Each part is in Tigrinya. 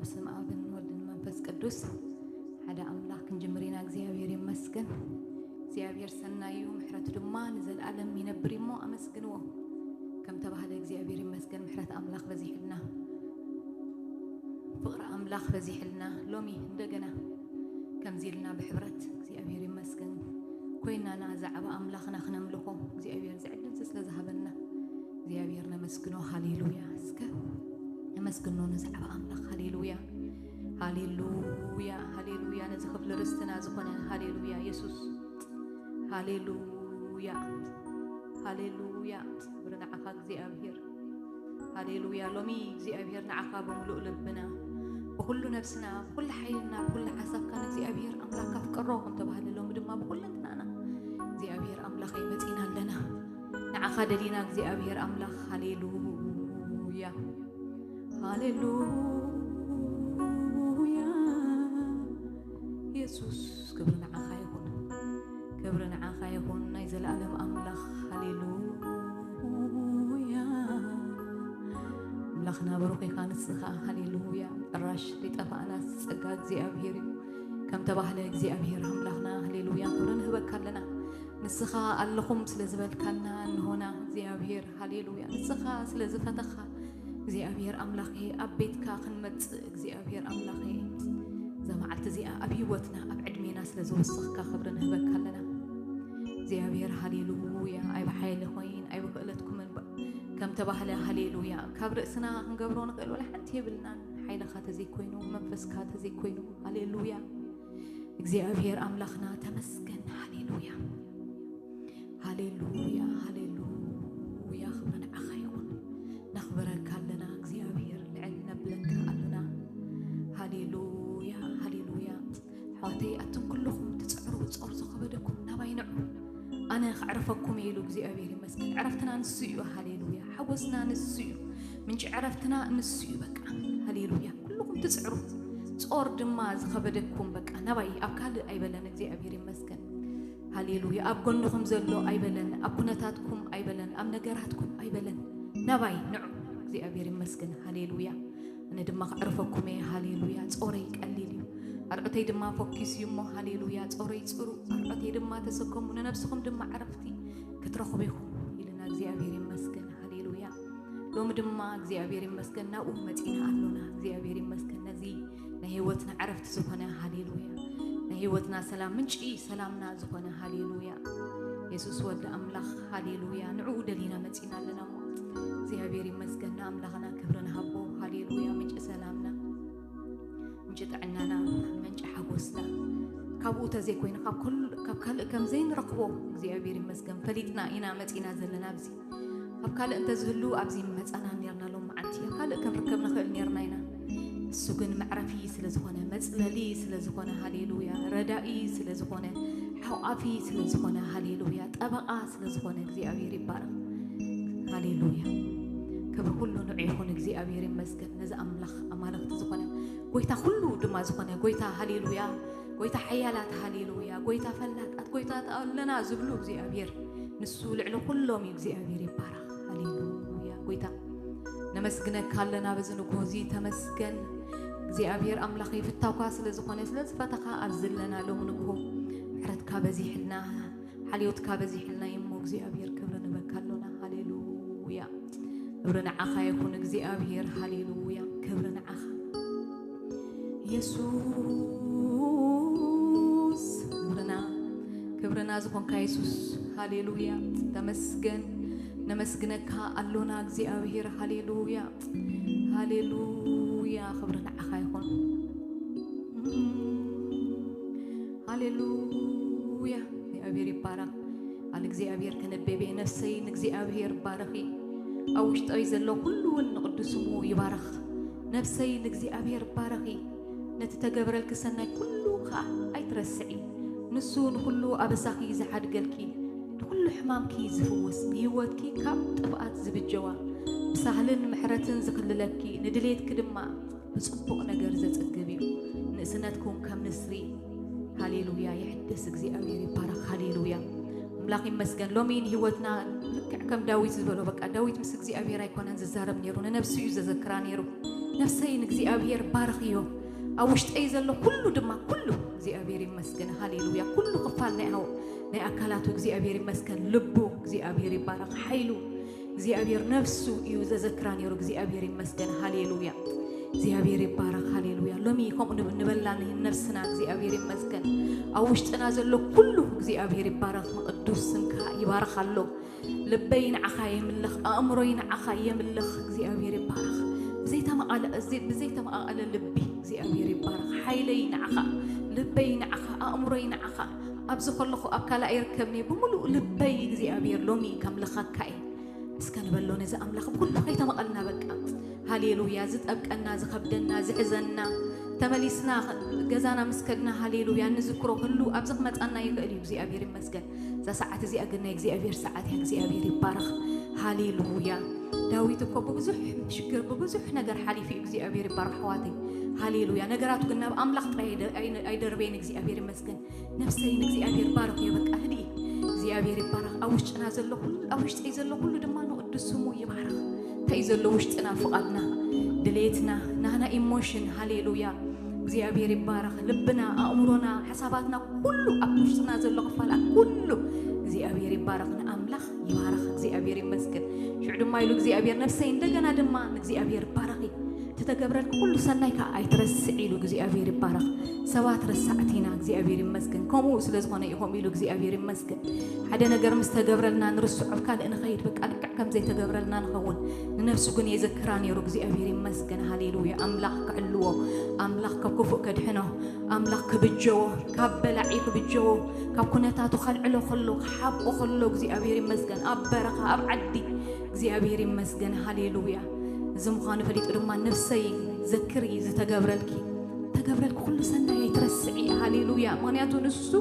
በስመ አብን ወልድን መንፈስ ቅዱስ ሓደ ኣምላኽ ክንጅምር ኢና። እግዚኣብሔር ይመስገን። እግዚኣብሔር ሰናይ እዩ፣ ምሕረቱ ድማ ንዘለኣለም ይነብር እሞ ኣመስግንዎ። ከም ተባህለ እግዚኣብሔር ይመስገን፣ ምሕረት ኣምላኽ በዚሕልና፣ ፍቕሪ ኣምላኽ በዚሕልና። ሎሚ እንደገና ከምዚ ኢልና ብሕብረት እግዚኣብሔር ይመስገን ኮይና ንዛዕባ ኣምላኽና ክነምልኾ እግዚኣብሔር ዝዕድል ስለ ዝሃበና እግዚኣብሔር ነመስግኖ። ሃሌሉያ! እስከ ነመስግኖ ንዛዕባ ኣምላኽ። ሃሌሉያ! ሃሌሉያ! ሃሌሉያ! ነዚ ክፍሊ ርስትና ዝኾነ ሃሌሉያ! የሱስ ሃሌሉያ! ሃሌሉያ! ክብሪ ንዓኻ እግዚኣብሔር። ሃሌሉያ! ሎሚ እግዚኣብሔር ንዓኻ ብምሉእ ልብና፣ ብኹሉ ነብስና፣ ብኹሉ ሓይልና፣ ብኹሉ ሓሳብካ ንእግዚኣብሔር ኣምላኽ ካፍቅሮ ከም ተባህለ፣ ሎሚ ድማ ብኹሉ እንትናና እግዚኣብሔር ኣምላኸይ መጺና ኣለና። ንዓኻ ደሊና እግዚኣብሔር ኣምላኽ። ሃሌሉያ! ሃሌሉያ! የሱስ ክብሪ ንዓኻ ይኹን። ክብሪ ንዓኻ ይኹን ናይ ዘለኣለም ኣምላኽ። ሃሌሉያ! ኣምላኽና ብሩኽ ኢኻ ንስኻ። ሃሌሉያ! ጭራሽ ዘይጠፋእና ጸጋ እግዚኣብሔር እዩ። ከም ተባህለ እግዚኣብሔር ኣምላኽና። ሃሌሉያ! ክብሪ ንህበካ ኣለና። ንስኻ ኣለኹም ስለ ዝበልካና እንሆና እግዚኣብሔር። ሃሌሉያ! ንስኻ ስለ ዝፈተኻ እግዚኣብሔር ኣምላኸ ኣብ ቤትካ ክንመጽእ እግዚኣብሔር ኣምላኸ እዛ መዓልቲ እዚኣ ኣብ ህይወትና ኣብ ዕድሜና ስለ ዝወሰኽካ ክብሪ ንህበካ ኣለና እግዚኣብሔር። ሃሌሉያ! ኣይ ብሓይሊ ኮይን ኣይ ብክእለትኩምን ባ-፣ ከም ተባህለ ሃሌሉያ! ካብ ርእስና ክንገብሮ ንኽእል ወላ ሓንቲ የብልናን። ሓይልኻ ተዘይኮይኑ መንፈስካ ተዘይኮይኑ። ሃሌሉያ! እግዚኣብሔር ኣምላኽና ተመስገን። ሃሌሉያ! ሃሌሉያ! ሃሌሉያ! ክብሪ ንዓኻ ይኹን። ነኽብረካ ኣለና እግዚኣብሔር፣ ልዕል ነብለካ ኣለና። ሃሌሉያ! ሃሌሉያ! ኣሕዋተይ፣ ኣቱም ኩልኹም ትጽዕሩ ጾር ዝኸበደኩም ናባይ ንዑ፣ ኣነ ከዕርፈኩም እየ ኢሉ እግዚኣብሔር ይመስገን። ዕረፍትና ንሱ እዩ። ሃሌሉያ! ሓጎስና ንሱ እዩ። ምንጪ ዕረፍትና ንሱ እዩ። በቃ ሃሌሉያ! ኩልኹም ትጽዕሩ ጾር ድማ ዝኸበደኩም በቃ ናባይ፣ ኣብ ካልእ ኣይበለን። እግዚኣብሔር ይመስገን። ሃሌሉያ! ኣብ ጎንኹም ዘሎ ኣይበለን፣ ኣብ ኩነታትኩም ኣይበለን፣ ኣብ ነገራትኩም ኣይበለን። ናባይ ንዑ። እግዚኣብሔር ይመስገን። ሃሌሉያ! ኣነ ድማ ከዕርፈኩም እየ። ሃሌሉያ! ጾረይ ቀሊል እዩ፣ ኣርዑተይ ድማ ፈኪሱ እዩ እሞ፣ ሃሌሉያ! ጾረይ ጽሩ፣ ኣርዑተይ ድማ ተሰከሙ፣ ንነብስኹም ድማ ዕረፍቲ ክትረኽቡ ኢኹም ኢልና እግዚኣብሔር ይመስገን። ሃሌሉያ! ሎሚ ድማ እግዚኣብሔር ይመስገን ናብኡ መጺና ኣሎና። እግዚኣብሔር ይመስገን ነዚ ናይ ህይወትና ዕረፍቲ ዝኾነ። ሃሌሉያ! ናይ ህይወትና ሰላም፣ ምንጪ ሰላምና ዝኾነ። ሃሌሉያ! የሱስ ወዲ ኣምላኽ። ሃሌሉያ! ንዕኡ ደሊና መጺና ኣለና እሞ እግዚኣብሔር ይመስገን። ንኣምላኽና ክብሪ ንሃቦ። ሃሌሉያ! ምንጪ ሰላምና፣ ምንጪ ጥዕናና፣ ምንጪ ሓጎስና ካብኡ ተዘይኮይኑ ካብ ኩሉ፣ ካብ ካልእ ከም ዘይንረኽቦ እግዚኣብሔር ይመስገን ፈሊጥና ኢና መጺና ዘለና ኣብዚ። ካብ ካልእ እንተዝህሉ ኣብዚ ምመጻና ኔርና ሎም መዓልቲ፣ ኣብ ካልእ ክንርከብ ንኽእል ኔርና ኢና። እሱ ግን መዕረፊ ስለ ዝኾነ፣ መጽለሊ ስለ ዝኾነ፣ ሃሌሉያ፣ ረዳኢ ስለ ዝኾነ፣ ሓቋፊ ስለ ዝኾነ፣ ሃሌሉያ፣ ጠበቓ ስለ ዝኾነ እግዚኣብሔር ይባረኽ። ሃሌሉያ። ክብሪ ኩሉ ንዑ ይኹን። እግዚኣብሔር ይመስገን። ነዚ ኣምላኽ ኣማልኽቲ ዝኾነ፣ ጎይታ ኩሉ ድማ ዝኾነ ጎይታ፣ ሃሌሉያ፣ ጎይታ ሓያላት፣ ሃሌሉያ፣ ጎይታ ፈላጣት፣ ጎይታ ኣለና ዝብሉ እግዚኣብሔር፣ ንሱ ልዕሊ ኩሎም እዩ። እግዚኣብሔር ይባረኽ። ሃሌሉያ። ጎይታ ነመስግነካ ኣለና በዚ ንግሆ እዚ። ተመስገን እግዚኣብሔር ኣምላኸይ፣ ፍታውካ ስለ ዝኾነ፣ ስለ ዝፈተኻ ኣብዚ ኣለና ሎሚ ንግሆ። ምሕረትካ በዚሕልና፣ ሓልዮትካ በዚሕልና እዩ እሞ እግዚኣብሔር ክብሪ ንበካ ኣሎና። ሃሌሉያ። ክብሪ ንዓኻ ይኹን እግዚኣብሔር። ሃሌሉያ። ክብሪ ንዓኻ የሱስ። ክብርና፣ ክብርና ዝኾንካ የሱስ። ሃሌሉያ። ተመስገን። ነመስግነካ ኣሎና እግዚኣብሔር። ሃሌሉያ። ሃሌሉያ። ክብሪ ንዓኻ ይኹን። ሃሌሉያ። እግዚኣብሔር ይባረኽ። ቃል እግዚኣብሔር ከነበበ፣ ነፍሰይ ንእግዚኣብሔር ባርኺ፣ ኣብ ውሽጠይ ዘሎ ኩሉ እውን ንቕዱስ ስሙ ይባርኽ። ነፍሰይ ንእግዚኣብሔር ባርኺ፣ ነቲ ተገብረልኪ ሰናይ ኩሉ ኸኣ ኣይትረስዒ። ንሱ ንኹሉ ኣበሳኺ ዝሓድገልኪ፣ ንኹሉ ሕማምኪ ዝፍውስ፣ ንህይወትኪ ካብ ጥፍኣት ዝብጀዋ፣ ብሳህልን ምሕረትን ዝኽልለኪ፣ ንድሌትኪ ድማ ብጽቡቕ ነገር ዘጽግብ እዩ። ንእስነትኩም ከም ንስሪ፣ ሃሌሉያ፣ ይሕደስ። እግዚኣብሔር ይባረኽ። ሃሌሉያ። ኣምላኽ ይመስገን። ሎሚ ንህይወትና ልክዕ ከም ዳዊት ዝበሎ፣ በቃ ዳዊት ምስ እግዚኣብሔር ኣይኮነን ዝዛረብ ነይሩ፣ ንነብሱ እዩ ዘዘክራ ነይሩ። ነፍሰይ ንእግዚኣብሔር ባርኽዮ፣ ኣብ ውሽጠይ ዘሎ ኩሉ ድማ፣ ኩሉ እግዚኣብሔር ይመስገን። ሃሌሉያ። ኩሉ ክፋል ናይ ኣው ናይ ኣካላቱ እግዚኣብሔር ይመስገን። ልቡ እግዚኣብሔር ይባረኽ። ሓይሉ እግዚኣብሔር፣ ነፍሱ እዩ ዘዘክራ ነይሩ። እግዚኣብሔር ይመስገን። ሃሌሉያ። እግዚኣብሔር ይባረኽ። ሃሌሉያ። ሎሚ ከምኡ ንብ- ንበላ ንህን ነፍስና እግዚኣብሔር ይመስገን። ኣብ ውሽጥና ዘሎ ኩሉ እግዚኣብሔር ይባረኽ። ንቅዱስ ስምካ ይባረኽ ኣሎ። ልበይ ንዓኻ የምልኽ፣ ኣእምሮይ ንዓኻ የምልኽ። እግዚኣብሔር ይባረኽ። ብዘይተመቓለ እዚ ብዘይተመቓቐለ ልቢ እግዚኣብሔር ይባረኽ። ሓይለይ ንዓኻ፣ ልበይ ንዓኻ፣ ኣእምሮይ ንዓኻ። ኣብዚ ከለኹ ኣብ ካልእ ኣይርከብን እየ። ብምሉእ ልበይ እግዚኣብሔር ሎሚ ከምልኸካ እየ። እስከ ንበሎ ነዚ ኣምላኽ ብኩሉ ከይተመቐልና በቃ። ሃሌሉያ። ዝጠብቀና፣ ዝኸብደና፣ ዝሕዘና፣ ተመሊስና ገዛና ምስ ከድና ሃሌሉያ ንዝክሮ። ህሉ ኣብዚ ክመጻና ይኽእል እዩ። እግዚኣብሔር ይመስገን። እዛ ሰዓት እዚኣ ግን ናይ እግዚኣብሔር ሰዓት እያ። እግዚኣብሔር ይባረኽ። ሃሌሉያ። ዳዊት እኮ ብብዙሕ ሽግር፣ ብብዙሕ ነገር ሓሊፉ እዩ። እግዚኣብሔር ይባረኽ ኣሕዋተይ። ሃሌሉያ። ነገራቱ ግን ናብ ኣምላኽ ጥራይ ኣይደ- ኣይነ- ኣይደርበየን። እግዚኣብሔር ይመስገን። ነፍሰይ ንእግዚኣብሔር ባርኽ እየ። በቃ ህድኢ። እግዚኣብሔር ይባረኽ። ኣብ ውሽጥና ዘሎ ኩሉ፣ ኣብ ውሽጠይ ዘሎ ኩሉ ድማ ንቅዱስ ስሙ ይባረኽ። እንታይ እዩ ዘሎ ውሽጥና፣ ፍቓድና፣ ድሌትና፣ ናና ኢሞሽን፣ ሃሌሉያ። እግዚኣብሔር ይባረኽ። ልብና፣ ኣእምሮና፣ ሓሳባትና፣ ኩሉ ኣብ ውሽጥና ዘሎ ክፋላት ኩሉ እግዚኣብሔር ይባረኽ። ንኣምላኽ ይባረኽ። እግዚኣብሔር ይመስገን። ሽዑ ድማ ኢሉ እግዚኣብሔር፣ ነፍሰይ እንደገና ድማ ንእግዚኣብሔር ባረኺ። እቲ ተገብረልኪ ኩሉ ሰናይ ከዓ ኣይትረስዕ ኢሉ እግዚኣብሔር ይባረኽ። ሰባት ረሳዕቲ ኢና፣ እግዚኣብሔር ይመስገን። ከምኡ ስለ ዝኾነ እዩ ከምኡ ኢሉ እግዚኣብሔር ይመስገን። ሓደ ነገር ምስ ተገብረልና ንርስዖ፣ ኣብ ካልእ ንኸይድ፣ በቃ ልክዕ ከም ዘይተገብረልና ንኸውን። ንነፍሱ ግን የዘክራ ነይሩ። እግዚኣብሔር ይመስገን። ሃሌሉያ። ኣምላኽ ክዕልዎ፣ ኣምላኽ ካብ ክፉእ ከድሕኖ፣ ኣምላኽ ክብጀዎ፣ ካብ በላዒ ክብጀዎ፣ ካብ ኩነታቱ ከልዕሎ ከሎ፣ ክሓብኦ ከሎ፣ እግዚኣብሔር ይመስገን። ኣብ በረኻ፣ ኣብ ዓዲ፣ እግዚኣብሔር ይመስገን። ሃሌሉያ። እዚ ምዃኑ ፈሊጡ ድማ ነፍሰይ ዘክሪ ዝተገብረልኪ፣ ተገብረልኪ ኩሉ ሰናይ ኣይትረስዒ። ሃሌሉያ። ምኽንያቱ ንሱ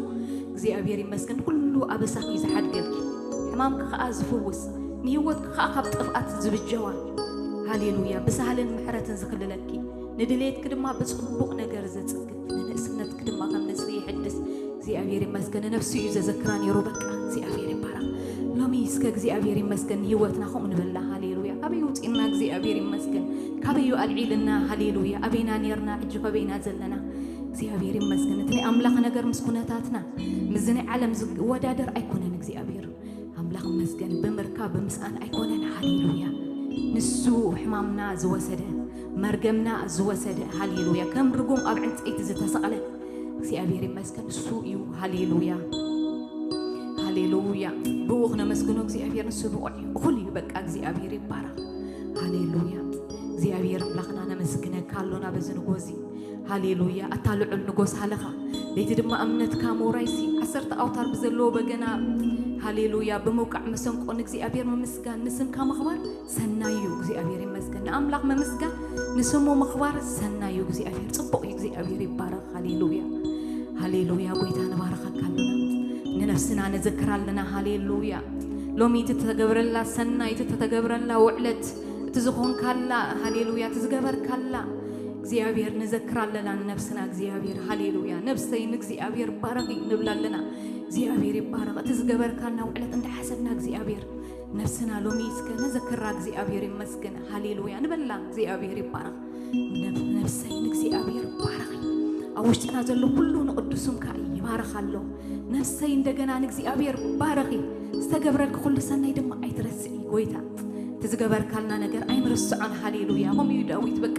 እግዚኣብሔር ይመስገን ኩሉ ኣበሳኺ ዝሓድገልኪ፣ ሕማምኪ ከኣ ዝፍውስ፣ ንህይወትኪ ከኣ ካብ ጥፍኣት ዝብጀዋ። ሃሌሉያ። ብሳህልን ምሕረትን ዝኽልለኪ፣ ንድሌትኪ ድማ ብጽቡቕ ነገር ዘጽግብ፣ ንንእስነትኪ ድማ ከም ንስሪ ይሕድስ። እግዚኣብሔር ይመስገን። ንነፍሱ እዩ ዘዘክራ ነይሩ። በቃ እግዚኣብሔር ይባረኽ። ሎሚ እስከ እግዚኣብሔር ይመስገን ንህይወትና ከምኡ ንበላ። ሃሌሉያ። ካበይ ውፂእና እግዚኣብሔር ይመስገን። ካበይ እዩ ኣልዒልና። ሃሌሉያ። ኣበይና ነርና፣ ሕጂ ከበይና ዘለና። እግዚኣብሔር ይመስገን። እቲ ናይ ኣምላኽ ነገር ምስ ኩነታትና፣ ምስዚ ናይ ዓለም ዝወዳደር ኣይኮነን እግዚኣብሔር። ኣምላኽ ይመስገን። ብምርካብ ብምስኣን ኣይኮነን። ሃሌሉያ። ንሱ ሕማምና ዝወሰደ፣ መርገምና ዝወሰደ፣ ሃሌሉያ፣ ከም ርጉም ኣብ ዕንፀይቲ ዝተሰቕለ እግዚኣብሔር ይመስገን። እሱ እዩ። ሃሌሉያ። ሃሌሉያ። ብኡ ክነመስግኖ እግዚኣብሔር ንሱ ብቑዕ እዩ። እኹል እዩ። በቃ እግዚኣብሔር ይባረኽ። ሃሌሉያ። እግዚኣብሔር ኣምላኽና ነመስግነካ ኣሎና በዚ ንጎ እዚ። ሃሌሉያ። ኣታ ልዑል ንጎስ ሃለኻ፣ ለይቲ ድማ እምነትካ ምውራይሲ፣ ዓሰርተ ኣውታር ብዘለዎ በገና፣ ሃሌሉያ፣ ብምውቃዕ መሰንቆ ንእግዚኣብሔር ምምስጋን፣ ንስምካ ምኽባር ሰናይ እዩ። እግዚኣብሔር ይመስገን። ንኣምላኽ ምምስጋን፣ ንስሙ ምኽባር ሰናይ እዩ። እግዚኣብሔር ጽቡቕ እዩ። እግዚኣብሔር ይባረኽ። ሃሌሉያ። ሃሌሉያ። ጎይታ ንባረኸካ ኣለና። ንነፍስና ነዘክራ ኣለና። ሃሌሉያ። ሎሚ እቲ ተገብረላ ሰናይ፣ እቲ ተተገብረላ ውዕለት፣ እቲ ዝኾንካላ፣ ሃሌሉያ፣ እቲ ዝገበርካላ እግዚኣብሔር ነዘክራ ኣለና ንነፍስና። እግዚኣብሔር፣ ሃሌሉያ። ነፍሰይ ንእግዚኣብሔር ባረኺ ንብላ ኣለና። እግዚኣብሔር ይባረኽ። እቲ ዝገበርካልና ውዕለት እንዳሓሰብና እግዚኣብሔር ነፍስና ሎሚ እስከ ነዘክራ። እግዚኣብሔር ይመስገን። ሃሌሉያ ንበላ። እግዚኣብሔር ይባረኽ። ነፍ-፣ ነፍሰይ ንእግዚኣብሔር ባረኺ። ኣብ ውሽጥና ዘሎ ኩሉ ንቅዱስ ስምካ ይባረኽ ኣሎ። ነፍሰይ እንደገና ንእግዚኣብሔር ባረኺ። ዝተገብረልኪ ኩሉ ሰናይ ድማ ኣይትረስዒ። ጎይታ፣ እቲ ዝገበርካልና ነገር ኣይንርስዖን። ሃሌሉያ። ከምኡ እዩ ዳዊት፣ በቃ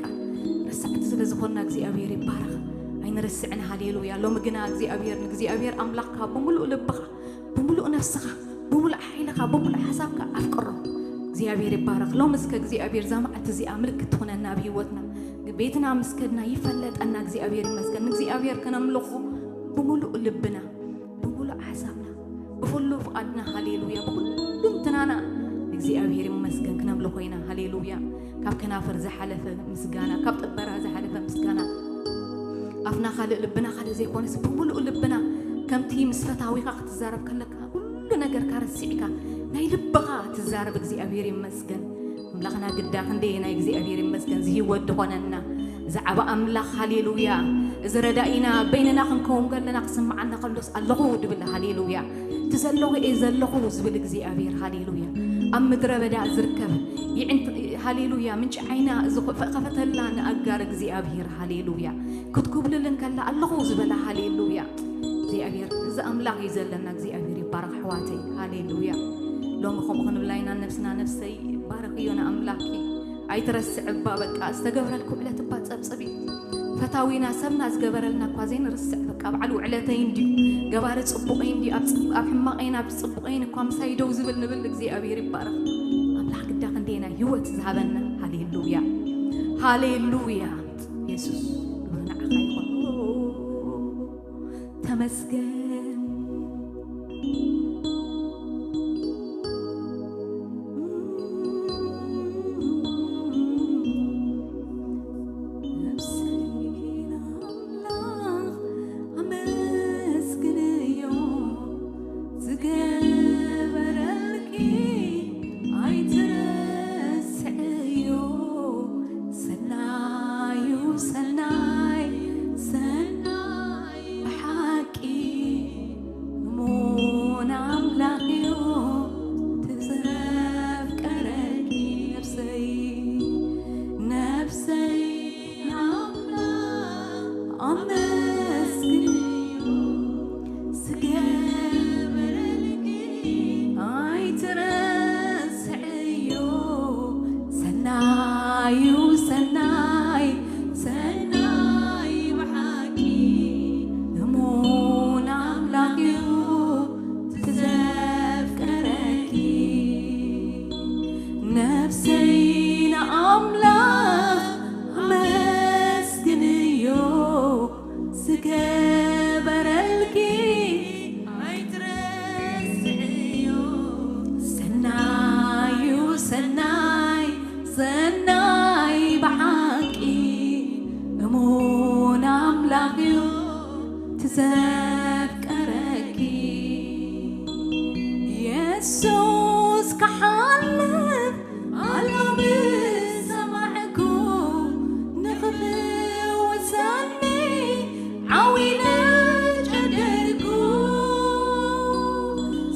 ረሳዕቲ ስለ ዝኾንና እግዚኣብሔር ይባረኽ። ኣይንርስዕን። ሃሌሉያ። ሎሚ ግና እግዚኣብሔር ንእግዚኣብሔር ኣምላኽካ ብምሉእ ልብኻ፣ ብምሉእ ነፍስኻ፣ ብምሉእ ሓይልኻ፣ ብምሉእ ሓሳብካ ኣፍቅሮ። እግዚኣብሔር ይባረኽ። ሎሚ እስከ እግዚኣብሔር እዛ መዓልቲ እዚኣ ምልክት ትኹነና ኣብ ህይወትና። ቤትና ምስ ከድና ይፈለጠና። እግዚኣብሔር ይመስገን። ንእግዚኣብሔር ከነምልኾ ብምሉእ ልብና፣ ብምሉእ ሓሳብና፣ ብኹሉ ፍቓድና፣ ሃሌሉያ፣ ብኹሉ እንትናና ንእግዚኣብሔር ይመስገን ክነምልኾ ኢና። ሃሌሉያ። ካብ ከናፍር ዝሓለፈ ምስጋና፣ ካብ ጥበራ ዝሓለፈ ምስጋና፣ ኣፍና ካልእ ልብና ካልእ ዘይኮነስ ብምሉእ ልብና፣ ከምቲ ምስ ፈታዊኻ ክትዛረብ ከለካ ኩሉ ነገርካ ረሲዕካ ናይ ልብኻ ትዛረብ። እግዚኣብሔር ይመስገን። ኣምላኽና ግዳ ክንደየናይ እግዚኣብሔር ይመስገን ዝህይወት ዝኾነና ዝዓባ ኣምላኽ። ሃሌሉያ። እዚ ረዳኢና በይንና ክንከውን ከለና ክስምዓና ከሎስ ኣለኹ ድብል። ሃሌሉያ። እቲ ዘለኹ እየ ዘለኹ ዝብል እግዚኣብሔር። ሃሌሉያ። ኣብ ምድረ በዳ ዝርከብ ይዕንት-፣ ሃሌሉያ። ምንጪ ዓይና ዝኸፈተላ ንኣጋር እግዚኣብሔር። ሃሌሉያ። ክትኩብልል እንከላ ኣለኹ ዝበላ። ሃሌሉያ። እግዚኣብሔር፣ እዚ ኣምላኽ እዩ ዘለና። እግዚኣብሔር ይባረኽ ኣሕዋተይ። ሃሌሉያ። ሎሚ ከምኡ ክንብላ ኢና ነብስና። ነብሰይ ባረኽዮ ንኣምላኽኪ። ኣይትረስዕ እባ በቃ ዝተገብረልኪ ውዕለት እባ ጸብጽቢ። ፈታዊና ሰብና ዝገበረልና እኳ ዘይንርስዕ በቃ ባዕሉ ውዕለተይ እንድዩ። ገባሪ ጽቡቐይ እንድዩ። ኣብ ጽ-፣ ኣብ ሕማቐይን ኣብ ጽቡቐይን እኳ ምሳይ ደው ዝብል ንብል። እግዚኣብሔር ይባረኽ። ኣምላኽ ግዳ ክንደየና ህይወት ዝሃበና። ሃሌሉያ። ሃሌሉያ። የሱስ ክብሪ ንዓኻ ይኹን። ተመስገን። ነብሰይ ንኣምላኽ ኣመስግንዮ፣ ዝገበረልኪ ኣይትረስዕዮ። ሰናዩ ሰናይ፣ ሰናይ ብሓቂ እሙን ኣምላኽዮ፣ ትዘፍቀረኪ ነብሰይ። ነብሰይ ንኣምላኽ ኣመስግንዮ፣ ዝገበረልኪ ኣይትረስዕዮ። ሰናዩ ሰናይ፣ ሰናይ ብሓቂ እሙን ኣምላኽዮ፣ ትዘፍቀረኪ ነብሰይ ንኣምላኽ ኣመስግንዮ፣ ዝገበረልኪ ኣይትረስዕዮ። ሰናዩ ሰናይ፣ ሰናይ ብሓቂ እሙን ኣምላኽዮ፣ ትዘፍቀረኪ። የሱስ ክሓልፍ ኣሎ ምስ ሰማዕኩ፣ ንኽፍውሰኒ ዓው ኢለ ጨደርኩ።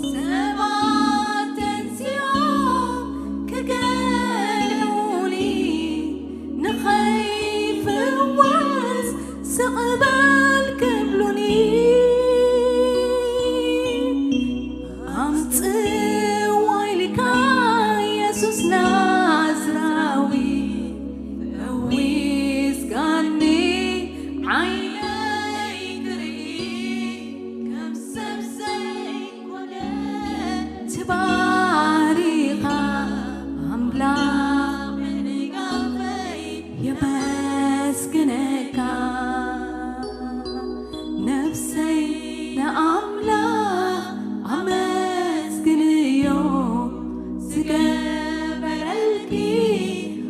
ሰባት ተንሲኦም ክገልዑኒ፣ ንኸይፍወስ ስቕ በል ክብሉኒ። ኣምጽዋ ኢልካ የሱስ ናዝራዊ፣ ፈዊስካኒ ዓይነይ ክርኢ፣ ከም ሰብ ዘይኮነ ተባሪኻ ኣምላኽ ምንጋፈይ የመስግነካ። ነፍሰይ ንኣምላኽ ኣመስግንዮ፣ ዝገበረልኪ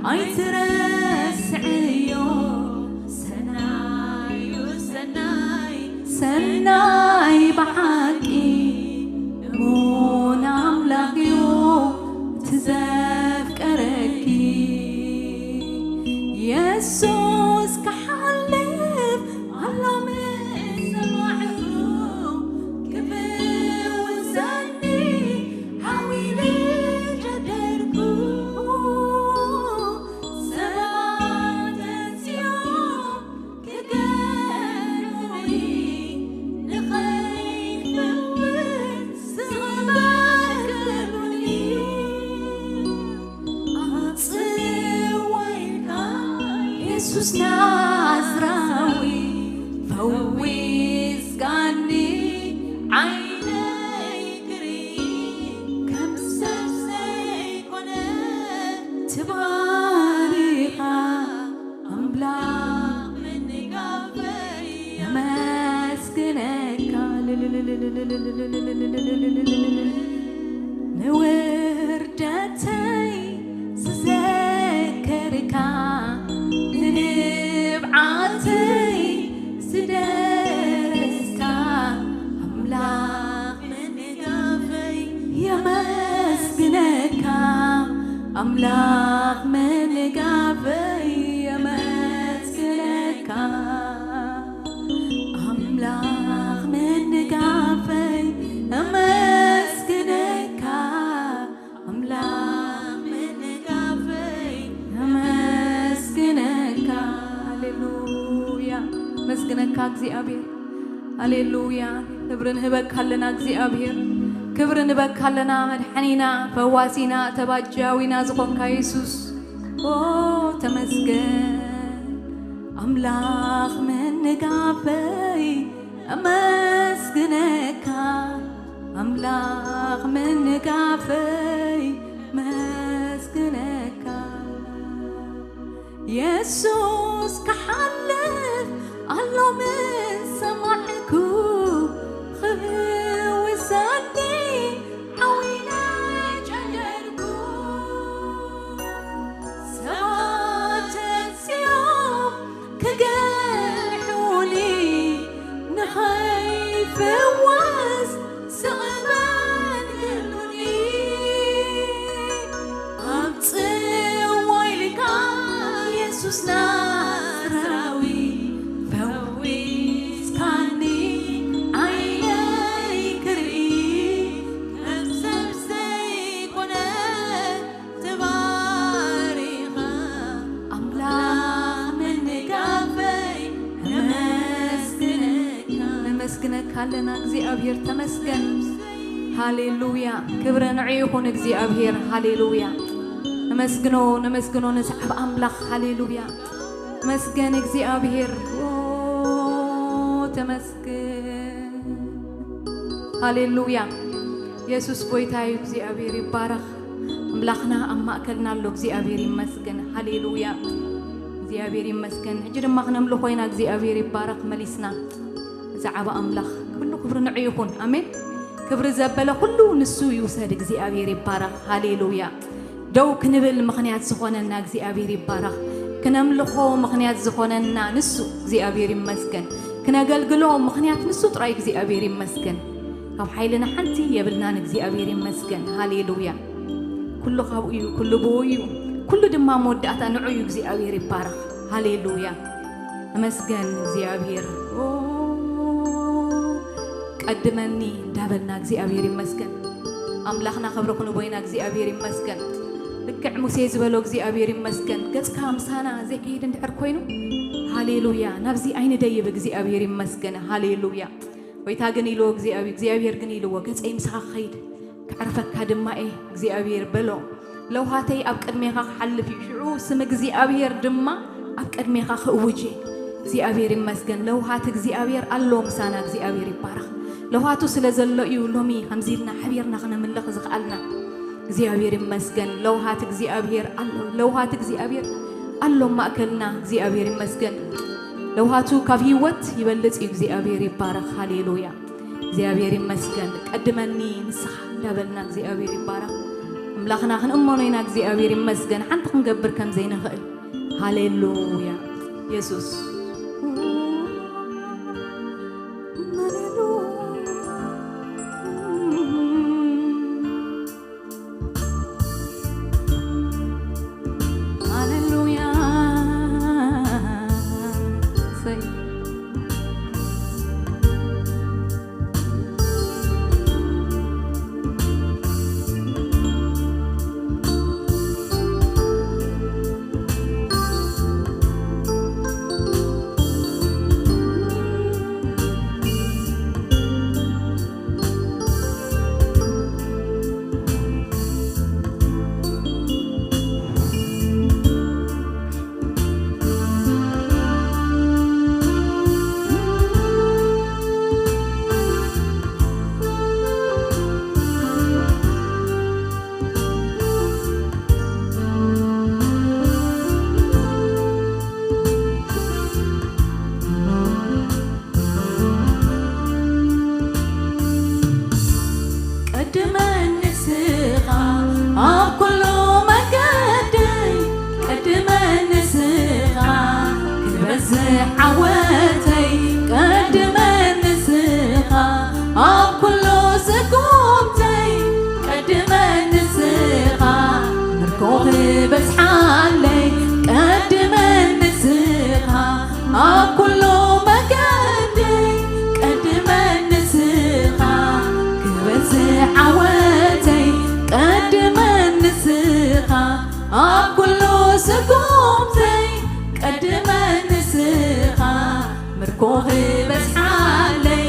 ኣይትረስዕዮ። ሰናዩ ሰናይ፣ ሰናይ ብሓቂ እሙን ኣምላኽዮ፣ ትዘፍቀረኪ። የሱስ ክሓልፍ ኣሎ ምስ ሰማዕኩ፣ ክፍውሰኒ ዓው ኢለ ጨደርኩ። ሰባት ተንሲኦም ክገልዑኒ፣ ንኸይፈውስ ስቕ በል ክብሉኒ። ኣጽዋይካ የሱስ ናዝራዊ፣ ፈዊስካኒ ዓይነይ ክርኢ፣ ከም ሰብ ዘይኮነ ተባሪኻ ኣምላኽ ምንጋፈይ የመስግነካ። ንውርደተይ ዝዘከርካ፣ ንንብዓተይ ዝደረስካ ኣምላኽ ምንጋፈይ የመስግነካ። ኣምላኽ ምንጋፈይ የመስግነካ። ኣምላኽ ምንጋፈይ የመስግነካ። ኣምላኽ ምንጋፈይ መስግነካ እግዚኣብሔር። ሃሌሉያ። ክብሪ ንህበካ ኣለና እግዚኣብሔር። ክብሪ ንህበካ ኣለና መድሓኒና፣ ፈዋሲና፣ ተባጃዊና ዝኾንካ የሱስ። ኦ ተመስገን ኣምላኽ ምንጋፈይ፣ ኣመስግነካ ኣምላኽ ምንጋፈይ፣ መስግነካ። የሱስ ክሓልፍ ኣሎ ምስ ሰማዕኩ፣ ክህውሰኒ ሓዊነ ጨንደርኩ። ሰባት ተንስዮም ክገርሑኒ፣ ንኸይፍወስ ስቕ በል ክብሉኒ። ኣብ ጽዋ ኢልካ የሱስ ናዝራዊ፣ ፈዊስካኒ ዓይነይ ክርኢ፣ ከም ሰብ ዘይኮነ ተባሪኻ ኣምላኽ ምንጋፈይ ነመስግነካ። ነመስግነካ ኣለና እግዚኣብሔር ተመስገን። ሃሌሉያ ክብረ ንዑ ይኹን እግዚኣብሔር። ሃሌሉያ ነመስግኖ ነመስግኖ ንስዓብ ኣምላኽ። ሃሌሉያ መስገን እግዚኣብሔር። ኦ ተመስገን። ሃሌሉያ የሱስ ጎይታ እዩ። እግዚኣብሔር ይባረኽ። ኣምላኽና ኣብ ማእከልና ኣሎ። እግዚኣብሔር ይመስገን። ሃሌሉያ እግዚኣብሔር ይመስገን። ሕጂ ድማ ክነምልኾ ኢና። እግዚኣብሔር ይባረኽ። መሊስና ብዛዕባ ኣምላኽ ኩሉ ክብሪ ንዑ ይኹን። ኣሜን። ክብሪ ዘበለ ኩሉ ንሱ ይውሰድ። እግዚኣብሔር ይባረኽ። ሃሌሉያ ደው ክንብል ምኽንያት ዝኾነና እግዚኣብሔር ይባረኽ። ክነምልኾ ምኽንያት ዝኾነና ንሱ እግዚኣብሔር ይመስገን። ክነገልግሎ ምኽንያት ንሱ ጥራይ እግዚኣብሔር ይመስገን። ካብ ሓይልና ሓንቲ የብልናን። እግዚኣብሔር ይመስገን። ሃሌሉያ ኩሉ ካብኡ እዩ፣ ኩሉ ብኡ እዩ፣ ኩሉ ድማ መወዳእታ ንዑ እዩ። እግዚኣብሔር ይባረኽ። ሃሌሉያ ተመስገን እግዚኣብሔር። ኦ ቀድመኒ እንዳበልና እግዚኣብሔር ይመስገን። ኣምላኽና ክብሪ ክንቦይና እግዚኣብሔር ይመስገን። ልክዕ ሙሴ ዝበሎ እግዚኣብሔር ይመስገን። ገጽካ ምሳና ዘይከይድ እንድሕር ኮይኑ፣ ሃሌሉያ ናብዚ ኣይንደይብ። እግዚኣብሔር ይመስገን። ሃሌሉያ ጎይታ ግን ኢልዎ እግዚኣብሔር፣ እግዚኣብሔር ግን ኢልዎ፣ ገጸይ ምሳኻ ክኸይድ ከዕርፈካ ድማ እየ እግዚኣብሔር በሎ። ለውሃተይ ኣብ ቅድሜኻ ክሓልፍ እዩ፣ ሽዑ ስም እግዚኣብሔር ድማ ኣብ ቅድሜኻ ክእውጅ እየ። እግዚኣብሔር ይመስገን። ለውሃት እግዚኣብሔር ኣሎ ምሳና። እግዚኣብሔር ይባረኽ። ለውሃቱ ስለ ዘሎ እዩ ሎሚ ከምዚ ኢልና ሓቢርና ክነምልኽ ዝኸኣልና። እግዚኣብሔር ይመስገን። ለውሃት እግዚኣብሔር ኣሎ። ለውሃት እግዚኣብሔር ኣሎ ማእከልና። እግዚኣብሔር ይመስገን። ለውሃቱ ካብ ህይወት ይበልጽ እዩ። እግዚኣብሔር ይባረኽ። ሃሌሉያ እግዚኣብሔር ይመስገን። ቀድመኒ ንስኻ እንዳበልና እግዚኣብሔር ይባረኽ። ኣምላኽና ክንእመኖ ኢና። እግዚኣብሔር ይመስገን። ሓንቲ ክንገብር ከም ዘይንኽእል። ሃሌሉያ የሱስ። ሃሌሉያ። እሰይ። ቅድመኒ ንስኻ ኣብ ኩሉ መገደይ፣ ቅድመኒ ንስኻ ክበዝሕ ዓወተይ፣ ቅድመኒ ንስኻ ኣብ ኩሉ ስጉምተይ፣ ቅድመኒ ንስኻ ምርኮ ክበዝሓለይ፣ ቅድመኒ ንስኻ ኣብ ኩሉ መገደይ፣ ቅድመኒ ንስኻ ክበዝሕ ዓወተይ፣ ቅድመኒ ንስኻ ኣብ ኩሉ ስጉምተይ፣ ቅድመኒ ንስኻ ኮኺ በዝሓለይ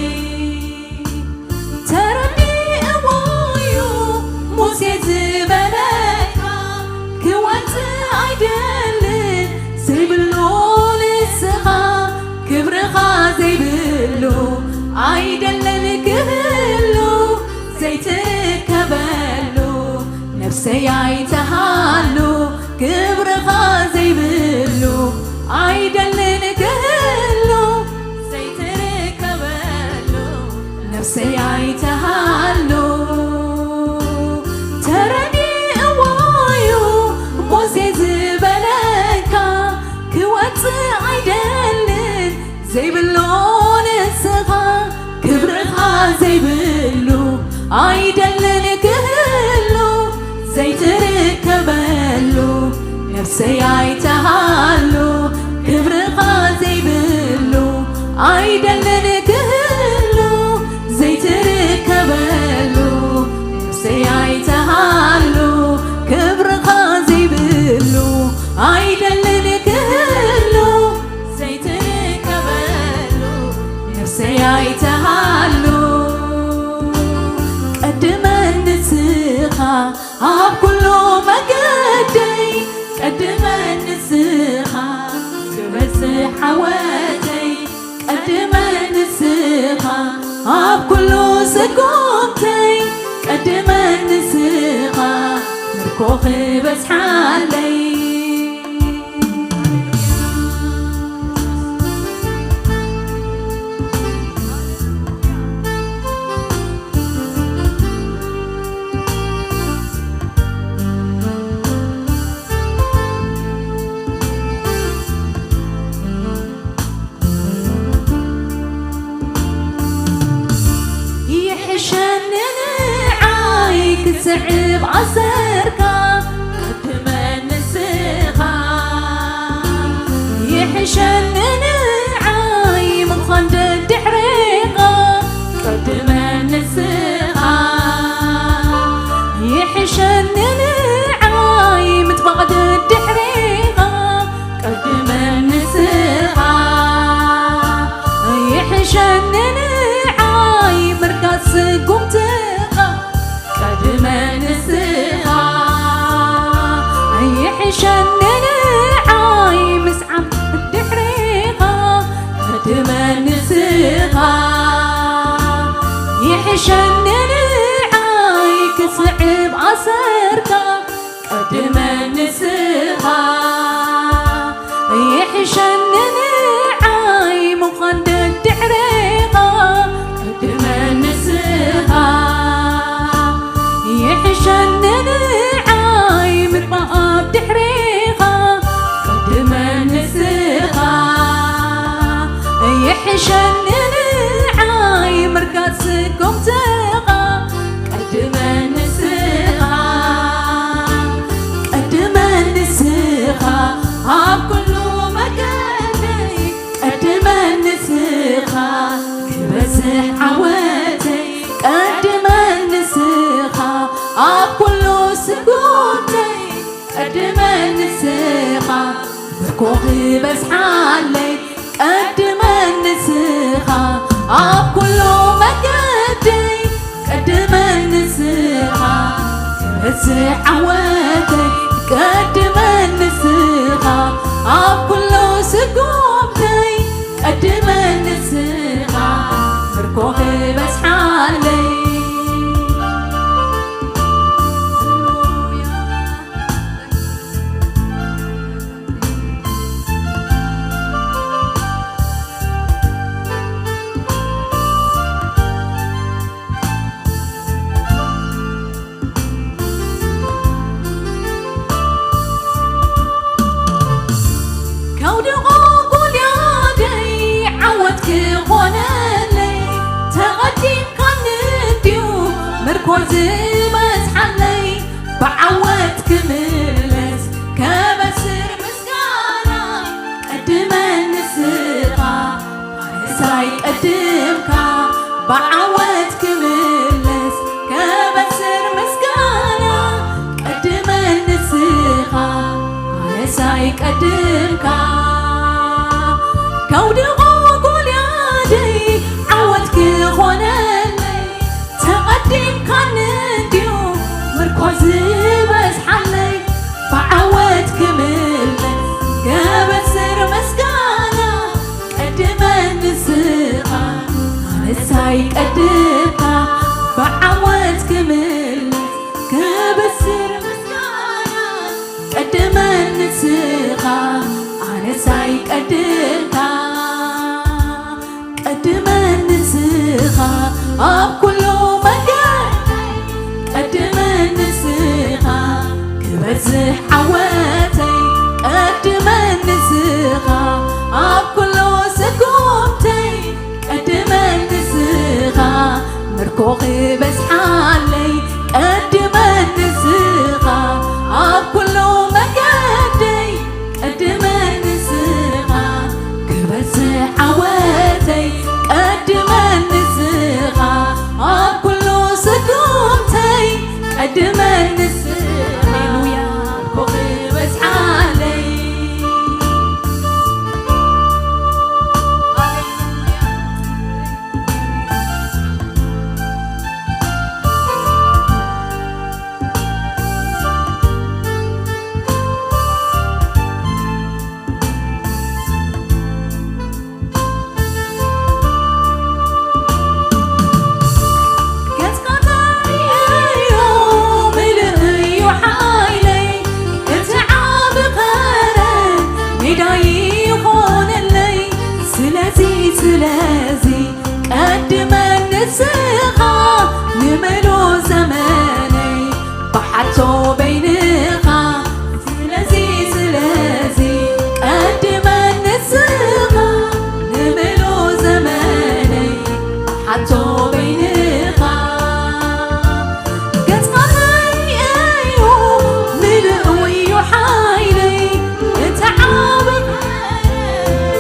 ተረዲእዎ እዩ ሙሴ ዝበለካ፣ ክወጽእ ኣይደልን ዘይብሉ ንስኻ፣ ክብርኻ ዘይብሉ ኣይደልን ክህሉ፣ ዘይትርከበሉ ነፍሰይ ኣይተሃሉ፣ ክብርኻ ዘይብሉ ኣይደልን ክህሉ፣ ዘይትርከበሉ ነፍሰይ ኣይተሃሉ። ተረዲእዎ እዩ ሙሴ ዝበለካ፣ ክወጽእ ኣይደልን ዘይብሉ ንስኻ፣ ክብርኻ ዘይብሉ ኣይደልን ክህሉ፣ ዘይትርከበሉ ነፍሰይ ኣይተሃሉ፣ ክብርኻ ዘይብሉ ኣይደልን ክህሉ፣ ዘይትርከበሉ ነፍሰይ ኣይተሃሉ፣ ክብርኻ ዘይብሉ ኣይደልን ክህሉ፣ ዘይትርከበሉ ነፍሰይ ኣይተሃሉ። ቀድመኒ ንስኻ ኣብ ኩሉ መገደይ፣ ቀድመኒ ንስኻ ክበዝሕ ዓወተይ፣ ቀድመኒ ንስኻ ኣብ ኩሉ ስጉምተይ፣ ቀድመኒ ንስኻ ምርኮ ክበዝሓለይ። ይሕሸኒ ንዓይ ክስዕብ ኣሰርካ፣ ቀድመኒ ንስኻ። ይሕሸኒ ንዓይ ምዃን ደድሕሬኻ፣ ቀድመኒ ንስኻ። ይሕሸኒ ንዓይ ምጥባቕ ደድሕሬኻ፣ ቀድመኒ ንስኻ። ይሕሸኒ ንዓይ ምርጋጽ ስጉምትኻ፣ ቀድመኒ ንስኻ። ይሕሸኒ ንዓይ ምስዓም ድሕሬኻ፣ ቀድመኒ ንስኻ። ይሕሸኒ ንዓይ ክስዕብ ኣሰርካ፣ ቀድመኒ ንስኻ። ይሕሸኒ ንዓይ ምዃን ደድሕሬኻ፣ ቀድመኒ ንስኻ። ይሕሸኒ ንዓይ ምጥባቕ ኣብ ድሕሬኻ፣ ቀድመኒ ንስኻ። ይሕሸኒ ንዓይ ምርጋጽ ስጉምትኻ፣ ቀድመኒ ንስኻ። ቀድመኒ ንስኻ ኣብ ኩሉ መገደይ፣ ቀድመኒ ንስኻ ክበዝሕ ዓወተይ፣ ቀድመኒ ንስኻ ኣብ ኩሉ ስጉምተይ፣ ቀድመኒ ንስኻ ምርኮ ክበዝሓለይ፣ ቀድመኒ ንስኻ ኣብ ኩሉ መገደይ፣ ቀድመኒ ንስኻ ክበዝሕ ዓወተይ፣ ቀድመኒ ንስኻ ኣብ ኩሉ ስጉምተይ፣ ቀድመኒ ንስኻ ምርኮ ክበዝሓለይ። ከውድቖ ጎልያደይ ዓወት ክኾነለይ፣ ተቐዲምካኒ እንድዩ ምርኮ ዝበዝሓለይ፣ ብዓወት ክምለስ ከበስር ምስጋና፣ ቀድመኒ ንስኻ ኣነስ ኣይቀድምካ፣ ብዓወት ክምለስ ከበስር ምስጋና፣ ቀድመኒ ንስኻ ኣነስ ኣይቀድምካ። ከውድቖ ጎልያ ካን እንድዩ ምርኮስ ዝበዝሓለይ ብዓወት ክምለስ ክበስር ምስጋና ቀድመ ንስኻ ኣነሳይ ቀድምካ ብዓወት ክምለስ ክበስር ምስጋና ቀድመ ንስኻ ኣነሳይ ቀድምካ ቀድመ ንስኻ ኣብ ኩሉ መገድ ቀድመ ንስኻ ክበዝሕ ዓወተይ ቀድመ ንስኻ ኣብ ኩሉ ስጉምተይ ቀድመ ንስኻ ምርኮ ክበዝሓለይ ቀድመ ንስኻ ኣብ ኩሉ መገደይ ቀድመ ንስኻ ክበዝሕ ዓወተይ ቀድመ ንስኻ ኣብ ኩሉ ስጉምተይ ቀድመ ንስኻ ሃሌሉያ ኮኺ በዝሓለይ ስለዚ ስለዚ ቀድመ ንስኻ ንምሉ ዘመነይ ብሓቶ በይንኻ ስለዚ ስለዚ ቀድመ ንስኻ ንምሉ ዘመነይ ሓቶ በይንኻ ገጽካይ እዩ ምልኡ እዩ ሓይለይ እቲ ዓቢ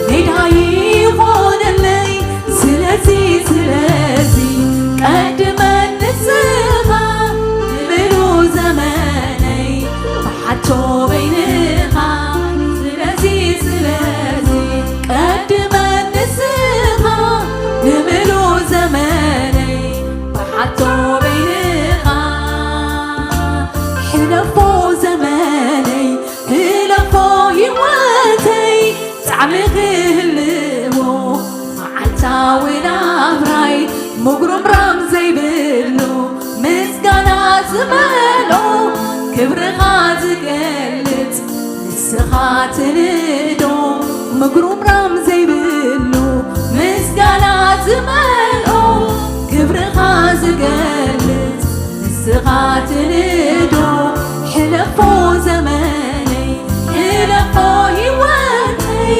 ሜዳ ይኾነለይ ስለዚ ስለዚ ቀድመ ንስኻ ንምሉ ዘመነይ ብሓቶ በይንኻ ስለዚ ስለዚ ቀድመ ንስኻ ንምሉ ዘመነይ ብሓቶ በይንኻ ሕለፎ ዘመነይ ሕለፎ ህይወተይ ጣዕሚ ክህልዎ መዓልታዊ ናብራይ ምጉርምራም ዘይብሉ ምስጋና ዝመልኦ ክብርኻ ዝገልጽ ንስኻ ትንዶ ምጉርምራም ዘይብሉ ምስጋና ዝመልኦ ክብርኻ ዝገልጽ ንስኻ ትንዶ ሕለፎ ዘመነይ ሕለፎ ህይወተይ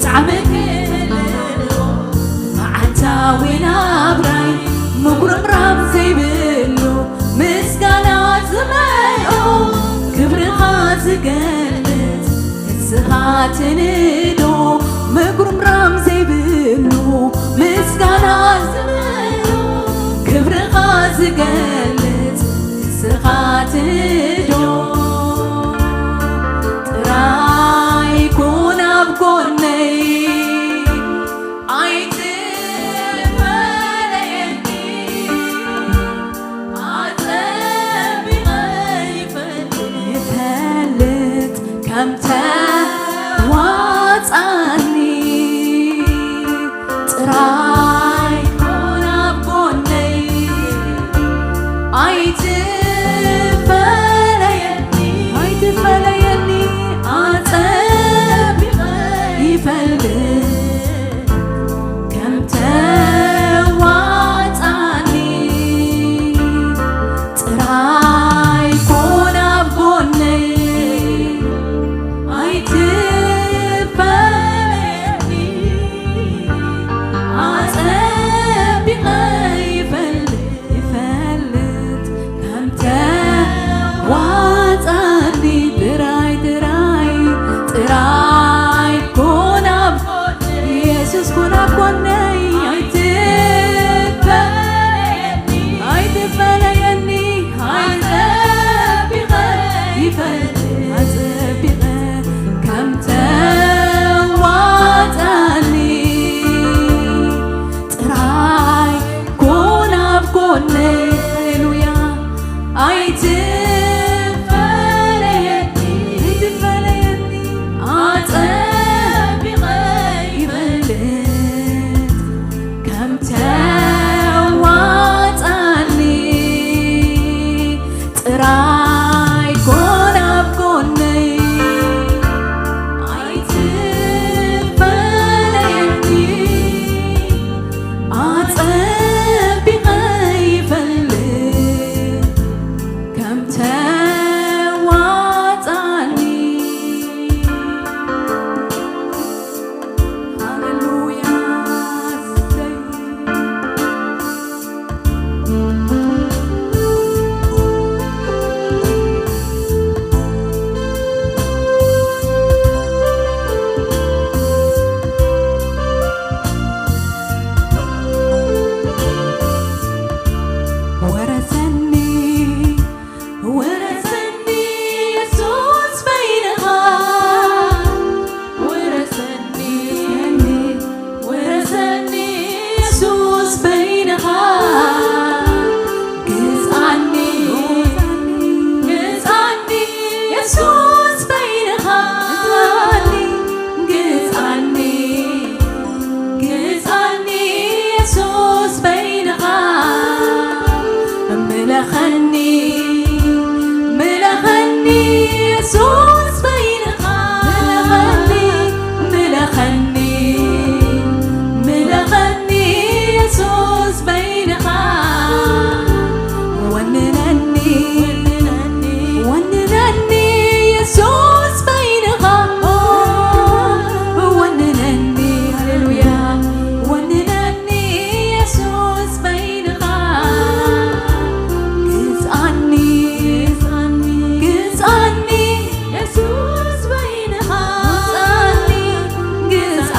ጣዕሚ ክህልዎ መዓልታዊ ናብራይ ምጉርምራም ዘይብሉ ምስጋና ዝመልኦ ክብርኻ ዝገልጽ ንስኻ ትንዶ ምጉርምራም ዘይብሉ ምስጋና ዝመልኦ ክብርኻ ዝገልጽ ንስኻ ትንዶ ጥራይ ኩን ኣብ ጎነይ ኣይትፈለየኒ ኣጸቢቐ ይፈልጥ ይፈልጥ ከም ተዋጻኒ ጥራይ ኩን ኣብ ጎነይ ኣይትፈለየኒ ኣይትፈለየኒ ኣጸቢቐ ይፈልጥ ከም ተዋጻኒ ጥራይ ኮን ኣብ ጎነይ ኣይትፈለየኒ ኣጸቢቐ ይፈልጥ ይፈልጥ ከም ተዋጻኒ ጥራይ ጥራይ ጥራይ ኮን ኣብ ጎነይ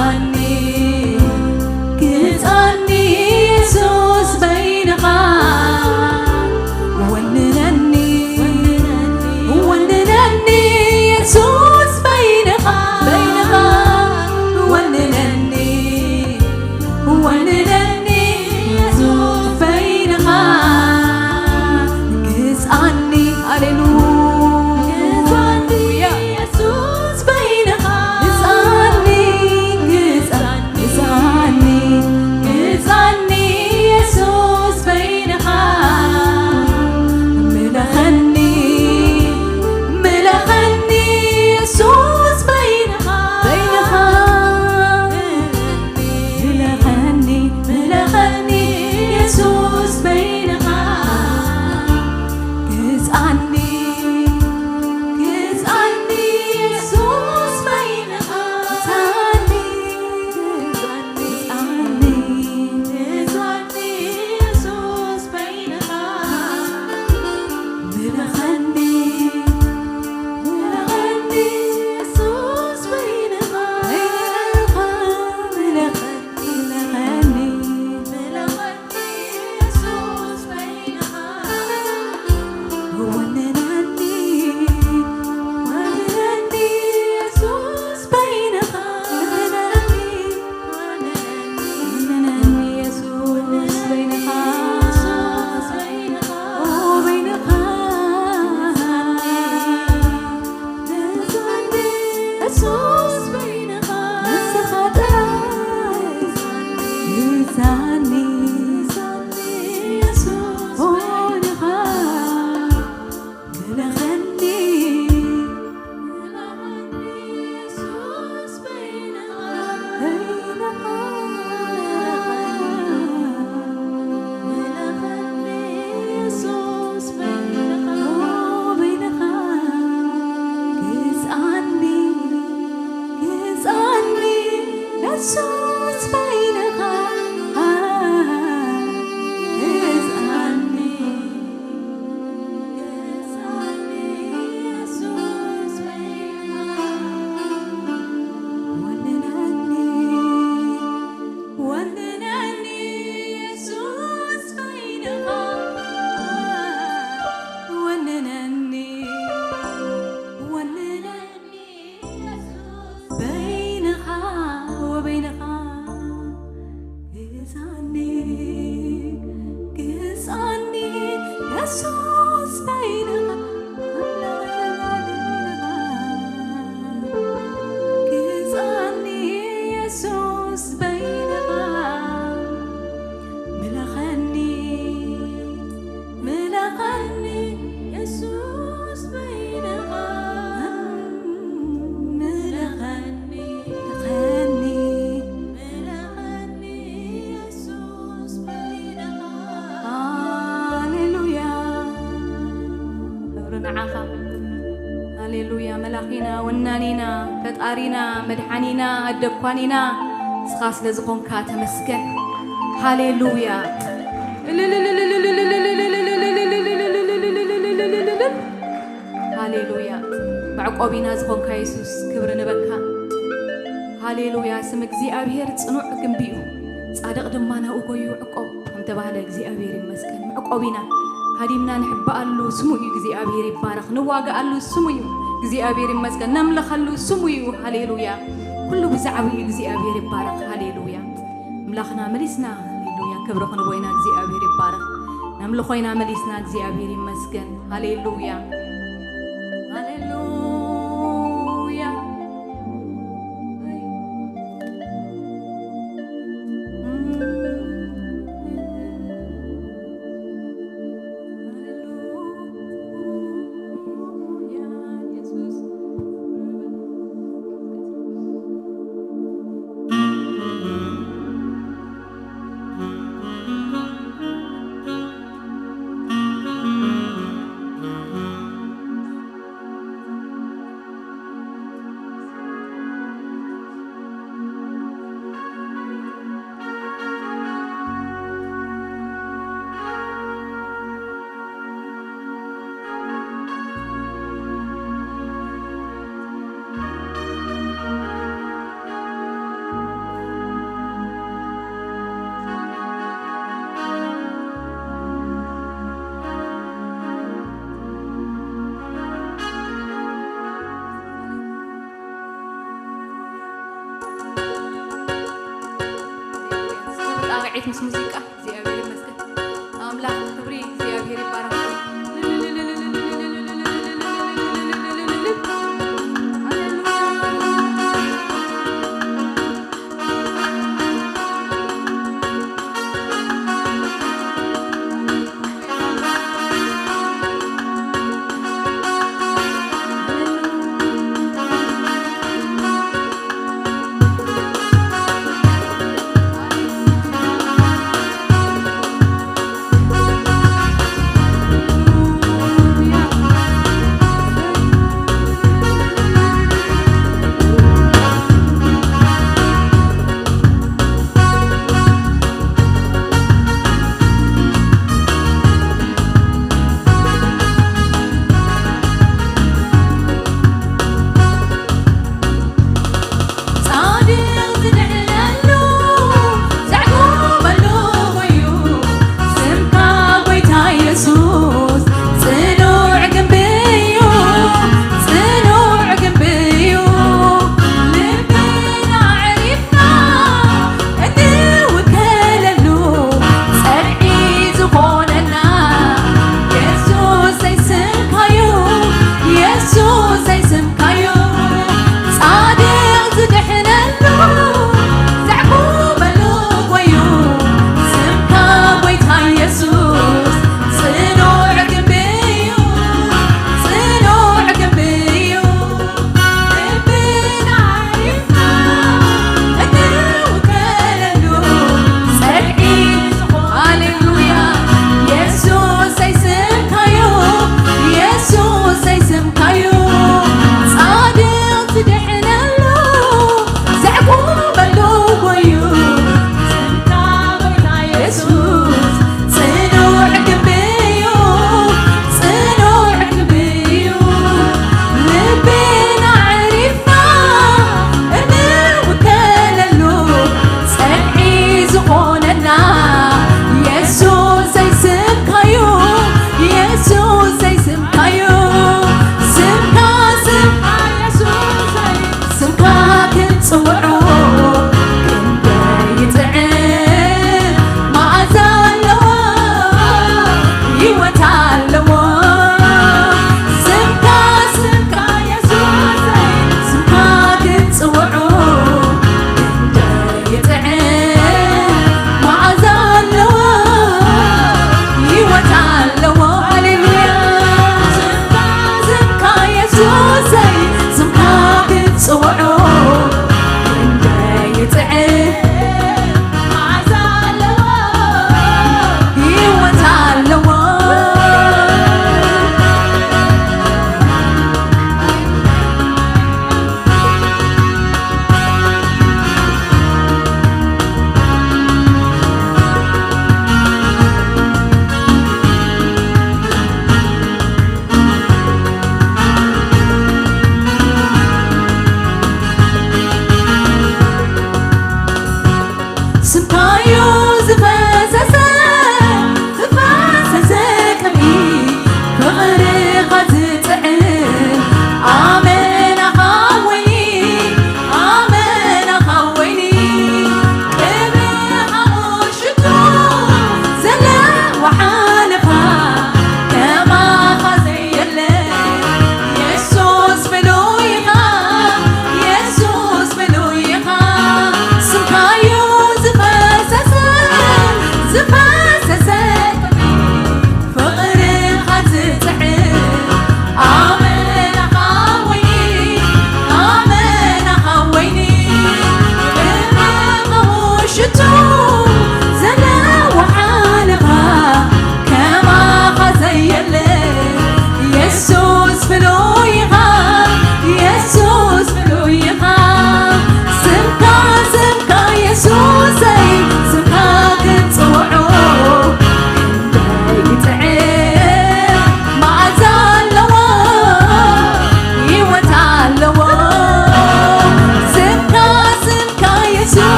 ግዛኒ፣ ግዛኒ የሱስ በይንኻ። ወንነኒ፣ ወንነኒ የሱስ በይንኻ። በይንኻ። ወንነኒ፣ ወንነኒ የሱስ በይንኻ። ግዛኒ፣ ሃሌሉያ። ግዛኒ የሱስ በይንኻ። ግዛኒ፣ ግዛኒ፣ ግዛኒ፣ ግዛኒ የሱስ በይንኻ። ምለኸኒ፣ ምለኸኒ የሱስ በይንኻ። በይንኻ። ምለኸኒ፣ ምለኸኒ የሱስ በይንኻ። ግዛኒ፣ ግዛኒ የሱስ በይንኻ። ግዛኒ፣ ግዛኒ፣ ግዛኒ የሱስ በይንኻ። ምለኸኒ፣ ምለኸኒ የሱስ በይንኻ። በይንኻ፣ ምለኸኒ፣ ምለኸኒ፣ ምለኸኒ የሱስ በይንኻ። ወንነኒ፣ ወንነኒ የሱስ በይንኻ። ወንነኒ፣ ወንነኒ የሱስ በይንኻ። ኦ፣ በይንኻ። ግዛኒ፣ የሱስ በይንኻ። ንስኻ ጥራይ ግዛኒ። የሱስ በይንኻ። ምለኸኒ፣ ምለኸኒ የሱስ በይንኻ። በይንኻ። ምለኸኒ፣ ምለኸኒ የሱስ በይንኻ። ኦ፣ በይንኻ። ግዛኒ፣ ግዛኒ የሱስ በይንኻ። ግዛኒ፣ ግዛኒ የሱስ በይንኻ። ወንነኒ፣ ወንነኒ የሱስ በይንኻ። ወንነኒ፣ ወንነኒ የሱስ በይንኻ ወበይንኻ። ግዛኒ፣ ግዛኒ የሱስ በይንኻ። ግዛኒ የሱስ በይንኻ። ምለኸኒ፣ ምለኸኒ የሱስ በይንኻ። ምለኸኒ፣ ምለኸኒ፣ ምለኸኒ የሱስ በይንኻ። ሃሌሉያ። ክብሪ ንዓኻ። ሃሌሉያ። መላኺና፣ ወናኒና፣ ፈጣሪና፣ መድሓኒና፣ ኣደኳኒና፣ ንስኻ ስለ ዝኾንካ ተመስገን። ሃሌሉያ። ሃሌሉያ። መዕቆቢና ዝኾንካ የሱስ፣ ክብሪ ንበካ። ሃሌሉያ። ስም እግዚኣብሔር ጽኑዕ ግንቢ እዩ፣ ጻድቕ ድማ ናብኡ ጎዩ ይዕቆብ። ከም ተባህለ እግዚኣብሔር ይመስገን። መዕቆቢና ሃዲምና ንሕበኣሉ ስሙ እዩ። እግዚኣብሔር ይባረኽ። ንዋገኣሉ ስሙ እዩ። እግዚኣብሔር ይመስገን። ነምልኸሉ ስሙ እዩ። ሃሌሉያ። ኩሉ ብዛዕባኡ እዩ። እግዚኣብሔር ይባረኽ። ሃሌሉያ። ኣምላኽና መሊስና፣ ሃሌሉያ፣ ክብሪ ክንቦ ኢና። እግዚኣብሔር ይባረኽ። ነምልኾ ኢና መሊስና። እግዚኣብሔር ይመስገን። ሃሌሉያ። ሃሌሉያ። ጣቕዒት ምስ ሙዚቃ እግዚኣብሔር ይመስገን። ኣምላኽ ክብሪ እግዚኣብሔር ይባረኽ።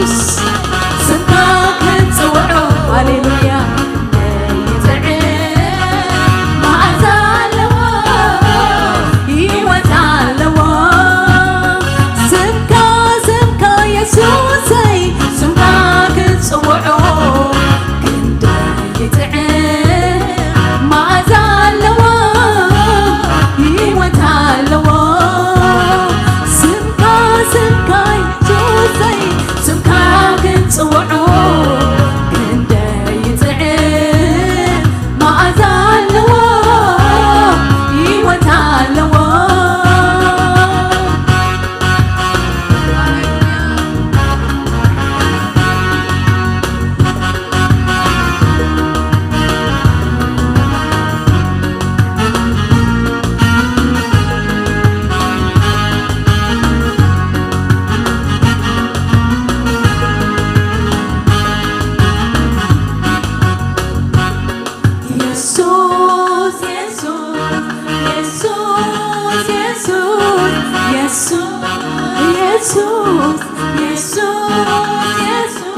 ስምካ ክንጽውዖ፣ ሃሌሉያ፣ ይጥዕም መዓዛ ኣለዎ፣ ህይወት ኣለዎ። ስምካ፣ ስምካ የሱሰይ፣ ስምካ ክንጽውዖ፣ ክንደይ ይጥዕም መዓዛ ኣለዎ፣ ህይወት ኣለዎ። ስምካ፣ ስምካ የሱሰይ፣ ስምካ ክንጽውዖ፣ ክንደይ ይጥዕም መዓዛ ኣለዎ፣ ህይወት ኣለዎ። የሱስ፣ የሱስ፣ የሱስ፣ የሱስ፣ የሱስ፣ የሱስ፣ የሱስ፣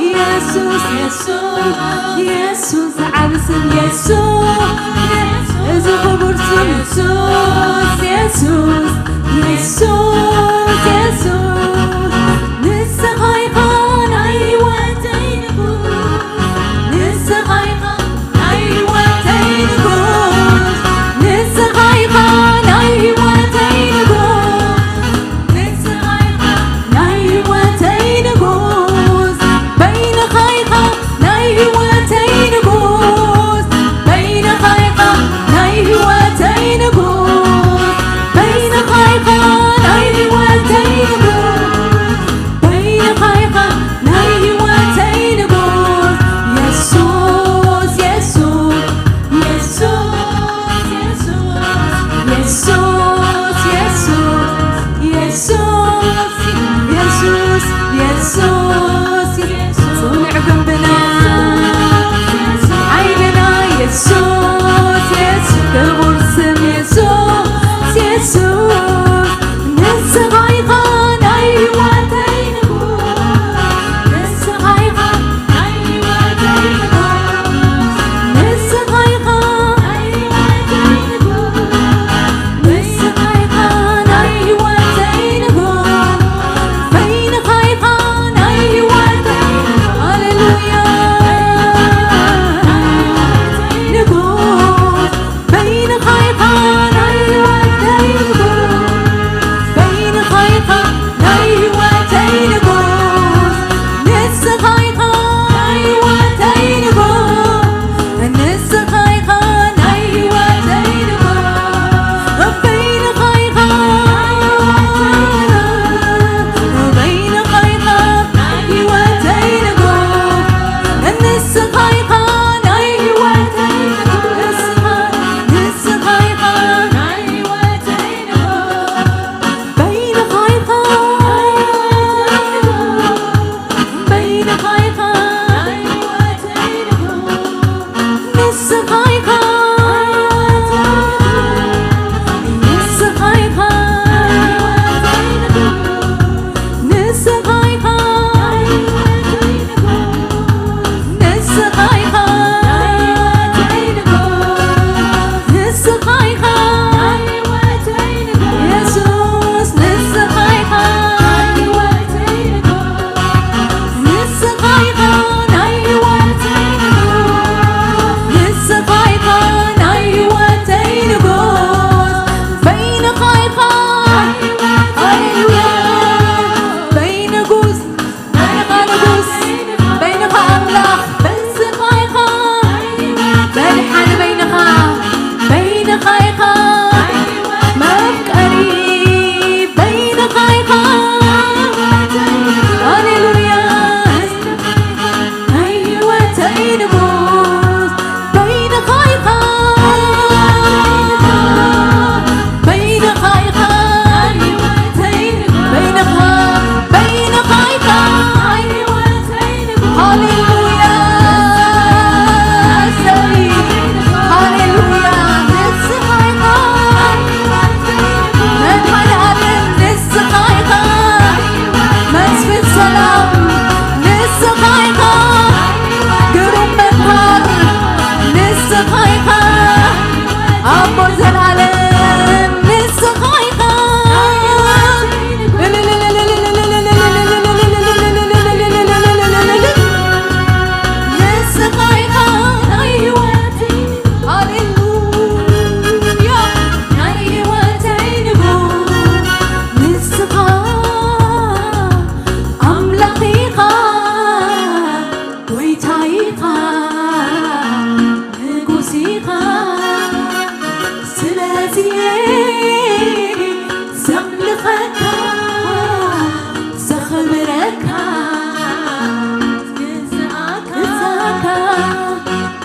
የሱስ፣ የሱስ፣ የሱስ፣ ዝዓቢ ስም የሱስ፣ እዚ ክቡር ስም የሱስ፣ የሱስ፣ የሱስ፣ የሱስ፣ ንስኻ ኢኻ ናይ ህይወተይ ንጉስ፣ ንስኻ ኢኻ ናይ ህይወተይ ንጉስ፣ ንስኻ ኢኻ ናይ ህይወተይ ንጉስ፣ ንስኻ ኢኻ ናይ ህይወተይ ንጉስ፣ በይንኻ ኢኻ ናይ ህይወተይ ንጉስ፣ በይንኻ ኢኻ ናይ ህይወተይ ንጉስ፣ በይንኻ ኢኻ ናይ ህይወተይ ንጉስ።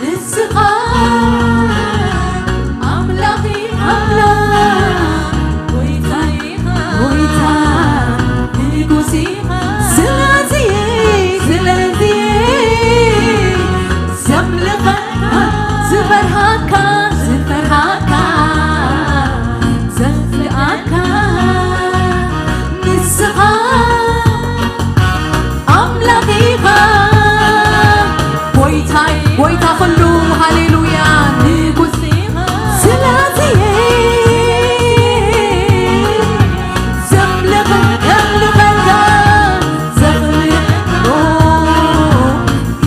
ንስኻ ኣምላኽ ኢኻ፣ ጎይታ ኢኻ፣ ጎይታ ንጉስ ኢኻ። ስለዚ፣ ስለዚ ዘምልኸካ፣ ዝፈርሃካ፣ ዝፈርሃካ፣ ዘፍርሃካ ንስኻ ኣምላኽ ኢኻ፣ ጎይታይ፣ ጎይታ ኩሉ፣ ሃሌሉያ፣ ንጉስ ኢኻ። ስለዚ ዘምልኽ-፣ ዘምልኸካ፣ ዘኽብረካ፣ ኦ፣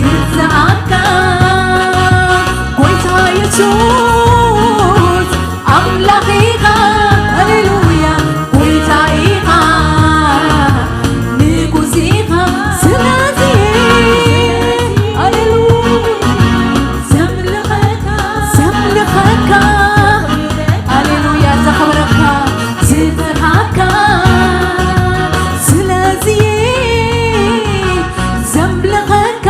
ይግዛኣካ ጎይታ የሱስ ኣምላኽ ኢኻ፣ ሃሌሉያ፣ ጎይታ ኢኻ፣ ንጉስ ኢኻ። ስለዚ፣ ሃሌሉያ፣ ዘምልኸካ፣ ዘምልኸካ፣ ሃሌሉያ፣ ዘኽብረካ፣ ዝፈርሃካ። ስለዚ ዘምልኸካ፣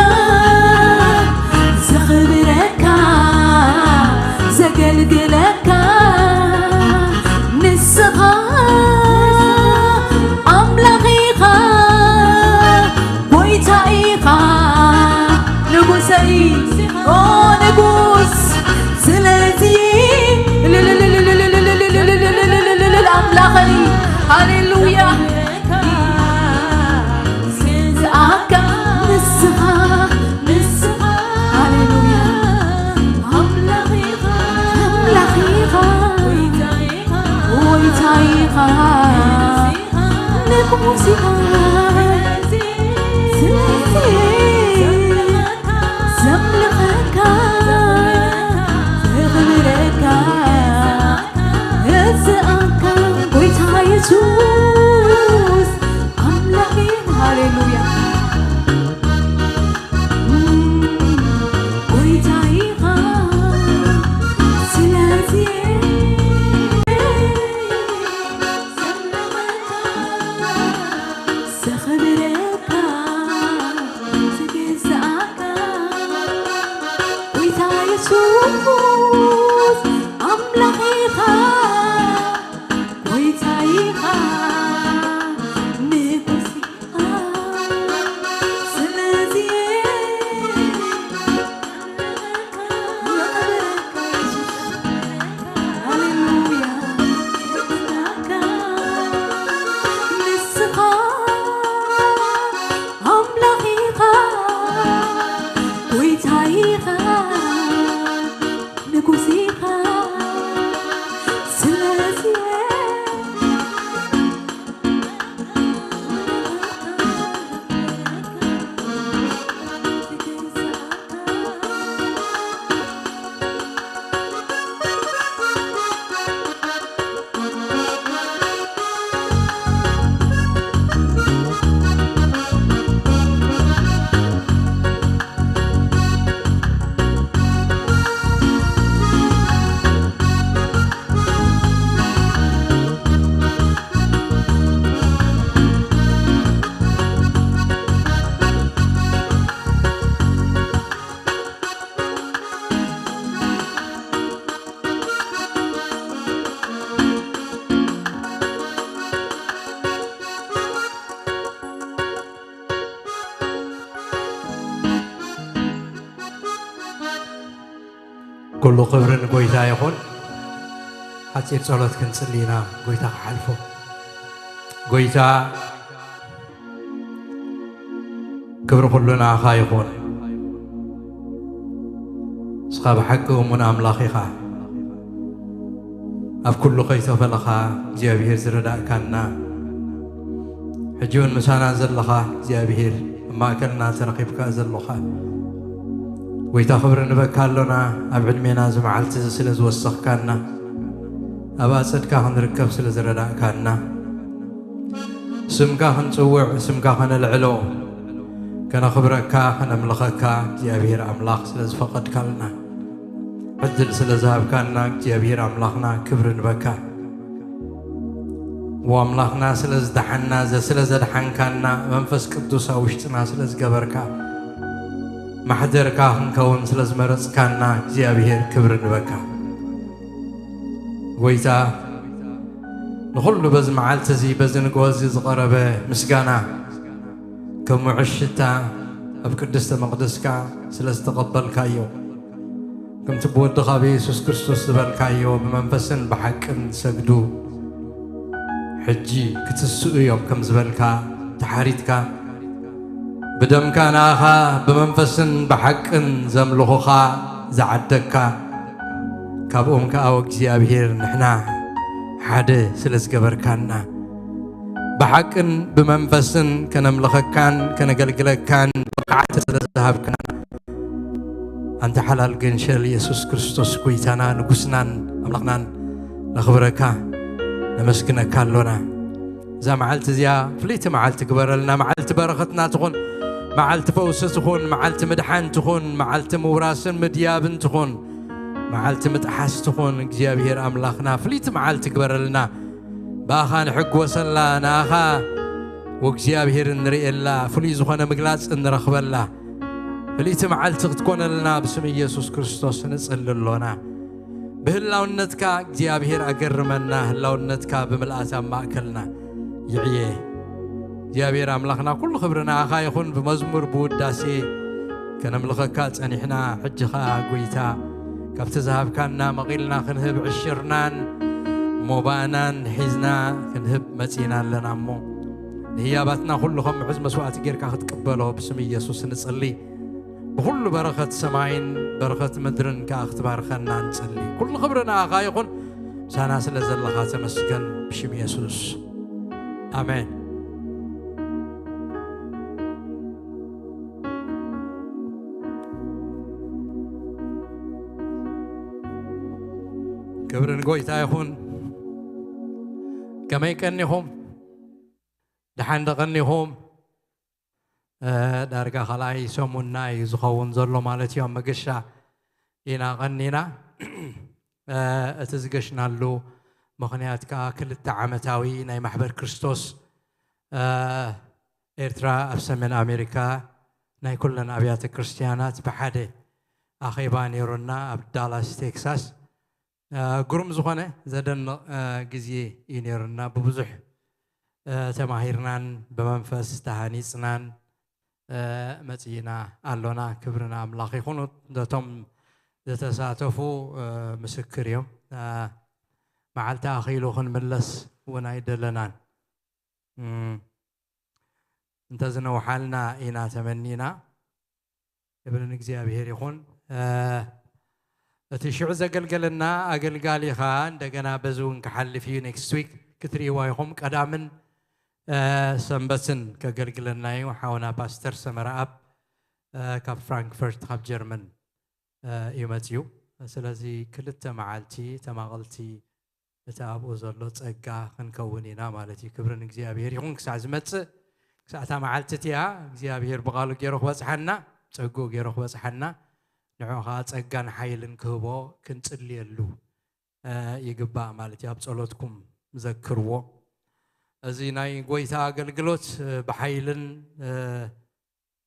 ዘኽብረካ፣ ዘገልግለካ ንስኻ ኣምላኽ ኢኻ፣ ጎይታ ኢኻ፣ ንጉሰይ፣ ኦ ንጉስ። ስለዚ ኣምላኸይ፣ ሃሌሉያ። ዝኣካ ንስኻ፣ ንስኻ፣ ሃሌሉያ። ኣምላኽ ኢኻ፣ ኣምላኽ ኢኻ፣ ጎይታ ኢኻ፣ ጎይታ ኢኻ፣ ንጉስ ኢኻ። ስለዚ ዘምልኸካ፣ ዘኽብረካ፣ እዝኣካ ጎይታ የሱስ ኣምላኽ እዩ። ሃሌሉያ። ጎይታ ኢኻ፣ ስለዚ ዘምልኸካ፣ ዘኽብረካ፣ ዝግዝኣካ፣ ጎይታ የሱስ ኣምላኽ ኢኻ፣ ጎይታ ኢኻ፣ ንጉስ ኢኻ። ስለዚ ሃሌሉያ፣ ንስኻ ኣምላኽ ኢኻ፣ ጎይታ ኢኻ፣ ንጉስ ኢኻ። ስለዚ ኩሉ ክብሪ ንጎይታ ይኹን። ሓጺር ጸሎት ክንጽሊ ኢና፣ ጎይታ ክሓልፎ። ጎይታ፣ ክብሪ ኩሉ ንኣኻ ይኹን። ንስኻ ብሓቂ እሙን ኣምላኽ ኢኻ። ኣብ ኩሉ ከይተፈለኻ እግዚኣብሄር ዝረዳእካና፣ ሕጂ እውን ምሳና ዘለኻ እግዚኣብሄር፣ ኣብ ማእከልና ተረኺብካ ዘሎኻ ጎይታ፣ ክብሪ ንበካ ኣሎና። ኣብ ዕድሜና እዚ መዓልቲ እዚ ስለ ዝወሰኽካና፣ ኣብ ኣጸድካ ክንርከብ ስለ ዝረዳእካና፣ ስምካ ክንጽውዕ፣ ስምካ ከነልዕሎ፣ ከነኽብረካ፣ ከነምልኸካ እግዚኣብሄር ኣምላኽ ስለ ዝፈቐድካልና፣ ዕድል ስለ ዝሃብካና እግዚኣብሄር ኣምላኽና ክብሪ ንበካ። ወኣምላኽና ስለ ዝደሓና፣ ዘ-፣ ስለ ዘድሓንካና፣ መንፈስ ቅዱስ ኣብ ውሽጥና ስለ ዝገበርካ፣ ማሕደርካ ክንከውን ስለ ዝመረጽካና፣ እግዚኣብሔር ክብሪ ንበካ። ጎይታ፣ ንኹሉ በዚ መዓልቲ እዚ፣ በዚ ንግሆ እዚ ዝቐረበ ምስጋና፣ ከም ውዑይ ሽታ ኣብ ቅድስተ መቕደስካ ስለ ዝተቐበልካዮ፣ ከምቲ ብወድኻ ብየሱስ ክርስቶስ ዝበልካዮ፣ ብመንፈስን ብሓቅን ሰግዱ፣ ሕጂ ክትስኡ እዮም ከም ዝበልካ ተሓሪድካ፣ ብደምካ ንኣኻ ብመንፈስን ብሓቅን ዘምልኹኻ ዝዓደግካ፣ ካብኦም ከኣ እግዚኣብሔር ንሕና ሓደ ስለ ዝገበርካና፣ ብሓቅን ብመንፈስን ከነምልኸካን ከነገልግለካን ብቕዓት ስለ ዝሃብካና፣ ኣንታ ሓላል ገንሸል የሱስ ክርስቶስ ጎይታና ንጉስናን ኣምላኽናን ነኽብረካ ነመስግነካ ኣሎና። እዛ መዓልቲ እዚኣ ፍልይቲ መዓልቲ ግበረልና። መዓልቲ በረኸትና ትኹን፣ መዓልቲ ፈውሲ ትኹን፣ መዓልቲ ምድሓን ትኹን፣ መዓልቲ ምውራስን ምድያብን ትኹን፣ መዓልቲ ምጥሓስ ትኹን። እግዚኣብሔር ኣምላኽና ፍልይቲ መዓልቲ ግበረልና። ብኣኻ ንሕግወሰላ፣ ንኣኻ ወእግዚኣብሔር እንርእየላ፣ ፍሉይ ዝኾነ ምግላጽ እንረኽበላ ፍልይቲ መዓልቲ ክትኮነልና ብስም ኢየሱስ ክርስቶስ ንጽሊ ኣሎና። ብህላውነትካ እግዚኣብሔር ኣገርመና፣ ህላውነትካ ብምልኣት ኣብ ማእከልና ይዕየ። እግዚኣብሔር ኣምላኽና ኩሉ ክብሪ ንኣኻ ይኹን። ብመዝሙር ብውዳሴ ከነምልኸካ ጸኒሕና፣ ሕጂ ኸኣ ጎይታ ካብቲ ዝሃብካና መቒልና ክንህብ ዕሽርናን ሞባእናን ሒዝና ክንህብ መጺእና ኣለና እሞ፣ ንህያባትና ኩሉ ከም ምዑዝ መስዋእቲ ጌርካ ክትቅበሎ ብስም ኢየሱስ ንጽሊ። ብኹሉ በረኸት ሰማይን በረኸት ምድርን ከኣ ክትባርከና ንጽሊ። ኩሉ ክብሪ ንኣኻ ይኹን። ምሳና ስለ ዘለኻ ተመስገን ብሽም የሱስ። ኣሜን። ክብሪ ንጎይታ ይኹን። ከመይ ቀኒኹም? ደሓን ዶ ቀኒኹም? እ፣ ዳርጋ ካልኣይ ሰሙንና እዩ ዝኸውን ዘሎ ማለት እዩ። ኣብ መገሻ ኢና ቀኒና። እ፣ እቲ ዝገሽናሉ ምኽንያት ከኣ ክልተ ዓመታዊ ናይ ማሕበር ክርስቶስ፣ እ፣ ኤርትራ ኣብ ሰሜን ኣሜሪካ ናይ ኩለን ኣብያተ ክርስትያናት ብሓደ ኣኼባ ነይሩና ኣብ ዳላስ ቴክሳስ። እ፣ ግሩም ዝኾነ ዘደንቕ፣ እ፣ ግዜ እዩ ነይሩና። ብብዙሕ፣ እ፣ ተማሂርናን ብመንፈስ ተሃኒጽናን፣ እ፣ መጺእና ኣሎና። ክብሪ ንኣምላኽ ይኹን። ነቶም ዝተሳተፉ፣ እ፣ ምስክር እዮም። እ፣ መዓልቲ ኣኺሉ ክንምለስ እውን ኣይደለናን። እም፣ እንተዝነውሓልና ኢና ተመኒና። ክብሪ ንእግዚኣብሔር ይኹን። እ፣ እቲ ሽዑ ዘገልገለና ኣገልጋሊ ኸኣ እንደገና በዚ እውን ክሓልፍ እዩ። ኔክስት ዊክ ክትርእይዋ ኢኹም። ቀዳምን፣ እ፣ ሰንበትን ከገልግለና እዩ። ሓውና ፓስተር ሰመረኣብ፣ እ፣ ካብ ፍራንክፈርት ካብ ጀርመን፣ እ፣ እዩ መጺኡ። ስለዚ ክልተ መዓልቲ ተማቐልቲ እቲ ኣብኡ ዘሎ ጸጋ ክንከውን ኢና ማለት እዩ። ክብሪ ንእግዚኣብሔር ይኹን። ክሳዕ ዝመጽእ፣ ክሳዕ እታ መዓልቲ እቲኣ እግዚኣብሔር ብቓሉ ገይሩ ክበጽሓና፣ ጸግኡ ገይሩ ክበጽሓና፣ ንዕኡ ኸዓ ጸጋን ሓይልን ክህቦ ክንጽልየሉ፣ እ፣ ይግባእ ማለት እዩ። ኣብ ጸሎትኩም ዘክርዎ። እዚ ናይ ጐይታ ኣገልግሎት፣ እ፣ ብሓይልን፣ እ፣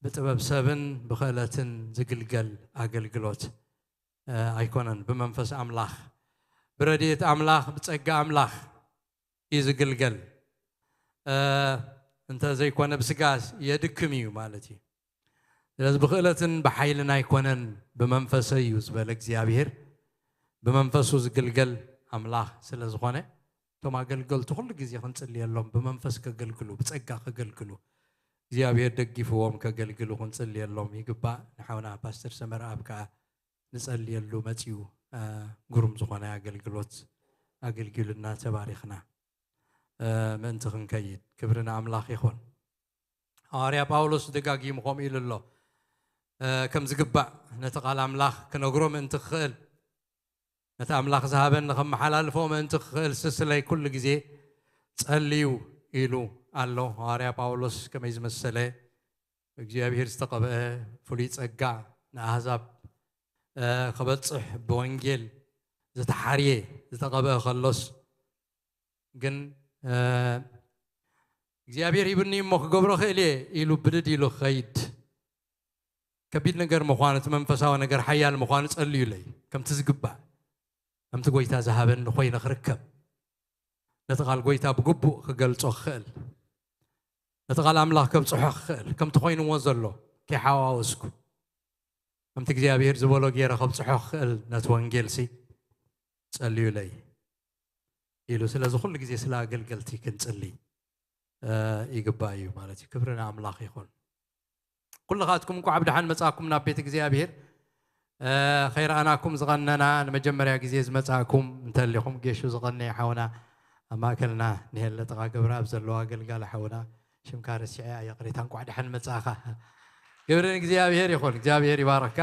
ብጥበብ ሰብን ብኽእለትን ዝግልገል ኣገልግሎት፣ እ፣ ኣይኮነን። ብመንፈስ ኣምላኽ፣ ብረድኤት ኣምላኽ፣ ብጸጋ ኣምላኽ እዩ ዝግልገል። እ፣ እንተ ዘይኮነ ብስጋ የድክም እዩ ማለት እዩ። ስለዚ ብኽእለትን ብሓይልን ኣይኮነን፣ ብመንፈሰይ እዩ ዝበለ እግዚኣብሔር፣ ብመንፈሱ ዝግልገል ኣምላኽ ስለ ዝኾነ፣ እቶም ኣገልገልቱ ኩሉ ግዜ ክንጽልየሎም፣ ብመንፈስ ከገልግሉ፣ ብጸጋ ከገልግሉ፣ እግዚኣብሔር ደጊፍዎም ከገልግሉ ክንጽልየሎም ይግባእ። ንሓውና ፓስተር ሰመረኣብ ከኣ ንጸልየሉ መጺኡ፣ እ፣ ግሩም ዝኾነ ኣገልግሎት ኣገልጊሉና ተባሪኽና፣ እ፣ ምእንቲ ክንከይድ። ክብሪ ንኣምላኽ ይኹን። ሃዋርያ ጳውሎስ ደጋጊሙ ከምኡ ኢሉ ኣሎ። እ፣ ከም ዝግባእ ነቲ ቃል ኣምላኽ ክነግሮ ምእንቲ ክኽእል፣ ነቲ ኣምላኽ ዝሃበኒ ከመሓላልፎ ምእንቲ ክኽእል ስስለይ ኩሉ ግዜ ጸልዩ ኢሉ ኣሎ። ሃዋርያ ጳውሎስ ከመይ ዝመሰለ እግዚኣብሔር ዝተቐብአ ፍሉይ ጸጋ ንኣህዛብ፣ እ፣ ክበጽሕ ብወንጌል ዝተሓርየ ዝተቐብአ ከሎስ፣ ግን፣ እግዚኣብሔር ሂብኒ እሞ ክገብሮ ክእል እየ ኢሉ ብድድ ኢሉ ክኸይድ ከቢድ ነገር ምዃኑ፣ እቲ መንፈሳዊ ነገር ሓያል ምዃኑ ጸልዩለይ። ከምቲ ዝግባእ፣ ከምቲ ጎይታ ዝሃበኒ ኮይነ ክርከብ፣ ነቲ ቃል ጎይታ ብግቡእ ክገልጾ ክኽእል፣ ነቲ ቃል ኣምላኽ ከብጽሖ ክኽእል፣ ከምቲ ኮይንዎ ዘሎ ከይሓዋወስኩ፣ ከምቲ እግዚኣብሔር ዝበሎ ገይረ ከብጽሖ ክኽእል ነቲ ወንጌልሲ ጸልዩለይ ኢሉ። ስለዚ ኩሉ ግዜ ስለ ኣገልገልቲ ክንጽሊ ይግባእ እዩ ማለት እዩ። ክብሪ ንኣምላኽ ይኹን። ኩልኻትኩም እንኳዕ ብደሓን መጻእኩም ናብ ቤት እግዚኣብሔር። ከይረኣናኩም ዝቐነና፣ ንመጀመርያ ግዜ ዝመጻእኩም እንተሊኹም፣ ጌሹ ዝቐነየ ሓውና ኣብ ማእከልና ንሄለ ጥቓ ገብረኣብ ዘለዋ ኣገልጋሊ ሓውና፣ ሽምካ ረሲዐ፣ ይቕሬታ፣ እንኳዕ ደሓን መጻእኻ። ክብሪ ንእግዚኣብሔር ይኹን። እግዚኣብሔር ይባርካ።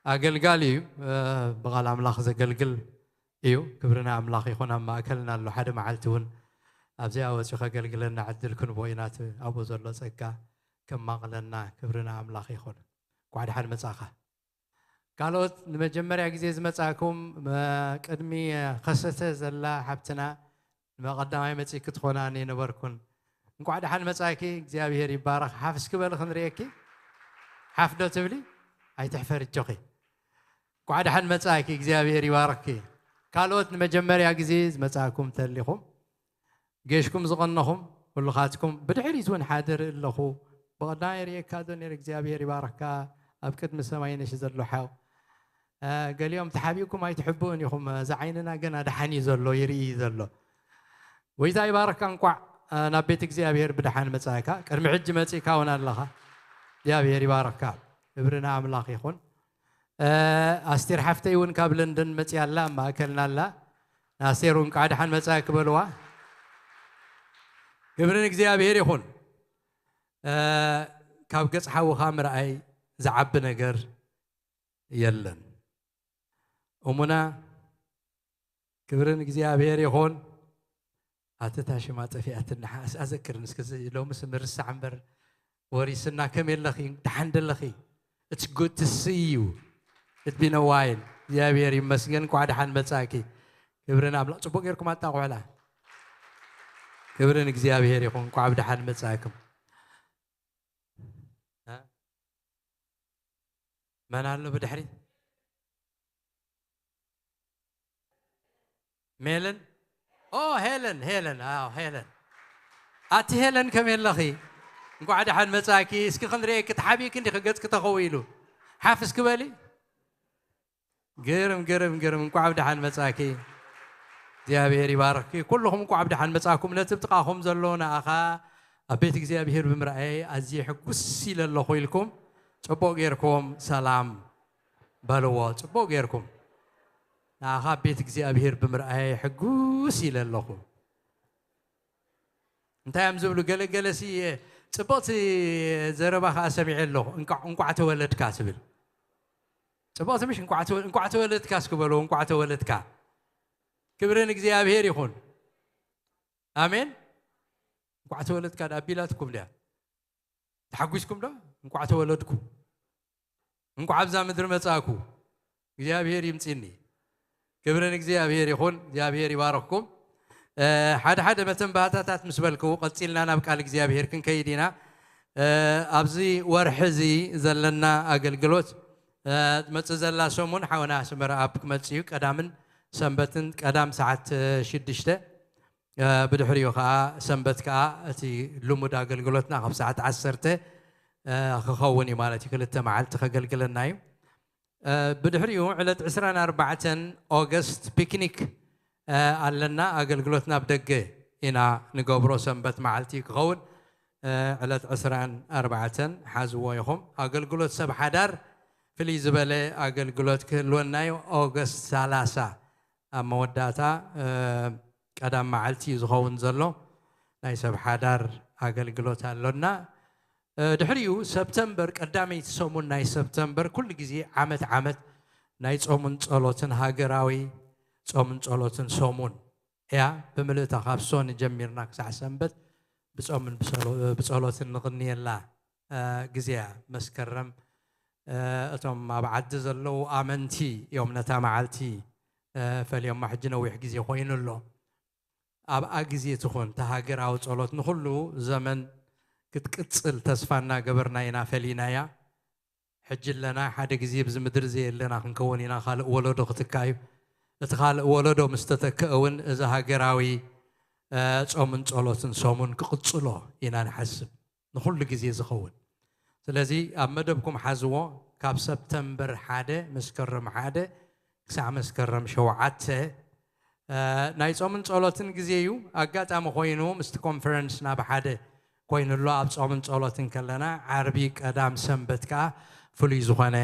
ኣገልጋሊ እዩ፣ ብቓል ኣምላኽ ዘገልግል እዩ። ክብሪ ንኣምላኽ ይኹን። ኣብ ማእከልና ኣሎ። ሓደ መዓልቲ እውን ኣብዚኣ ወጺኡ ከገልግለና ዕድል ክንቦ ኢና። እቲ ኣብኡ ዘሎ ጸጋ ከማቕለና። ክብሪ ንኣምላኽ ይኹን። እንኳዕ ደሓን መጻእኻ። ካልኦት ንመጀመርያ ግዜ ዝመጻእኩም፣ መ-፣ ቅድሚ ከሰተ ዘላ ሓብትና፣ ንመቐዳማይ መጺእኪ ትኾና እኔ ነበርኩን። እንኳዕ ደሓን መጻእኪ፣ እግዚኣብሔር ይባረኽ። ሓፍ እስኪ በሊ ክንርእየኪ። ሓፍ ዶ ትብሊ? ኣይትሕፈሪ፣ እጆኺ። እንኳዕ ደሓን መጻእኪ፣ እግዚኣብሔር ይባርኽኪ። ካልኦት ንመጀመርያ ግዜ ዝመጻእኩም እንተሊኹም፣ ጌሽኩም ዝቐነኹም ኩልኻትኩም፣ ብድሕሪት እውን ሓድር ኣለኹ። ብቐዳማይ ርእየካ ዶ ነይረ፣ እግዚኣብሔር ይባርኽካ። ኣብ ቅድሚ ሰማይ ነሽ ዘሎ ሓው። እ፣ ገሊኦም ተሓቢእኩም ኣይትሕብኡን ኢኹም። እዚ ዓይንና ገና ደሓን እዩ ዘሎ፣ ይርኢ እዩ ዘሎ። ጎይታ ይባርካ። እንኳዕ፣ እ፣ ናብ ቤት እግዚኣብሔር ብደሓን መጻእካ። ቅድሚ ሕጂ መጺእካ እውን ኣለኻ። እግዚኣብሔር ይባርካ። ክብሪ ንኣምላኽ ይኹን። እ፣ ኣስቴር ሓፍተይ እውን ካብ ለንደን መጺኣ ኣላ፣ ኣብ ማእከልና ኣላ። ንኣስቴር እውን እንኳዕ ደሓን መጻእኪ በልዋ። ክብሪ ንእግዚኣብሔር ይኹን። እ፣ ካብ ገጽ ሓውኻ ምርኣይ ዝዓቢ ነገር የለን። እሙና፣ ክብሪ ንእግዚኣብሔር ይኹን። ኣቲ እታ ሽማ ጠፊኣትኒ፣ ሓ-፣ ኣዘክርኒ እስከ፣ እዚ ሎምስ ምርሳዕ እምበር ወሪስና። ከመይ ኣለኺ? ደሓን ደለኺ? It's good to see you. It's been a while. እግዚኣብሔር ይመስገን፣ እንኳዕ ደሓን መጻእኪ። ክብሪ ንኣምላኽ። ጽቡቕ ጌርኩም ኣጣቕዑላ። ክብሪ ንእግዚኣብሔር ይኹን፣ እንኳዕ ብደሓን መጻእኩም። እ? መን ኣሎ ብድሕሪት? ሜለን? ኦ፣ ሄለን፣ ሄለን፣ ኣዎ፣ ሄለን። ኣቲ ሄለን፣ ከመይ ኣለኺ? እንኳዕ ደሓን መጻእኪ። እስኪ ክንርእየኪ፣ ተሓቢእኪ እንዲኺ ገጽኪ ተኸው ኢሉ። ሓፍ እስኪ በሊ። ግርም፣ ግርም፣ ግርም። እንኳዕ ብደሓን መጻእኪ። እግዚኣብሔር ይባርኽኪ። ኩልኹም እንኳዕ ብደሓን መጻእኩም። ነቲ ብጥቓኹም ዘሎ ንኣኻ ኣብ ቤት እግዚኣብሔር ብምርኣየይ ኣዝየ ሕጉስ ኢለ ኣለኹ ኢልኩም ጽቡቕ ጌርኩም ሰላም በልዎ። ጽቡቕ ጌርኩም። ንኣኻ ኣብ ቤት እግዚኣብሔር ብምርኣየይ ሕጉስ ኢለ ኣለኹ። እንታይ እዮም ዝብሉ? ገለ ገለሲ፣ ጽብቕቲ ዘረባ ከኣ ሰሚዐ ኣለኹ። እንቋዕ፣ እንቋዕ ተወለድካ ትብል። ጽብቕቲ ምሽ? እንቋዕ ተወ-፣ እንቋዕ ተወለድካ እስኪ በልዎ፣ እንቋዕ ተወለድካ። ክብሪ ንእግዚኣብሔር ይኹን። ኣሜን። እንቋዕ ተወለድካ ዳ ኣቢላትኩም ድያ? ተሓጒስኩም ዶ? እንቋዕ ተወለድኩ፣ እንቋዕ ኣብዛ ምድሪ መጻእኩ፣ እግዚኣብሔር ይምጺኒ። ክብሪ ንእግዚኣብሔር ይኹን። እግዚኣብሔር ይባርኽኩም። እ፣ ሓደ ሓደ መተንባህታታት ምስ በልክው፣ ቀጺልና ናብ ቃል እግዚኣብሔር ክንከይድ ኢና። እ፣ ኣብዚ ወርሒ እዚ ዘለና ኣገልግሎት፣ እ፣ ትመጽእ ዘላ ሰሙን ሓውና ኣስመረኣብ ክመጽእ እዩ። ቀዳምን ሰንበትን፣ ቀዳም ሰዓት ሽዱሽተ፣ እ፣ ብድሕሪኡ ኸኣ ሰንበት ከኣ እቲ ልሙድ ኣገልግሎትና ካብ ሰዓት ዓሰርተ፣ እ፣ ክኸውን እዩ ማለት እዩ። ክልተ መዓልቲ ከገልግለና እዩ። እ፣ ብድሕሪኡ ዕለት ዕስራን ኣርባዕተን ኦገስት ፒክኒክ፣ እ፣ ኣለና። ኣገልግሎት ናብ ደገ ኢና ንገብሮ፣ ሰንበት መዓልቲ ክኸውን። እ፣ ዕለት ዕስራን ኣርባዕተን ሓዝዎ ኢኹም። ኣገልግሎት ሰብ ሓዳር ፍልይ ዝበለ ኣገልግሎት ክህልወና እዩ። ኦገስት ሰላሳ ኣብ መወዳእታ፣ እ፣ ቀዳም መዓልቲ እዩ ዝኸውን ዘሎ። ናይ ሰብ ሓዳር ኣገልግሎት ኣሎና። እ፣ ድሕሪኡ ሰፕተምበር፣ ቀዳመይቲ ሰሙን ናይ ሰፕተምበር፣ ኩሉ ግዜ ዓመት ዓመት ናይ ጾምን ጸሎትን፣ ሃገራዊ ጾምን ጸሎትን ሰሙን እያ። ብምልእታ ካብ ሶኒ ጀሚርና ክሳዕ ሰንበት ብጾምን ብጸሎ-፣ ብጸሎትን ንቕንየላ፣ እ፣ ግዜ እያ። መስከረም፣ እ፣ እቶም ኣብ ዓዲ ዘለዉ ኣመንቲ እዮም ነታ መዓልቲ፣ እ፣ ፈልዮማ። ሕጂ ነዊሕ ግዜ ኮይኑ ኣሎ። ኣብኣ ግዜ ትኹን፣ እታ ሃገራዊ ጸሎት ንኹሉ ዘመን ክትቅጽል ተስፋ እናገበርና ኢና ፈሊናያ። ሕጂ ኣለና፣ ሓደ ግዜ ብዚ ምድሪ ዘየለና ክንከውን ኢና፣ ካልእ ወለዶ ክትካ እዩ። እቲ ካልእ ወለዶ ምስ ተተክአ እውን እዚ ሃገራዊ፣ እ፣ ጾምን ጸሎትን ሰሙን ክቕጽሎ ኢና ንሓስብ። ንኹሉ ግዜ ዝኸውን። ስለዚ ኣብ መደብኩም ሓዝዎ፣ ካብ ሰፕተምበር ሓደ፣ መስከረም ሓደ ክሳዕ መስከረም ሸውዓተ፣ እ፣ ናይ ጾምን ጸሎትን ግዜ እዩ። ኣጋጣሚ ኮይኑ ምስቲ ኮንፈረንስ ናብ ሓደ ኮይኑ ኣሎ። ኣብ ጾምን ጸሎትን ከለና ዓርቢ፣ ቀዳም፣ ሰንበት ከኣ ፍሉይ ዝኾነ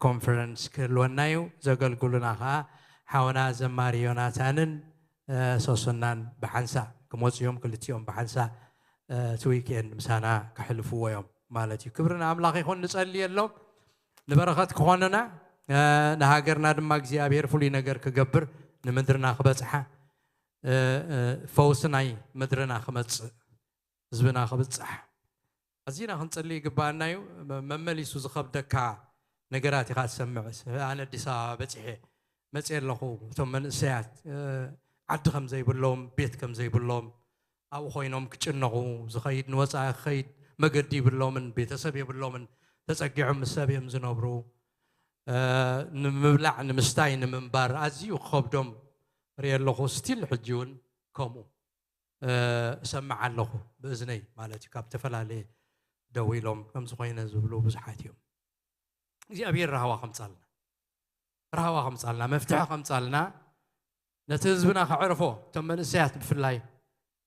ኮንፈረንስ ክህልወና እዩ። ዘገልግሉና ከኣ ሓውና ዘማሪ ዮናታንን፣ እ፣ ሶሶናን ብሓንሳእ ክመጹ እዮም። ክልቲኦም ብሓንሳእ፣ እ፣ እቲ ዊኬንድ ምሳና ከሕልፍዎ እዮም ማለት እዩ። ክብሪ ንኣምላኽ ይኹን። ንጸልየሎም፣ ንበረኸት ክኾኑና፣ እ፣ ንሃገርና ድማ እግዚኣብሔር ፍሉይ ነገር ክገብር፣ ንምድርና ክበጽሓ፣ እ፣ እ፣ ፈውሲ ናይ ምድርና ክመጽእ፣ ህዝብና ክብጻሕ ኣዚና ክንጽሊ ይግባኣና እዩ። መ-፣ መመሊሱ ዝኸብደካ ነገራት ኢኻ ትሰምዕ። ኣነ ኣዲስ ኣበባ በጺሐ መጽእ ኣለኹ። እቶም መንእሰያት፣ እ፣ ዓዲ ከም ዘይብሎም፣ ቤት ከም ዘይብሎም፣ ኣብኡ ኮይኖም ክጭነቑ፣ ዝኸይድ ንወጻኢ ክኸይድ መገዲ ይብሎምን፣ ቤተሰብ የብሎምን፣ ተጸጊዖም ምስ ሰብ እዮም ዝነብሩ። እ፣ ንምብላዕ፣ ንምስታይ፣ ንምንባር ኣዝዩ ክኸብዶም ርኢ ኣለኹ። ስቲል ሕጂ እውን ከምኡ፣ እ፣ እሰምዕ ኣለኹ፣ ብእዝነይ ማለት እዩ። ካብ ዝተፈላለየ ደዊሎም ከምዚ ኮይነ ዝብሉ ብዙሓት እዮም። እግዚኣብሔር ራህዋ ከምጻልና፣ ራህዋ ከምጻልና፣ መፍትሒ ከምጻልና፣ ነቲ ህዝብና ከዕርፎ፣ እቶም መንእሰያት ብፍላይ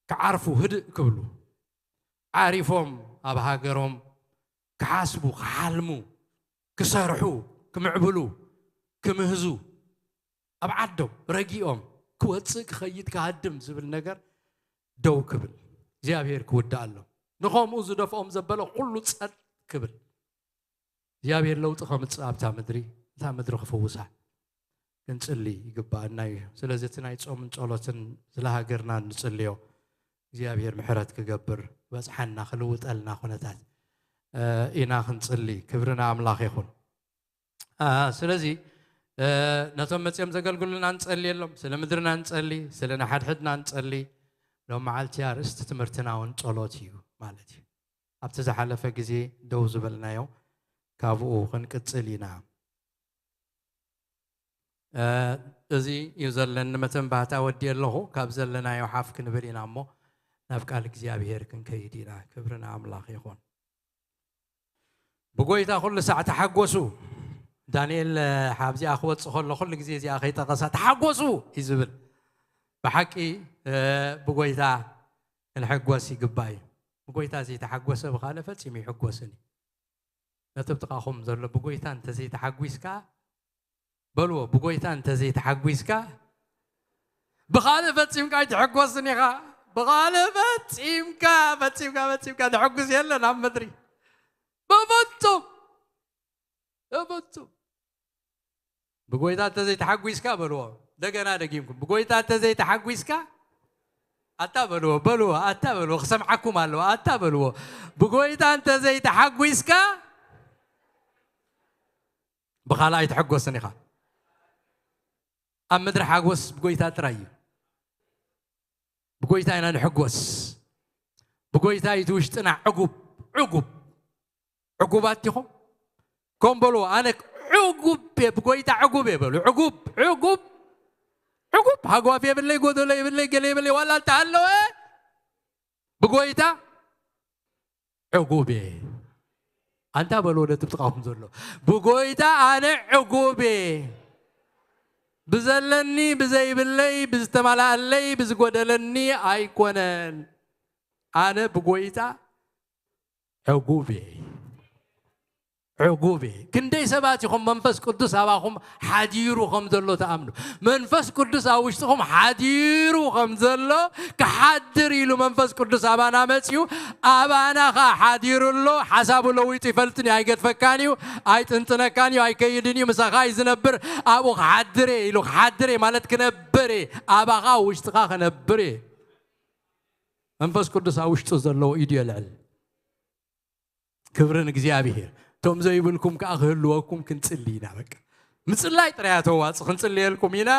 ክዓርፉ፣ ህድእ ክብሉ፣ ዓሪፎም ኣብ ሃገሮም ክሓስቡ፣ ክሓልሙ፣ ክሰርሑ፣ ክምዕብሉ፣ ክምህዙ፣ ኣብ ዓዶም ረጊኦም ክወጽእ፣ ክኸይድ፣ ክሃድም ዝብል ነገር ደው ክብል፣ እግዚኣብሔር ክውድኣሎም፣ ንኸምኡ ዝደፍኦም ዘበለ ኩሉ ጸጥ ክብል፣ እግዚኣብሔር ለውጢ ከምጽእ ኣብታ ምድሪ፣ እታ ምድሪ ክፍውሳ ክንጽሊ ይግባኣና እዩ። ስለዚ እቲ ናይ ጾምን ጸሎትን ስለ ሃገርና እንጽልዮ፣ እግዚኣብሔር ምሕረት ክገብር፣ ክበጽሓና፣ ክልውጠልና ኩነታት፣ እ፣ ኢና ክንጽሊ። ክብሪ ንኣምላኽ ይኹን። እ፣ ስለዚ፣ እ፣ ነቶም መጺኦም ዘገልግሉና ንጸልየሎም፣ ስለ ምድርና ንጸሊ፣ ስለ ንሓድሕድና ንጸሊ። ሎም መዓልቲ ኣርእስቲ ትምህርትና እውን ጸሎት እዩ ማለት እዩ። ኣብቲ ዝሓለፈ ግዜ ደው ዝበልናዮ ካብኡ ክንቅጽል ኢና። እ፣ እዚ እዩ ዘለኒ መተንባህታ ወዲ ኣለኹ። ካብ ዘለናዮ ሓፍ ክንብል ኢና እሞ ናብ ቃል እግዚኣብሔር ክንከይድ ኢና። ክብሪ ንኣምላኽ ይኹን። ብጎይታ ኩሉ ሳዕ ተሓጎሱ። ዳንኤል፣ እ፣ ሓብዚኣ ክወጽእ ከሎ ኩሉ ግዜ እዚኣ ከይጠቐሳ ተሓጎሱ እዩ ዝብል። ብሓቂ፣ እ፣ ብጎይታ ክንሕጎስ ይግባእ እዩ። ብጎይታ ዘይተሓጎሰ ብኻልእ ፈጺሙ ይሕጎስን እዩ። ነቲ ብጥቓኹም ዘሎ ብጎይታ እንተዘይተሓጒስካ በልዎ፣ ብጎይታ እንተዘይተሓጒስካ ብኻልእ ፈጺምካ ኣይትሕጎስን ኢኻ። ብኻልእ ፈጺምካ፣ ፈጺምካ፣ ፈጺምካ ተሐጉስ የለን ኣብ ምድሪ። በፍጹም፣ በፍጹም። ብጎይታ እንተዘይተሓጒስካ በልዎ። እንደገና ደጊምኩም፣ ብጎይታ እንተዘይተሓጒስካ፣ ኣታ በልዎ፣ በልዎ፣ ኣታ በልዎ፣ ክሰምዓኩም ኣለዎ፣ ኣታ በልዎ። ብጎይታ እንተዘይተሓጒስካ፣ ብኻልእ ኣይትሕጎስን ኢኻ። ኣብ ምድሪ ሓጎስ ብጎይታ ጥራይ እዩ። ብጎይታ ኢና ንሕጎስ። ብጎይታ እዩ እቲ ውሽጥና ዕጉብ፣ ዕጉብ። ዕጉባት ዲኹም? ከም በልዎ፣ ኣነ ዕጉብ እየ፣ ብጎይታ ዕጉብ እየ በሉ። ዕጉብ፣ ዕጉብ፣ ዕጉብ። ሃጓፍ የብለይ፣ ጎደሎ የብለይ፣ ገለ የብለይ፣ ዋላ እንተሃለወ ብጎይታ ዕጉብ እየ። ኣንታ በልዎ ነቲ ብጥቓኹም ዘሎ፣ ብጎይታ ኣነ ዕጉብ እየ። ብዘለኒ፣ ብዘይብለይ፣ ብዝተማልኣለይ፣ ብዝጎደለኒ ኣይኮነን። ኣነ ብጎይታ ዕጉብ እየ። ዕጉብ እየ። ክንደይ ሰባት ኢኹም መንፈስ ቅዱስ ኣባኹም ሓዲሩ ከም ዘሎ ትኣምኑ? መንፈስ ቅዱስ ኣብ ውሽጥኹም ሓዲሩ ከም ዘሎ፣ ክሓድር ኢሉ መንፈስ ቅዱስ ኣባና መጺኡ፣ ኣባና ኸኣ ሓዲሩ ኣሎ። ሓሳቡ ለዊጡ ይፈልጥን እዩ፣ ኣይገድፈካን እዩ፣ ኣይጥንጥነካን እዩ፣ ኣይከይድን እዩ፣ ምሳኻ እዩ ዝነብር። ኣብኡ ክሓድር እየ ኢሉ፣ ክሓድር እየ ማለት ክነብር እየ፣ ኣባኻ ውሽጥኻ ክነብር እየ። መንፈስ ቅዱስ ኣብ ውሽጡ ዘለዎ ኢዱ የልዕል። ክብሪ ንእግዚኣብሔር። እቶም ዘይብልኩም ከኣ ክህልወኩም ክንጽሊ ኢና። በቃ ምጽላይ ጥራይ እያ ተዋጽእ፣ ክንጽልየልኩም ኢና።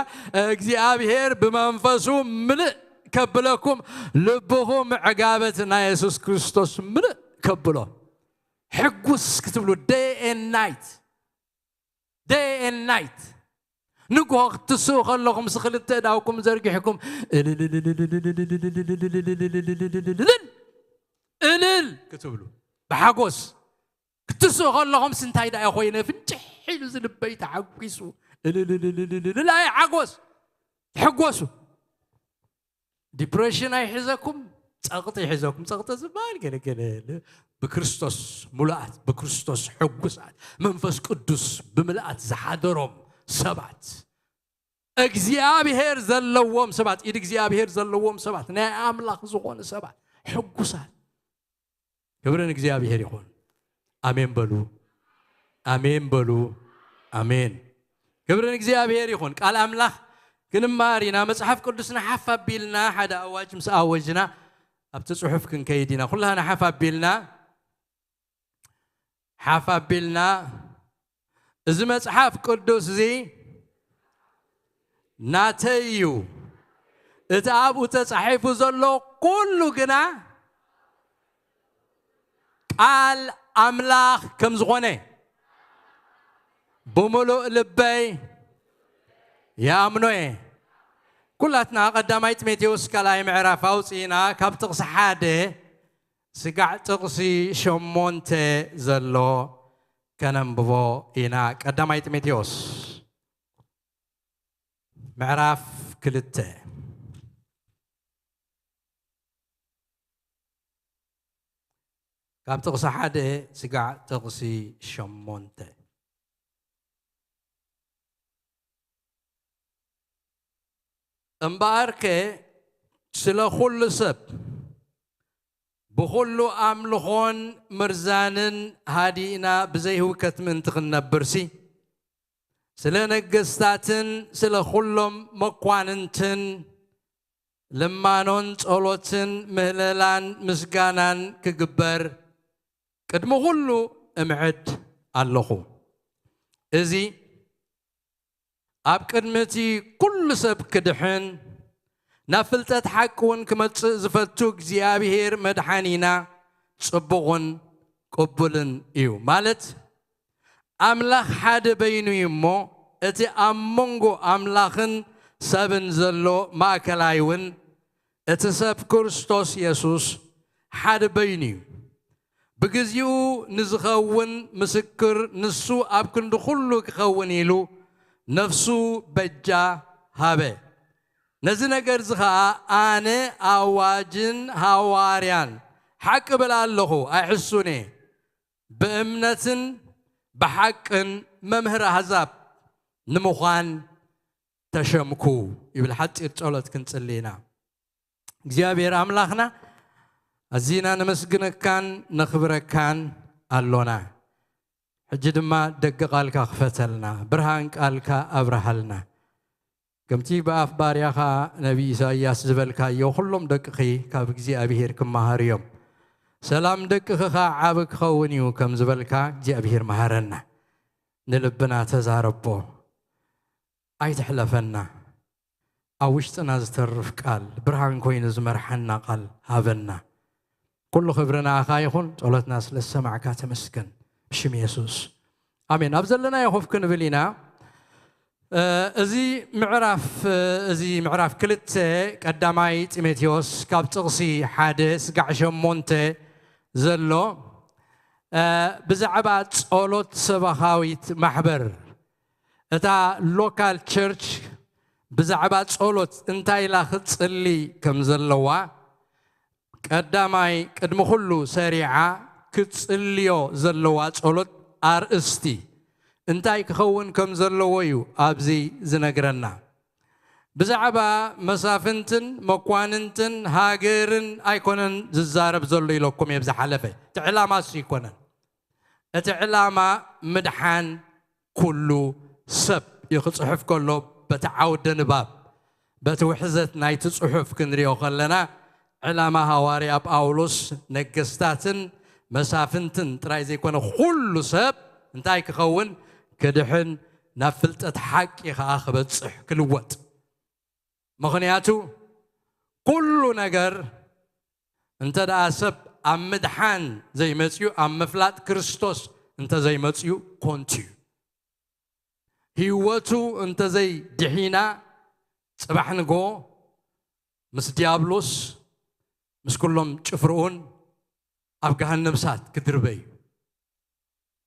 እግዚኣብሔር ብመንፈሱ ምልእ ከብለኩም፣ ልብኹም ዕጋበት ናይ የሱስ ክርስቶስ ምልእ ከብሎ። ሕጉስ ክትብሉ፣ day and night፣ day and night። ንግሆ ክትስኡ ከለኹም፣ ምስ ክልተ እዳውኩም ዘርጊሕኩም እልል እልል ክትብሉ ብሓጎስ ክትስኡ ከለኹም፣ ስንታይ ደኣ ኮይነ ፍንጭሕ ኢሉ ዝልበይ ተሓጒሱ፣ እልል እልል እልል እልል፣ ኣይ ሓጎስ፣ ትሕጎሱ። ዲፕሬሽን ኣይሕዘኩም፣ ጸቕጢ ይሕዘኩም። ጸቕጢ ዝበሃል ገለገለ፣ ብክርስቶስ ሙሉኣት፣ ብክርስቶስ ሕጉሳት፣ መንፈስ ቅዱስ ብምልኣት ዝሓደሮም ሰባት፣ እግዚኣብሔር ዘለዎም ሰባት፣ ኢድ እግዚኣብሔር ዘለዎም ሰባት፣ ናይ ኣምላኽ ዝኾኑ ሰባት፣ ሕጉሳት። ክብሪ ንእግዚኣብሔር ይኹን። ኣሜን በሉ። ኣሜን በሉ። ኣሜን። ክብሪ ንእግዚኣብሔር ይኹን። ቃል ኣምላኽ ክንማር ኢና። መጽሓፍ ቅዱስና ሓፍ ኣቢልና ሓደ ኣዋጅ ምስ ኣወጅና፣ ኣብቲ ጽሑፍ ክንከይድ ኢና። ኩላህና ሓፍ ኣቢልና፣ ሓፍ ኣቢልና፣ እዚ መጽሓፍ ቅዱስ እዚ ናተይ እዩ። እቲ ኣብኡ ተጻሒፉ ዘሎ ኩሉ ግና ቃል ኣምላኽ ከም ዝኾነ ብምሉእ ልበይ ይኣምኖ እየ። ኩላትና ቀዳማይ ጢሞቴዎስ ካልኣይ ምዕራፍ ኣውጺእና፣ ካብ ጥቕሲ ሓደ ስጋዕ ጥቕሲ ሸሞንተ ዘሎ ከነንብቦ ኢና። ቀዳማይ ጢሞቴዎስ ምዕራፍ ክልተ፣ ካብ ጥቕሲ ሓደ ስጋዕ ጥቕሲ ሸሞንተ። እምበኣርከ ስለ ኩሉ ሰብ ብኹሉ ኣምልኾን ምርዛንን ሃዲእና ብዘይህውከት ምእንቲ ክንነብርሲ፣ ስለ ነገስታትን ስለ ኩሎም መኳንንትን ልማኖን ጸሎትን ምህለላን ምስጋናን ክግበር ቅድሚ ኩሉ እምዕድ ኣለኹ። እዚ ኣብ ቅድሚ እቲ ኩሉ ሰብ ክድሕን ናብ ፍልጠት ሓቂ እውን ክመጽእ ዝፈቱ እግዚኣብሔር መድሓኒና ጽቡቕን ቅቡልን እዩ። ማለት ኣምላኽ ሓደ በይኑ እዩ እሞ፣ እቲ ኣብ መንጎ ኣምላኽን ሰብን ዘሎ ማእከላይ እውን እቲ ሰብ ክርስቶስ የሱስ ሓደ በይኑ እዩ። ብግዚኡ ንዝኸውን ምስክር ንሱ ኣብ ክንዲ ኩሉ ክኸውን ኢሉ ነፍሱ በጃ ሃበ። ነዚ ነገር እዚ ኸኣ ኣነ ኣዋጅን ሃዋርያን ሓቂ እብል ኣለኹ፣ ኣይሕሱን እየ። ብእምነትን ብሓቅን መምህር ኣህዛብ ንምዃን ተሸምኩ ይብል። ሓጺር ጸሎት ክንጽሊ ኢና። እግዚኣብሔር ኣምላኽና፣ ኣዚና ነመስግነካን ነኽብረካን ኣሎና። ሕጂ ድማ ደገ ቃልካ ክፈተልና፣ ብርሃን ቃልካ ኣብርሃልና። ከምቲ ብኣፍ ባርያኻ ነቢ ኢሳይያስ ዝበልካዮ፣ ኩሎም ደቅኺ ካብ እግዚኣብሔር ክመሃሩ እዮም፣ ሰላም ደቅኺ ኸኣ ዓቢ ክኸውን እዩ ከም ዝበልካ እግዚኣብሔር መሃረና። ንልብና ተዛረቦ፣ ኣይትሕለፈና። ኣብ ውሽጥና ዝተርፍ ቃል፣ ብርሃን ኮይኑ ዝመርሓና ቃል ሃበና። ኩሉ ክብሪ ንኣኻ ይኹን። ጸሎትና ስለ ዝሰማዕካ ተመስገን። ብሽም የሱስ። ኣሜን። ኣብ ዘለናዮ ኮፍ ክንብል ኢና። እ፣ እዚ ምዕራፍ፣ እ፣ እዚ ምዕራፍ ክልተ ቀዳማይ ጢሞቴዎስ ካብ ጥቕሲ ሓደ ስጋዕ ሸሞንተ ዘሎ፣ እ፣ ብዛዕባ ጸሎት ሰበኻዊት ማሕበር፣ እታ ሎካል ቸርች ብዛዕባ ጸሎት እንታይ ኢላ ክትጽሊ ከም ዘለዋ፣ ቀዳማይ ቅድሚ ኩሉ ሰሪዓ ክትጽልዮ ዘለዋ ጸሎት ኣርእስቲ እንታይ ክኸውን ከም ዘለዎ እዩ ኣብዚ ዝነግረና። ብዛዕባ መሳፍንትን መኳንንትን ሃገርን ኣይኮነን ዝዛረብ ዘሎ ኢለኩም እየ ብዝሓለፈ። እቲ ዕላማ እሱ ኣይኮነን። እቲ ዕላማ ምድሓን ኩሉ ሰብ እዩ። ክጽሕፍ ከሎ በቲ ዓውደ ንባብ፣ በቲ ውሕዘት ናይቲ ጽሑፍ ክንሪኦ ከለና፣ ዕላማ ሃዋርያ ጳውሎስ ነገስታትን መሳፍንትን ጥራይ ዘይኮነ፣ ኩሉ ሰብ እንታይ ክኸውን? ክድሕን፣ ናብ ፍልጠት ሓቂ ኸኣ ክበጽሕ፣ ክልወጥ። ምኽንያቱ ኩሉ ነገር እንተ ደኣ ሰብ ኣብ ምድሓን ዘይመጽዩ፣ ኣብ ምፍላጥ ክርስቶስ እንተ ዘይመጽዩ ኮንቱ እዩ። ህይወቱ እንተ ዘይድሒና ጽባሕ ንጎ ምስ ዲያብሎስ ምስ ኩሎም ጭፍርኡን ኣብ ገሃነም እሳት ክድርበ እዩ።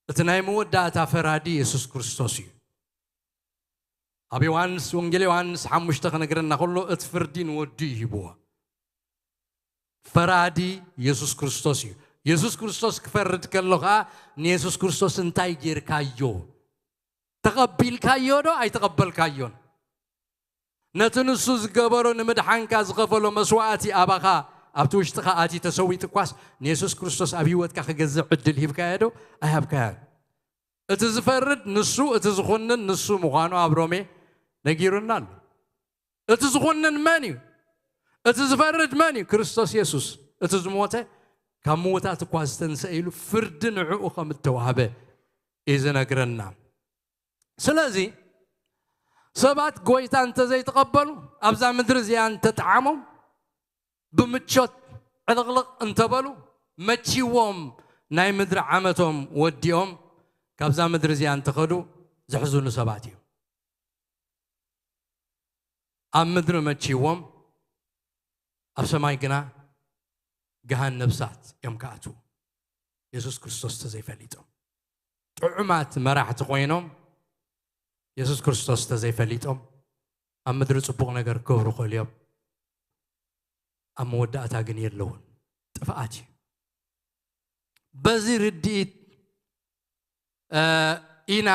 እቲ ናይ መወዳእታ ፈራዲ የሱስ ክርስቶስ እዩ። ኣብ ዮሃንስ፣ ወንጌል ዮሃንስ ሓሙሽተ ክነግረና ከሎ እቲ ፍርዲ ንወዱ እዩ ሂብዎ። ፈራዲ የሱስ ክርስቶስ እዩ። የሱስ ክርስቶስ ክፈርድ ከሎ ኸኣ ንየሱስ ክርስቶስ እንታይ ጌርካዮ? ተቐቢልካዮ ዶ ኣይተቐበልካዮን? ነቲ ንሱ ዝገበሮ ንምድሓንካ ዝኸፈሎ መስዋእቲ ኣባኻ ኣብቲ ውሽጥኻ ኣትዩ ተሰዊጡ እኳስ ንየሱስ ክርስቶስ ኣብ ህይወትካ ክገዝእ ዕድል ሂብካዮ ዶ ኣይሃብካዮን? እቲ ዝፈርድ ንሱ፣ እቲ ዝኹንን ንሱ ምዃኑ ኣብ ሮሜ ነጊሩና ኣሎ። እቲ ዝኹንን መን እዩ? እቲ ዝፈርድ መን እዩ? ክርስቶስ የሱስ። እቲ ዝሞተ ካብ ምዉታት እኳ ዝተንስአ ኢሉ ፍርዲ ንዕኡ ከም እተዋህበ እዩ ዝነግረና። ስለዚ ሰባት ጎይታ እንተዘይተቐበሉ፣ ኣብዛ ምድሪ እዚኣ እንተጠዓሞም፣ ብምቾት ዕልቕልቕ እንተበሉ፣ መቺዎም ናይ ምድሪ ዓመቶም ወዲኦም ካብዛ ምድሪ እዚኣ እንተኸዱ ዘሕዝኑ ሰባት እዮም። ኣብ ምድሪ መቺዎም፣ ኣብ ሰማይ ግና ገሃን ነብሳት እዮም ክኣትዉ። የሱስ ክርስቶስ ተዘይፈሊጦም፣ ጥዑማት መራሕቲ ኮይኖም፣ የሱስ ክርስቶስ ተዘይፈሊጦም፣ ኣብ ምድሪ ጽቡቕ ነገር ክገብሩ ይኽእሉ እዮም። ኣብ መወዳእታ ግን የለውን። ጥፍኣት እዩ። በዚ ርድኢት፣ እ፣ ኢና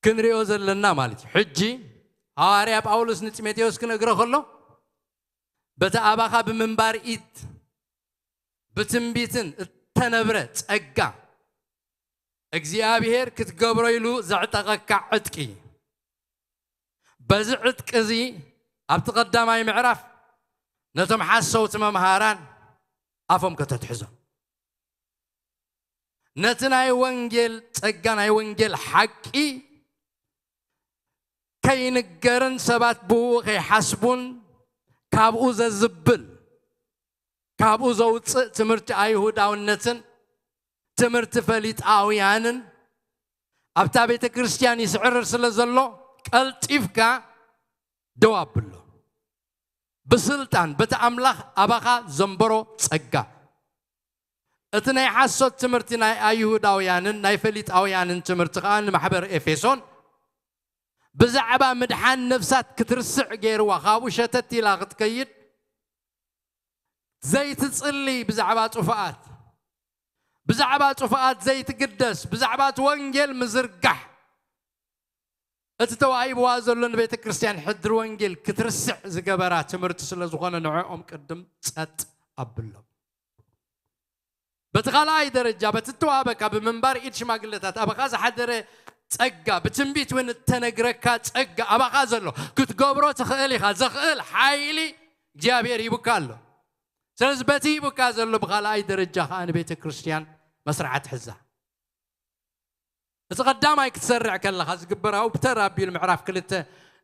ክንሪኦ ዘለና ማለት እዩ። ሕጂ ሃዋርያ ጳውሎስ ንጢሞቴዎስ ክነግሮ ከሎ፣ በቲ ኣባኻ ብምንባር ኢድ ብትንቢትን እተነብረ ጸጋ እግዚኣብሔር ክትገብሮ ኢሉ ዘዕጠቐካ ዕጥቂ። በዚ ዕጥቂ እዚ ኣብቲ ቀዳማይ ምዕራፍ ነቶም ሓሰውቲ መምሃራን ኣፎም ከተትሕዞም። ነቲ ናይ ወንጌል ጸጋ፣ ናይ ወንጌል ሓቂ ከይንገርን ሰባት ብኡ ከይሓስቡን ካብኡ ዘዝብል፣ ካብኡ ዘውጽእ ትምህርቲ ኣይሁዳውነትን ትምህርቲ ፈሊጣውያንን ኣብታ ቤተ ክርስቲያን ይስዕርር ስለ ዘሎ፣ ቀልጢፍካ ደው ኣብሎ። ብስልጣን በቲ ኣምላኽ ኣባኻ ዘንበሮ ጸጋ። እቲ ናይ ሓሶት ትምህርቲ ናይ ኣይሁዳውያንን ናይ ፈሊጣውያንን ትምህርቲ ከኣ ንማሕበር ኤፌሶን ብዛዕባ ምድሓን ነፍሳት ክትርስዕ ገይርዋ፣ ካብኡ ሸተት ኢላ ክትከይድ፣ ዘይትጽሊ ብዛዕባ ጥፉኣት፣ ብዛዕባ ጥፉኣት ዘይትግደስ፣ ብዛዕባ እቲ ወንጌል ምዝርጋሕ፣ እቲ ተዋሂብዋ ዘሎ ንቤተ ክርስቲያን ሕድሪ ወንጌል ክትርስዕ ዝገበራ ትምህርቲ ስለ ዝኾነ ንዕኦም ቅድም ጸጥ ኣብሎም። በቲ ካልኣይ ደረጃ፣ በቲ እተዋህበካ ብምንባር ኢድ ሽማግለታት ኣባኻ ዝሓደረ ጸጋ፣ ብትንቢት እውን እተነግረካ ጸጋ ኣባኻ ዘሎ፣ ክትገብሮ ትኽእል ኢኻ፣ ዘኽእል ሓይሊ እግዚኣብሔር ሂቡካ ኣሎ። ስለዚ በቲ ሂቡካ ዘሎ ብኻልኣይ ደረጃ ከኣ ንቤተ ክርስቲያን መስርዓ ትሕዛ። እቲ ቀዳማይ ክትሰርዕ ከለኻ ዝግበር ኣብተር ኣቢሉ ምዕራፍ ክልተ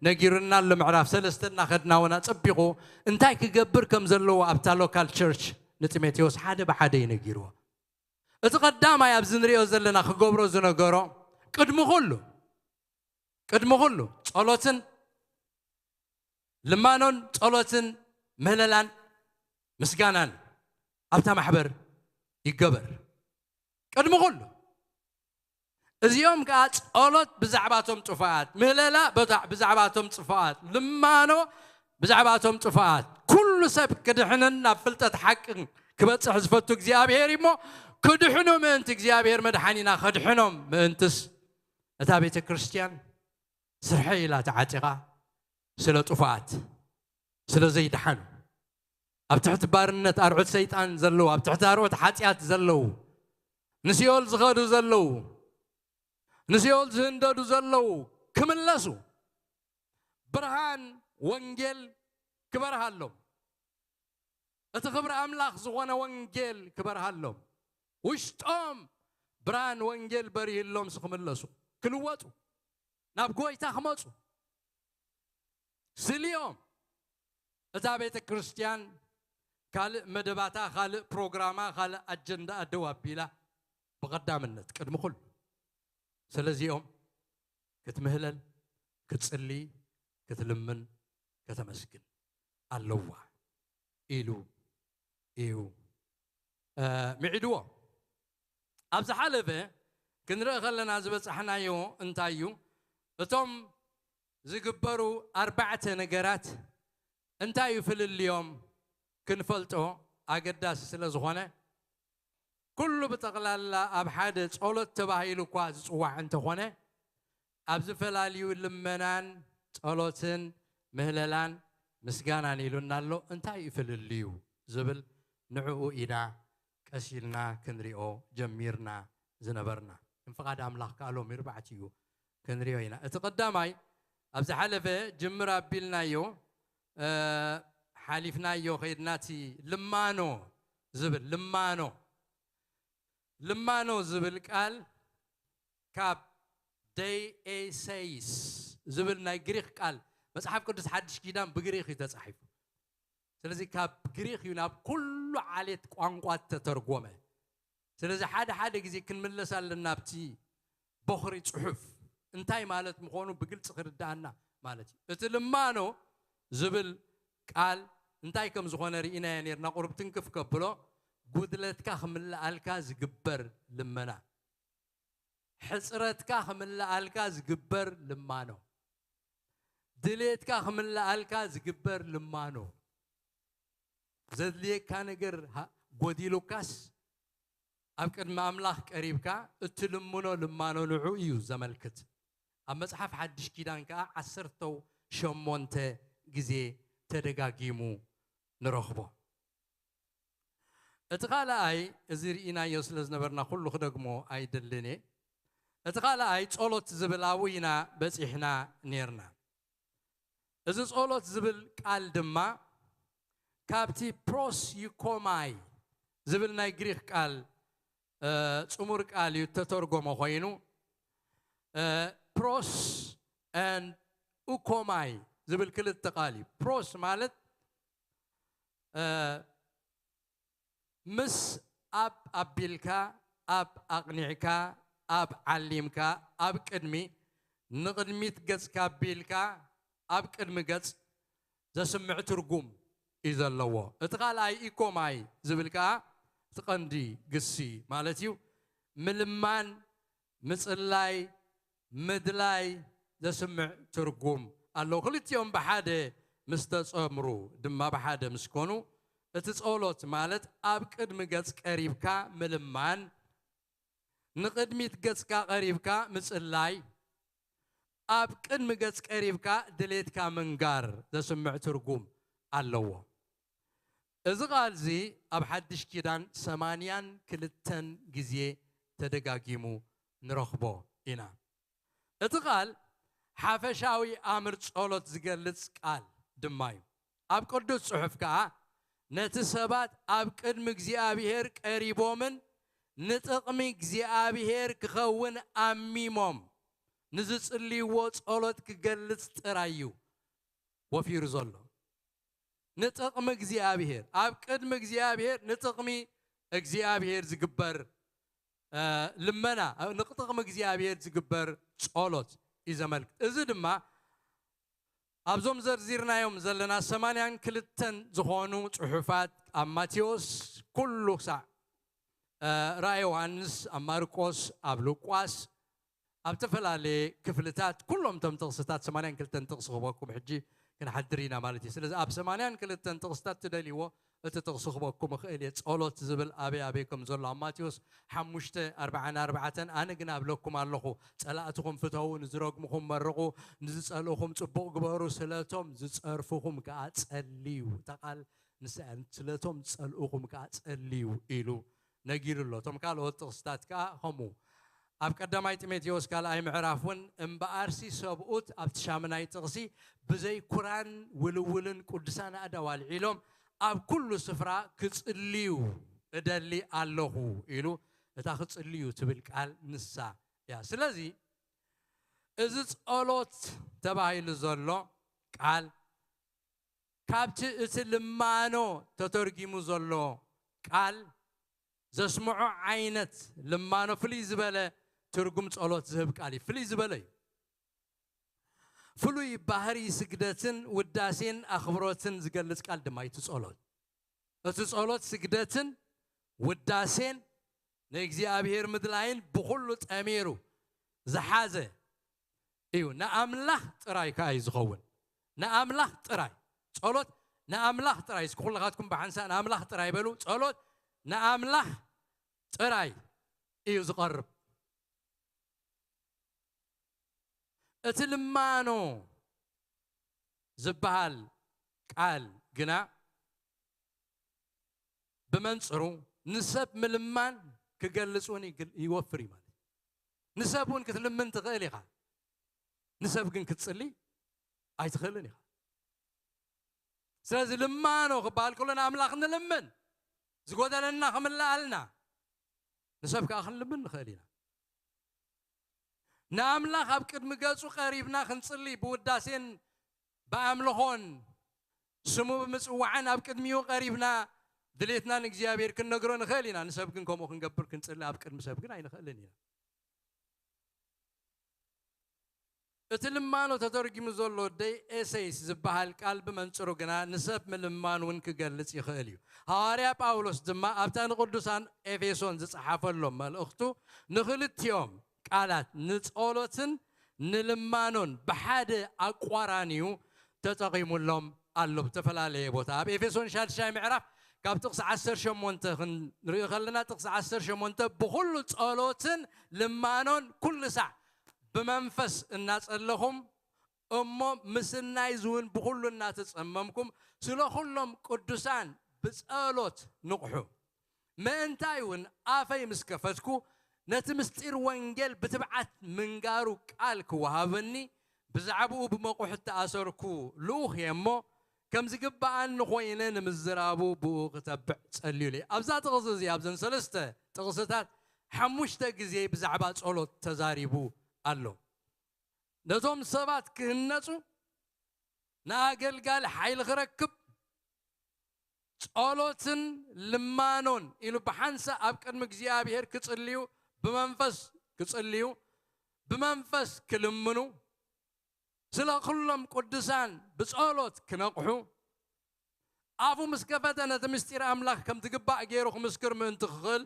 ነጊሩና ኣሎ። ምዕራፍ ሰለስተ እናኸድና እውን ኣጸቢቑ እንታይ ክገብር ከም ዘለዎ ኣብታ ሎካል ቸርች ንጢሞቴዎስ ሓደ ብሓደ እዩ ነጊርዎ። እቲ ቀዳማይ ኣብዚ ንሪኦ ዘለና ክገብሮ ዝነገሮ ቅድሚ ኩሉ፣ ቅድሚ ኩሉ ጸሎትን ልማኖን ጸሎትን ምህለላን ምስጋናን ኣብታ ማሕበር ይገበር። ቅድሚ ኩሉ እዚኦም ከኣ ጸሎት ብዛዕባቶም ጥፉኣት፣ ምህለላ በታ-፣ ብዛዕባቶም ጥፉኣት፣ ልማኖ ብዛዕባቶም ጥፉኣት፣ ኩሉ ሰብ ክድሕንን ናብ ፍልጠት ሓቅን ክበጽሕ ዝፈቱ እግዚኣብሔር እሞ ክድሕኑ ምእንቲ እግዚኣብሔር መድሓኒና ከድሕኖም ምእንትስ እታ ቤተ ክርስቲያን ስርሐይ ኢላ ተዓጢቓ ስለ ጥፉኣት፣ ስለ ዘይደሓኑ፣ ኣብ ትሕቲ ባርነት ኣርዑት ሰይጣን ዘለዉ፣ ኣብ ትሕቲ ኣርዑት ሓጢኣት ዘለዉ፣ ንሲኦል ዝኸዱ ዘለዉ፣ ንሲኦል ዝህንደዱ ዘለዉ ክምለሱ፣ ብርሃን ወንጌል ክበርሃሎም፣ እቲ ክብሪ ኣምላኽ ዝኾነ ወንጌል ክበርሃሎም፣ ውሽጦም ብርሃን ወንጌል በሪህሎም ክምለሱ፣ ክልወጡ፣ ናብ ጎይታ ክመጹ፣ ስልዮም፣ እታ ቤተ ክርስቲያን ካልእ መደባታ፣ ካልእ ፕሮግራማ፣ ካልእ ኣጀንዳኣ ደው ኣቢላ ብቐዳምነት ቅድሚ ኩሉ ስለዚኦም ክትምህለል፣ ክትጽሊ፣ ክትልምን፣ ከተመስግን ኣለዋ ኢሉ እዩ፣ እ፣ ምዒድዎ። ኣብ ዝሓለፈ ክንርኢ ከለና ዝበጻሕናዮ እንታይ እዩ? እቶም ዝግበሩ ኣርባዕተ ነገራት እንታይ እዩ ፍልልዮም ክንፈልጦ ኣገዳሲ ስለ ዝኾነ፣ ኩሉ ብጠቕላላ ኣብ ሓደ ጸሎት ተባሂሉ እኳ ዝጽዋዕ እንተኾነ፣ ኣብ ዝፈላልዩ ልመናን ጸሎትን ምህለላን ምስጋናን ኢሉና ኣሎ። እንታይ እዩ ፍልልዩ ዝብል ንዕኡ ኢና ቀስ ኢልና ክንሪኦ ጀሚርና ዝነበርና። ግን ፍቓድ ኣምላኽ ከኣ ሎሚ ኣርባዕቲኡ ክንሪኦ ኢና። እቲ ቀዳማይ ኣብ ዝሓለፈ ጅምር ኣቢልናዮ፣ እ፣ ሓሊፍናዮ ከይድና፣ እቲ ልማኖ ዝብል፣ ልማኖ፣ ልማኖ ዝብል ቃል ካብ ደይኤሴይስ ዝብል ናይ ግሪኽ ቃል፣ መጽሓፍ ቅዱስ ሓድሽ ኪዳን ብግሪኽ እዩ ተጻሒፉ። ስለዚ ካብ ግሪኽ እዩ ናብ ኩሉ ዓሌት ቋንቋ ተተርጎመ። ስለዚ ሓደ ሓደ ግዜ ክንምለስ ኣለና ኣብቲ ቦኽሪ ጽሑፍ እንታይ ማለት ምዃኑ ብግልጺ ክርድኣና ማለት እዩ። እቲ ልማኖ ዝብል ቃል እንታይ ከም ዝኾነ ርኢናዮ ነርና። ቁሩብ ትንክፍ ከብሎ፣ ጉድለትካ ክምልኣልካ ዝግበር ልመና፣ ሕጽረትካ ክምልኣልካ ዝግበር ልማኖ፣ ድሌትካ ክምልኣልካ ዝግበር ልማኖ፣ ዘድልየካ ነገር ሃ-፣ ጎዲሉካስ ኣብ ቅድሚ ኣምላኽ ቀሪብካ እትልምኖ ልማኖ ንዑ እዩ ዘመልክት። ኣብ መጽሓፍ ሓድሽ ኪዳን ከኣ ዓሰርተው ሸሞንተ ግዜ ተደጋጊሙ ንረኽቦ። እቲ ካልኣይ፣ እዚ ርኢናዮ ስለ ዝነበርና ኩሉ ክደግሞ ኣይደልን እየ። እቲ ካልኣይ ጸሎት ዝብል ኣብኡ ኢና በጺሕና ኔርና። እዚ ጸሎት ዝብል ቃል ድማ ካብቲ ፕሮስ ዩኮማይ ዝብል ናይ ግሪኽ ቃል፣ እ፣ ጽሙር ቃል እዩ፣ እተተርጎመ ኮይኑ፣ እ፣ ፕሮስ and ኡኮማይ ዝብል ክልተ ቃል እዩ። ፕሮስ ማለት፣ እ፣ ምስ ኣብ ኣቢልካ፣ ኣብ ኣቕኒዕካ፣ ኣብ ዓሊምካ፣ ኣብ ቅድሚ፣ ንቕድሚት ገጽካ ኣቢልካ፣ ኣብ ቅድሚ ገጽ ዘስምዕ ትርጉም እዩ ዘለዎ። እቲ ካልኣይ ኢኮማይ ዝብል ከኣ እቲ ቀንዲ ግሲ ማለት እዩ። ምልማን፣ ምጽላይ፣ ምድላይ ዘስምዕ ትርጉም ኣለዎ። ክልቲኦም ብሓደ ምስ ተጸምሩ ድማ፣ ብሓደ ምስ ኮኑ፣ እቲ ጸሎት ማለት ኣብ ቅድሚ ገጽ ቀሪብካ ምልማን፣ ንቕድሚት ገጽካ ቀሪብካ ምጽላይ፣ ኣብ ቅድሚ ገጽ ቀሪብካ ድሌትካ ምንጋር ዘስምዕ ትርጉም ኣለዎ። እዚ ቃል እዚ ኣብ ሓድሽ ኪዳን ሰማንያን ክልተን ግዜ ተደጋጊሙ ንረኽቦ ኢና። እቲ ቃል ሓፈሻዊ ኣምር ጸሎት ዝገልጽ ቃል ድማ እዩ። ኣብ ቅዱስ ጽሑፍ ከኣ፣ ነቲ ሰባት ኣብ ቅድሚ እግዚኣብሔር ቀሪቦምን ንጥቕሚ እግዚኣብሔር ክኸውን ኣሚሞም ንዝጽልይዎ ጸሎት ክገልጽ ጥራይ እዩ ወፊሩ ዘሎ። ንጥቕሚ እግዚኣብሔር፣ ኣብ ቅድሚ እግዚኣብሔር ንጥቕሚ እግዚኣብሔር ዝግበር፣ እ፣ ልመና፣ ንጥቕሚ እግዚኣብሔር ዝግበር ጸሎት እዩ ዘመልክት። እዚ ድማ ኣብዞም ዘርዚርናዮም ዘለና ሰማንያን ክልተን ዝኾኑ ጽሑፋት፣ ኣብ ማቴዎስ ኩሉ ክሳዕ፣ እ፣ ራእየ ዮሃንስ፣ ኣብ ማርቆስ፣ ኣብ ሉቃስ፣ ኣብ ዝተፈላለየ ክፍልታት ኩሎም እቶም ጥቕስታት፣ ሰማንያን ክልተን ጥቕሲ ክህበኩም ሕጂ ክንሓድር ኢና ማለት እዩ። ስለዚ ኣብ ሰማንያን ክልተን ጥቕስታት ትደልይዎ እቲ ጥቕሲ ክህበኩም እኽእል እየ። ጸሎት ዝብል ኣበይ ኣበይ ከም ዘሎ ኣብ ማቴዎስ ሓሙሽተ ኣርብዓን ኣርባዕተን፣ ኣነ ግና እብለኩም ኣለኹ፣ ጸላእትኹም ፍተዉ፣ ንዝረግምኹም መርቑ፣ ንዝጸልእኹም ጽቡቕ ግበሩ፣ ስለቶም ዝጸርፍኹም ከኣ ጸልዩ። እታ ቃል ንሳ እያ፣ ስለቶም ዝጸልእኹም ከኣ ጸልዩ ኢሉ ነጊሩ ኣሎ። እቶም ካልኦት ጥቕስታት ከኣ ከምኡ። ኣብ ቀዳማይ ጢሞቴዎስ ካልኣይ ምዕራፍ እውን፣ እምበኣርሲ ሰብኡት፣ ኣብቲ ሻምናይ ጥቕሲ፣ ብዘይ ኩራን ውልውልን ቅዱሳን ኣእዳው ኣልዒሎም ኣብ ኩሉ ስፍራ ክጽልዩ እደሊ ኣለኹ ኢሉ፣ እታ ክጽልዩ ትብል ቃል ንሳ እያ። ስለዚ እዚ ጸሎት ተባሂሉ ዘሎ ቃል ካብቲ እቲ ልማኖ ተተርጊሙ ዘሎ ቃል ዘስምዖ ዓይነት ልማኖ ፍልይ ዝበለ ትርጉም ጸሎት ዝህብ ቃል እዩ። ፍልይ ዝበለ እዩ። ፍሉይ ባህሪ ስግደትን ውዳሴን ኣኽብሮትን ዝገልጽ ቃል ድማ እዩ እቲ ጸሎት። እቲ ጸሎት ስግደትን ውዳሴን ንእግዚኣብሔር ምድላይን ብኹሉ ጠሚሩ ዝሓዘ እዩ። ንኣምላኽ ጥራይ ከኣ እዩ ዝኸውን። ንኣምላኽ ጥራይ። ጸሎት ንኣምላኽ ጥራይ። እስኪ ኩልኻትኩም ብሓንሳእ ንኣምላኽ ጥራይ በሉ። ጸሎት ንኣምላኽ ጥራይ እዩ ዝቐርብ። እቲ ልማኖ ዝበሃል ቃል ግና ብመንጽሩ ንሰብ ምልማን ክገልጽ እውን ይግል-፣ ይወፍር እዩ ማለት እዩ። ንሰብ እውን ክትልምን ትኽእል ኢኻ፣ ንሰብ ግን ክትጽሊ ኣይትኽእልን ኢኻ። ስለዚ ልማኖ ክበሃል ከሎ ንኣምላኽ ንልምን፣ ዝጎደለና ክምልኣልና፣ ንሰብ ከኣ ክንልምን ንኽእል ኢና። ንኣምላኽ ኣብ ቅድሚ ገጹ ቀሪብና ክንጽሊ፣ ብውዳሴን ብኣምልኾን ስሙ ብምጽዋዕን ኣብ ቅድሚኡ ቀሪብና ድሌትና ንእግዚኣብሔር ክንነግሮ ንኽእል ኢና። ንሰብ ግን ከምኡ ክንገብር ክንጽሊ ኣብ ቅድሚ ሰብ ግን ኣይንኽእልን ኢና። እቲ ልማኖ ተተርጊሙ ዘሎ ደይ ኤሴይስ ዝበሃል ቃል ብመንጽሩ ግና ንሰብ ምልማን እውን ክገልጽ ይኽእል እዩ። ሃዋርያ ጳውሎስ ድማ ኣብታ ንቅዱሳን ኤፌሶን ዝጸሓፈሎም መልእኽቱ ንኽልቲኦም ቃላት ንጸሎትን ንልማኖን ብሓደ ኣቋራንዩ ተጠቒሙሎም ኣሎ። ብተፈላለየ ቦታ ኣብ ኤፌሶን ሻድሻይ ምዕራፍ ካብ ጥቕሲ ዓሰርተ ሸሞንተ ክንርኢ ከለና ጥቕሲ ዓሰርተ ሸሞንተ ብኹሉ ጸሎትን ልማኖን ኩሉ ሳዕ ብመንፈስ እናጸለኹም እሞ ምስናይ ዝውን ብኹሉ እናተጸመምኩም ስለ ኩሎም ቅዱሳን ብጸሎት ንቕሑ። ምእንታይ እውን ኣፈይ ምስ ከፈትኩ ነቲ ምስጢር ወንጌል ብትብዓት ምንጋሩ ቃል ክወሃበኒ ብዛዕባኡ ብመቑሕ እተኣሰርኩ ልኡኽ እየ እሞ ከም ዝግብኣኒ ኮይነ ንምዝራቡ ብኡ ክተብዕ ጸልዩለይ። ኣብዛ ጥቕሲ እዚኣ ኣብዘን ሰለስተ ጥቕስታት ሓሙሽተ ግዜ ብዛዕባ ጸሎት ተዛሪቡ ኣሎ። ነቶም ሰባት ክህነጹ ንኣገልጋሊ ሓይሊ ክረክብ ጸሎትን ልማኖን ኢሉ ብሓንሳእ ኣብ ቅድሚ እግዚኣብሔር ክጽልዩ ብመንፈስ ክጽልዩ ብመንፈስ ክልምኑ ስለ ኩሎም ቅዱሳን ብጸሎት ክነቕሑ ኣፉ ምስ ከፈተ ነቲ ምስጢር ኣምላኽ ከም ትግባእ ገይሩ ክምስክር ምእንቲ ክኽእል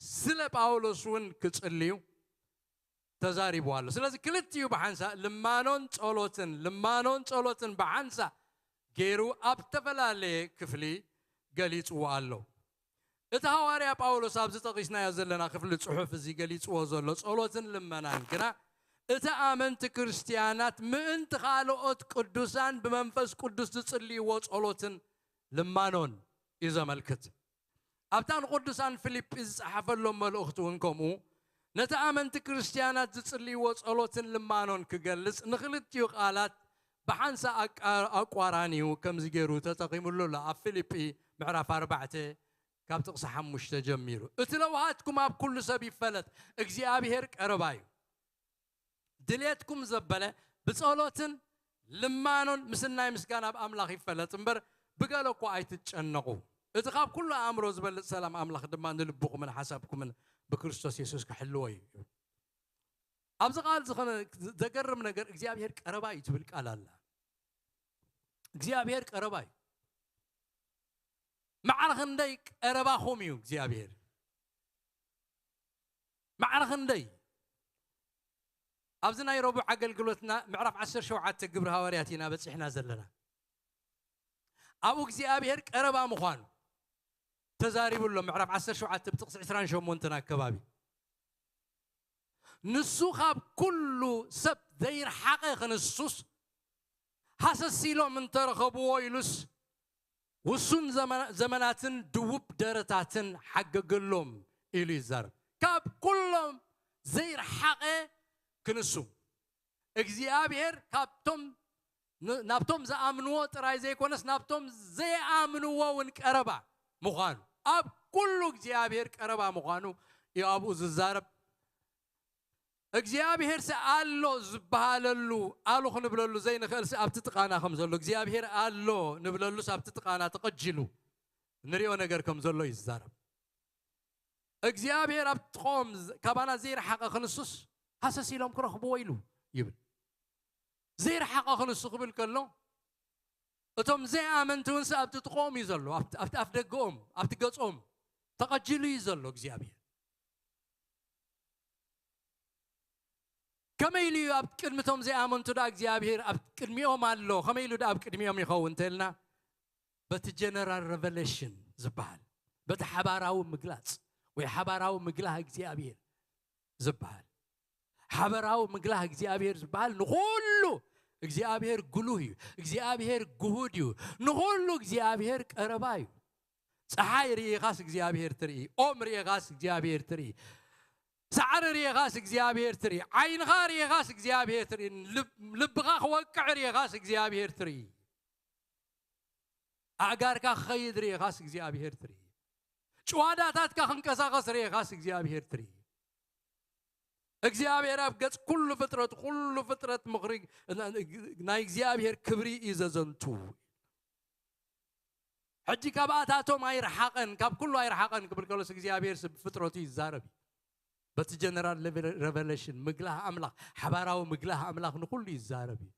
ስለ ጳውሎስ እውን ክጽልዩ ተዛሪቡ ኣሎ። ስለዚ ክልቲኡ ብሓንሳእ ልማኖን ጸሎትን ልማኖን ጸሎትን ብሓንሳእ ገይሩ ኣብ ዝተፈላለየ ክፍሊ ገሊጽዎ ኣሎ። እቲ ሃዋርያ ጳውሎስ ኣብዚ ጠቒስናዮ ዘለና ክፍሊ ጽሑፍ እዚ ገሊጽዎ ዘሎ ጸሎትን ልመናን ግና እቲ ኣመንቲ ክርስትያናት ምእንቲ ካልኦት ቅዱሳን ብመንፈስ ቅዱስ ዝጽልይዎ ጸሎትን ልማኖን እዩ ዘመልክት። ኣብታ ንቅዱሳን ፊልጲ ዝጸሓፈሎም መልእኽቲ እውን ከምኡ ነቲ ኣመንቲ ክርስትያናት ዝጽልይዎ ጸሎትን ልማኖን ክገልጽ ንኽልቲኡ ቃላት ብሓንሳ ኣቃ-፣ ኣቋራንዩ ከምዚ ገይሩ ተጠቒሙሉ ኣሎ። ኣብ ፊልጲ ምዕራፍ ኣርባዕተ ካብ ጥቕሲ ሓሙሽተ ጀሚሩ፣ "እቲ ለውሃትኩም ኣብ ኩሉ ሰብ ይፈለጥ፣ እግዚኣብሔር ቀረባ እዩ። ድሌትኩም ዘበለ ብጸሎትን ልማኖን ምስናይ ምስጋና ኣብ ኣምላኽ ይፈለጥ እምበር ብገለ እኳ ኣይትጨነቑ። እቲ ካብ ኩሉ ኣእምሮ ዝበልጽ ሰላም ኣምላኽ ድማ ንልብኹምን ሓሳብኩምን ብክርስቶስ የሱስ ክሕልዎ እዩ." ኣብዚ ቃል ዝኾነ ዘገርም ነገር እግዚኣብሔር ቀረባ እዩ ትብል ቃል ኣላ። እግዚኣብሔር ቀረባ እዩ። ማዕረ ክንደይ ቀረባኹም እዩ እግዚኣብሔር። ማዕረ ክንደይ። ኣብዚ ናይ ረቡዕ ኣገልግሎትና ምዕራፍ ዓሰርተ ሸውዓተ ግብሪ ሃዋርያት ኢና በጺሕና ዘለና። ኣብኡ እግዚኣብሔር ቀረባ ምዃኑ ተዛሪቡ ኣሎ። ምዕራፍ ዓሰርተ ሸውዓተ ብጥቕሲ ዕስራን ሸሞንተን ኣከባቢ። ንሱ ካብ ኩሉ ሰብ ዘይረሓቐ ክንሱስ ሃሰስ ኢሎም እንተረኸብዎ ኢሉስ ውሱን ዘመና-፣ ዘመናትን ድውብ ደረታትን ሓገገሎም ኢሉ ይዛረብ። ካብ ኩሎም ዘይረሓቐ ክንሱ። እግዚኣብሔር ካብቶም ን-፣ ናብቶም ዝኣምንዎ ጥራይ ዘይኮነስ ናብቶም ዘይኣምንዎ እውን ቀረባ ምዃኑ፣ ኣብ ኩሉ እግዚኣብሔር ቀረባ ምዃኑ እዩ ኣብኡ ዝዛረብ። እግዚኣብሔር ሲ ኣሎ ዝበሃለሉ፣ ኣሉ ክንብለሉ ዘይንኽእል ሲ ኣብቲ ጥቓና ከም ዘሎ፣ እግዚኣብሔር ኣሎ ንብለሉ ሲ ኣብቲ ጥቓና ተቐጂሉ ንሪኦ ነገር ከም ዘሎ እዩ ዝዛረብ። እግዚኣብሔር ኣብ ጥቕኦም ዝ-፣ ካባና ዘይረሓቐ ክንሱስ ሃሰስ ኢሎም ክረኽብዎ ኢሉ ይብል። ዘይረሓቐ ክንሱ ክብል ከሎ፣ እቶም ዘይኣመንቲ እውን ሲ ኣብቲ ጥቕኦም እዩ ዘሎ፣ ኣብቲ፣ ኣብቲ ኣፍ ደገኦም፣ ኣብቲ ገጾም ተቐጂሉ እዩ ዘሎ እግዚኣብሔር። ከመይ ኢሉ እዩ ኣብ ቅድሚቶም ዘይኣመንቱ ደኣ እግዚኣብሔር ኣብ ቅድሚኦም ኣሎ? ከመይ ኢሉ ደኣ ኣብ ቅድሚኦም ይኸውን እንተልና፣ በቲ ጀነራል ሬቨሌሽን ዝበሃል፣ በቲ ሓባራዊ ምግላጽ ወይ ሓባራዊ ምግላህ እግዚኣብሔር ዝበሃል። ሓበራዊ ምግላህ እግዚኣብሔር ዝበሃል ንኹሉ፣ እግዚኣብሔር ግሉህ እዩ፣ እግዚኣብሔር ግሁድ እዩ፣ ንኹሉ እግዚኣብሔር ቀረባ እዩ። ፀሓይ ርኢኻስ እግዚኣብሔር ትርኢ፣ ኦም ርኢኻስ እግዚኣብሔር ትርኢ፣ ሳዕሪ ርኢኻስ እግዚኣብሔር ትርኢ፣ ዓይንኻ ርኢኻስ እግዚኣብሔር ትርኢ፣ ልብ-፣ ልብኻ ክወቅዕ ርኢኻስ እግዚኣብሔር ትርኢ፣ ኣእጋርካ ክኸይድ ርኢኻስ እግዚኣብሔር ትርኢ፣ ጭዋዳታትካ ክንቀሳቐስ ርኢኻስ እግዚኣብሔር ትርኢ። እግዚኣብሔር ኣብ ገጽ ኩሉ ፍጥረት፣ ኩሉ ፍጥረት ምኽሪ ናይ እግዚኣብሔር ክብሪ እዩ ዘዘንቱ። ሕጂ ካብኣታቶም ኣይረሓቐን፣ ካብ ኩሉ ኣይረሓቐን ክብል ከሎስ እግዚኣብሔር ስ-፣ ብፍጥረቱ ይዛረብ እዩ። በቲ ጀነራል ሬቨ-፣ ሬቨሌሽን፣ ምግላህ ኣምላኽ፣ ሓባራዊ ምግላህ ኣምላኽ ንኹሉ ይዛረብ እዩ።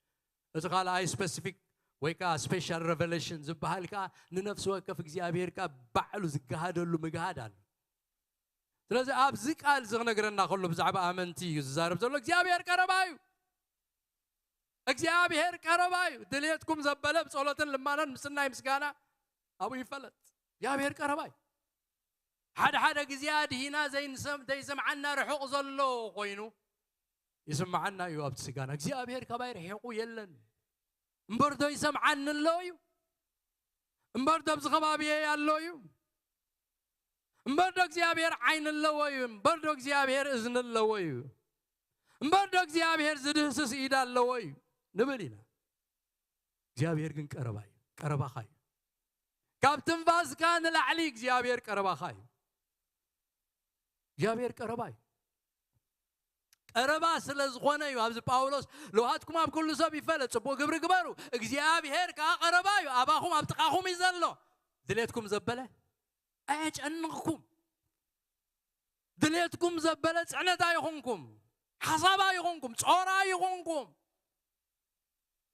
እቲ ካልኣይ ስፔሲፊክ ወይ ከዓ ስፔሻል ሬቨሌሽን ዝበሃል ከዓ ንነፍሲ ወከፍ እግዚኣብሔር ከዓ ባዕሉ ዝገሃደሉ ምግሃድ ኣሎ። ስለዚ ኣብዚ ቃል እዚ ክነግረና ከሎ ብዛዕባ ኣመንቲ እዩ ዝዛረብ ዘሎ። እግዚኣብሔር ቀረባ እዩ። እግዚኣብሔር ቀረባ እዩ። ድሌትኩም ዘበለ ብጸሎትን ልማኖን ምስናይ ምስጋና ኣብኡ ይፈለጥ። እግዚኣብሔር ቀረባ እዩ። ሓደ ሓደ ግዜ ኣድሂና ዘይንሰም-፣ ዘይሰምዓና ርሑቕ ዘሎ ኮይኑ ይስምዓና እዩ ኣብቲ ስጋና። እግዚኣብሔር ካባይ ርሒቑ የለን። እምበር ዶ ይሰምዓኒ ኣሎ እዩ? እምበር ዶ ኣብዚ ከባቢየ ኣሎ እዩ? እምበር ዶ እግዚኣብሔር ዓይኒ ኣለዎ እዩ? እምበር ዶ እግዚኣብሔር እዝኒ ኣለዎ እዩ? እምበር ዶ እግዚኣብሔር ዝድህስስ ኢድ ኣለዎ እዩ? ንብል ኢና። እግዚኣብሔር ግን ቀረባ እዩ። ቀረባኻ እዩ። ካብ ትንፋስካ ንላዕሊ እግዚኣብሔር ቀረባኻ እዩ። እግዚኣብሔር ቀረባ እዩ። ቀረባ ስለ ዝኾነ እዩ ኣብዚ ጳውሎስ፣ "ለውሃትኩም ኣብ ኩሉ ሰብ ይፈለጥ፣ ጽቡቕ ግብሪ ግበሩ፣ እግዚኣብሔር ከኣ ቀረባ እዩ፣ ኣባኹም ኣብ ጥቓኹም እዩ ዘሎ፣ ድሌትኩም ዘበለ ኣየጨንቕኩም፣ ድሌትኩም ዘበለ ጽዕነት ኣይኹንኩም፣ ሓሳብ ኣይኹንኩም፣ ጾር ኣይኹንኩም፣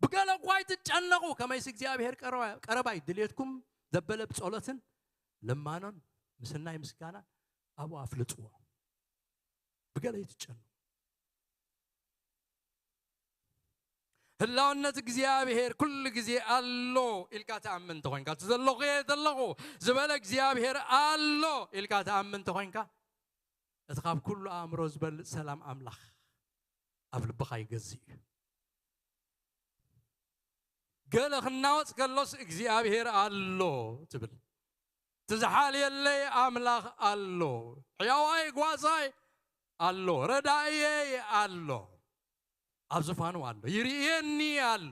ብገለ እኳ ኣይትጨነቑ፣ ከመይሲ እግዚኣብሔር ቀረባ፣ ቀረባ እዩ፣ ድሌትኩም ዘበለ ብጸሎትን ልማኖን ምስናይ ምስጋና ኣብኡ ኣፍልጥዎ፣ ብገለ ኣይትጨነቑ።" ህላውነት እግዚኣብሔር ኩሉ ግዜ ኣሎ ኢልካ ትኣምን እንተኾይንካ፣ እቲ ዘለኹ እየ ዘለኹ ዝበለ እግዚኣብሔር ኣሎ ኢልካ ትኣምን እንተኾይንካ፣ እቲ ካብ ኩሉ ኣእምሮ ዝበልጽ ሰላም ኣምላኽ ኣብ ልብኻ ይገዝእ እዩ። ገለ ክናወጽ ከሎስ እግዚኣብሔር ኣሎ ትብል። ትዝሓልየለይ ኣምላኽ ኣሎ፣ ሕያዋይ ጓሳይ ኣሎ፣ ረዳእየይ ኣሎ፣ ኣብ ዙፋኑ ኣሎ፣ ይርእየኒ ኣሎ፣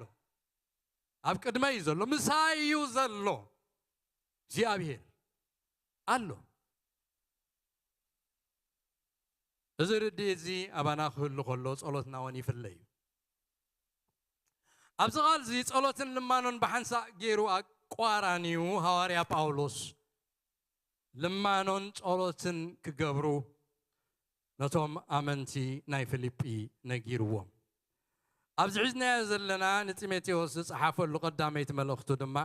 ኣብ ቅድመይ እዩ ዘሎ፣ ምሳይ እዩ ዘሎ፣ እግዚኣብሔር ኣሎ። እዚ ርድኢት እዚ ኣባና ክህሉ ከሎ ጸሎትና እውን ይፍለ እዩ። ኣብዚ ቃል እዚ ጸሎትን ልማኖን ብሓንሳእ ገይሩ ኣቋራንዩ ሃዋርያ ጳውሎስ ልማኖን ጸሎትን ክገብሩ ነቶም ኣመንቲ ናይ ፊልጲ ነጊርዎም። ኣብዚ ሒዝናዮ ዘለና ንጢሞቴዎስ ዝጸሓፈሉ ቀዳመይቲ መልእኽቱ ድማ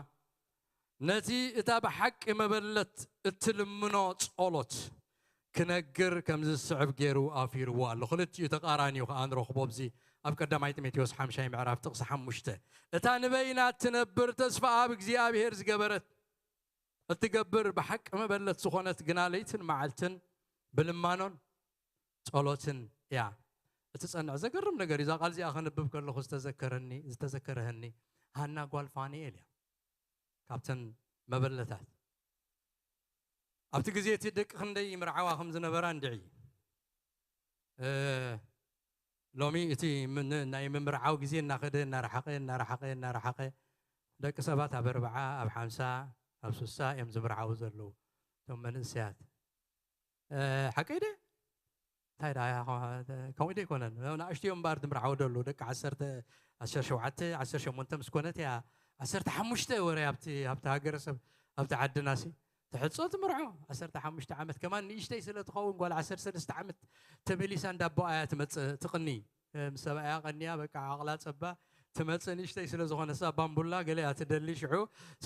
ነቲ እታ ብሓቂ መበለት እትልምኖ ጸሎት ክነግር ከም ዝስዕብ ገይሩ ኣፊርዎ ኣሎ። ክልቲኡ ተቃራኒዩ ከኣ ንረኽቦ ኣብዚ ኣብ ቀዳማይ ጢሞቴዎስ ሓምሻይ ምዕራፍ ጥቕሲ ሓሙሽተ። እታ ንበይና እትነብር ተስፋ ኣብ እግዚኣብሔር ዝገበረት እትገብር ብሓቂ መበለት ዝኾነት ግና ለይትን መዓልትን ብልማኖን ጸሎትን እያ። እትጸንዕ ዘገርም ነገር እዩ። እዛ ቃል እዚኣ ከንብብ ከለኹ ዝተዘከረኒ፣ ዝተዘከረህኒ ሃና ጓል ፋንኤል እያ። ካብተን መበለታት። ኣብቲ ግዜ እቲ ደቂ ክንደይ ይምርዓዋ ከም ዝነበራ እንድዒ። እ፣ ሎሚ እቲ ምን-፣ ናይ ምምርዓው ግዜ እናኸደ፣ እናረሓቐ፣ እናረሓቐ፣ እናረሓቐ፣ ደቂ ሰባት ኣብ ኣርብዓ፣ ኣብ ሓምሳ፣ ኣብ ስሳ እዮም ዝምርዓዉ ዘለዉ። እቶም መንእሰያት። እ፣ ሓቀይ ደ? እንታይ ደኣ ከምኡ ዶ ኣይኮነን? ንኣሽቱ እዮም እምበር ዝምርዓወደሉ፣ ደቂ ዓሰርተ፣ ዓሰርተ ሸውዓተ፣ ዓሰርተ ሸሞንተ ምስ ኮነት እያ፣ ዓሰርተ ሓሙሽተ ወረ ኣብቲ፣ ኣብቲ ሃገረሰብ፣ ኣብቲ ዓድናሲ ትሕጾ ትምርዖ። ዓሰርተ ሓሙሽተ ዓመት ከማን ንእሽተይ ስለ ትኸውን፣ ጓል ዓሰርተ ሰለስተ ዓመት ተመሊሳ እንዳ ኣቦኣ እያ ትመጽእ ትቕኒ። ምስ ሰብኣያ ቀንያ፣ በቃ ዓቕላ ጸባ ትመጽእ፣ ንእሽተይ ስለ ዝኾነ፣ እሳ ባምቡላ ገለ እያ ትደሊ። ሽዑ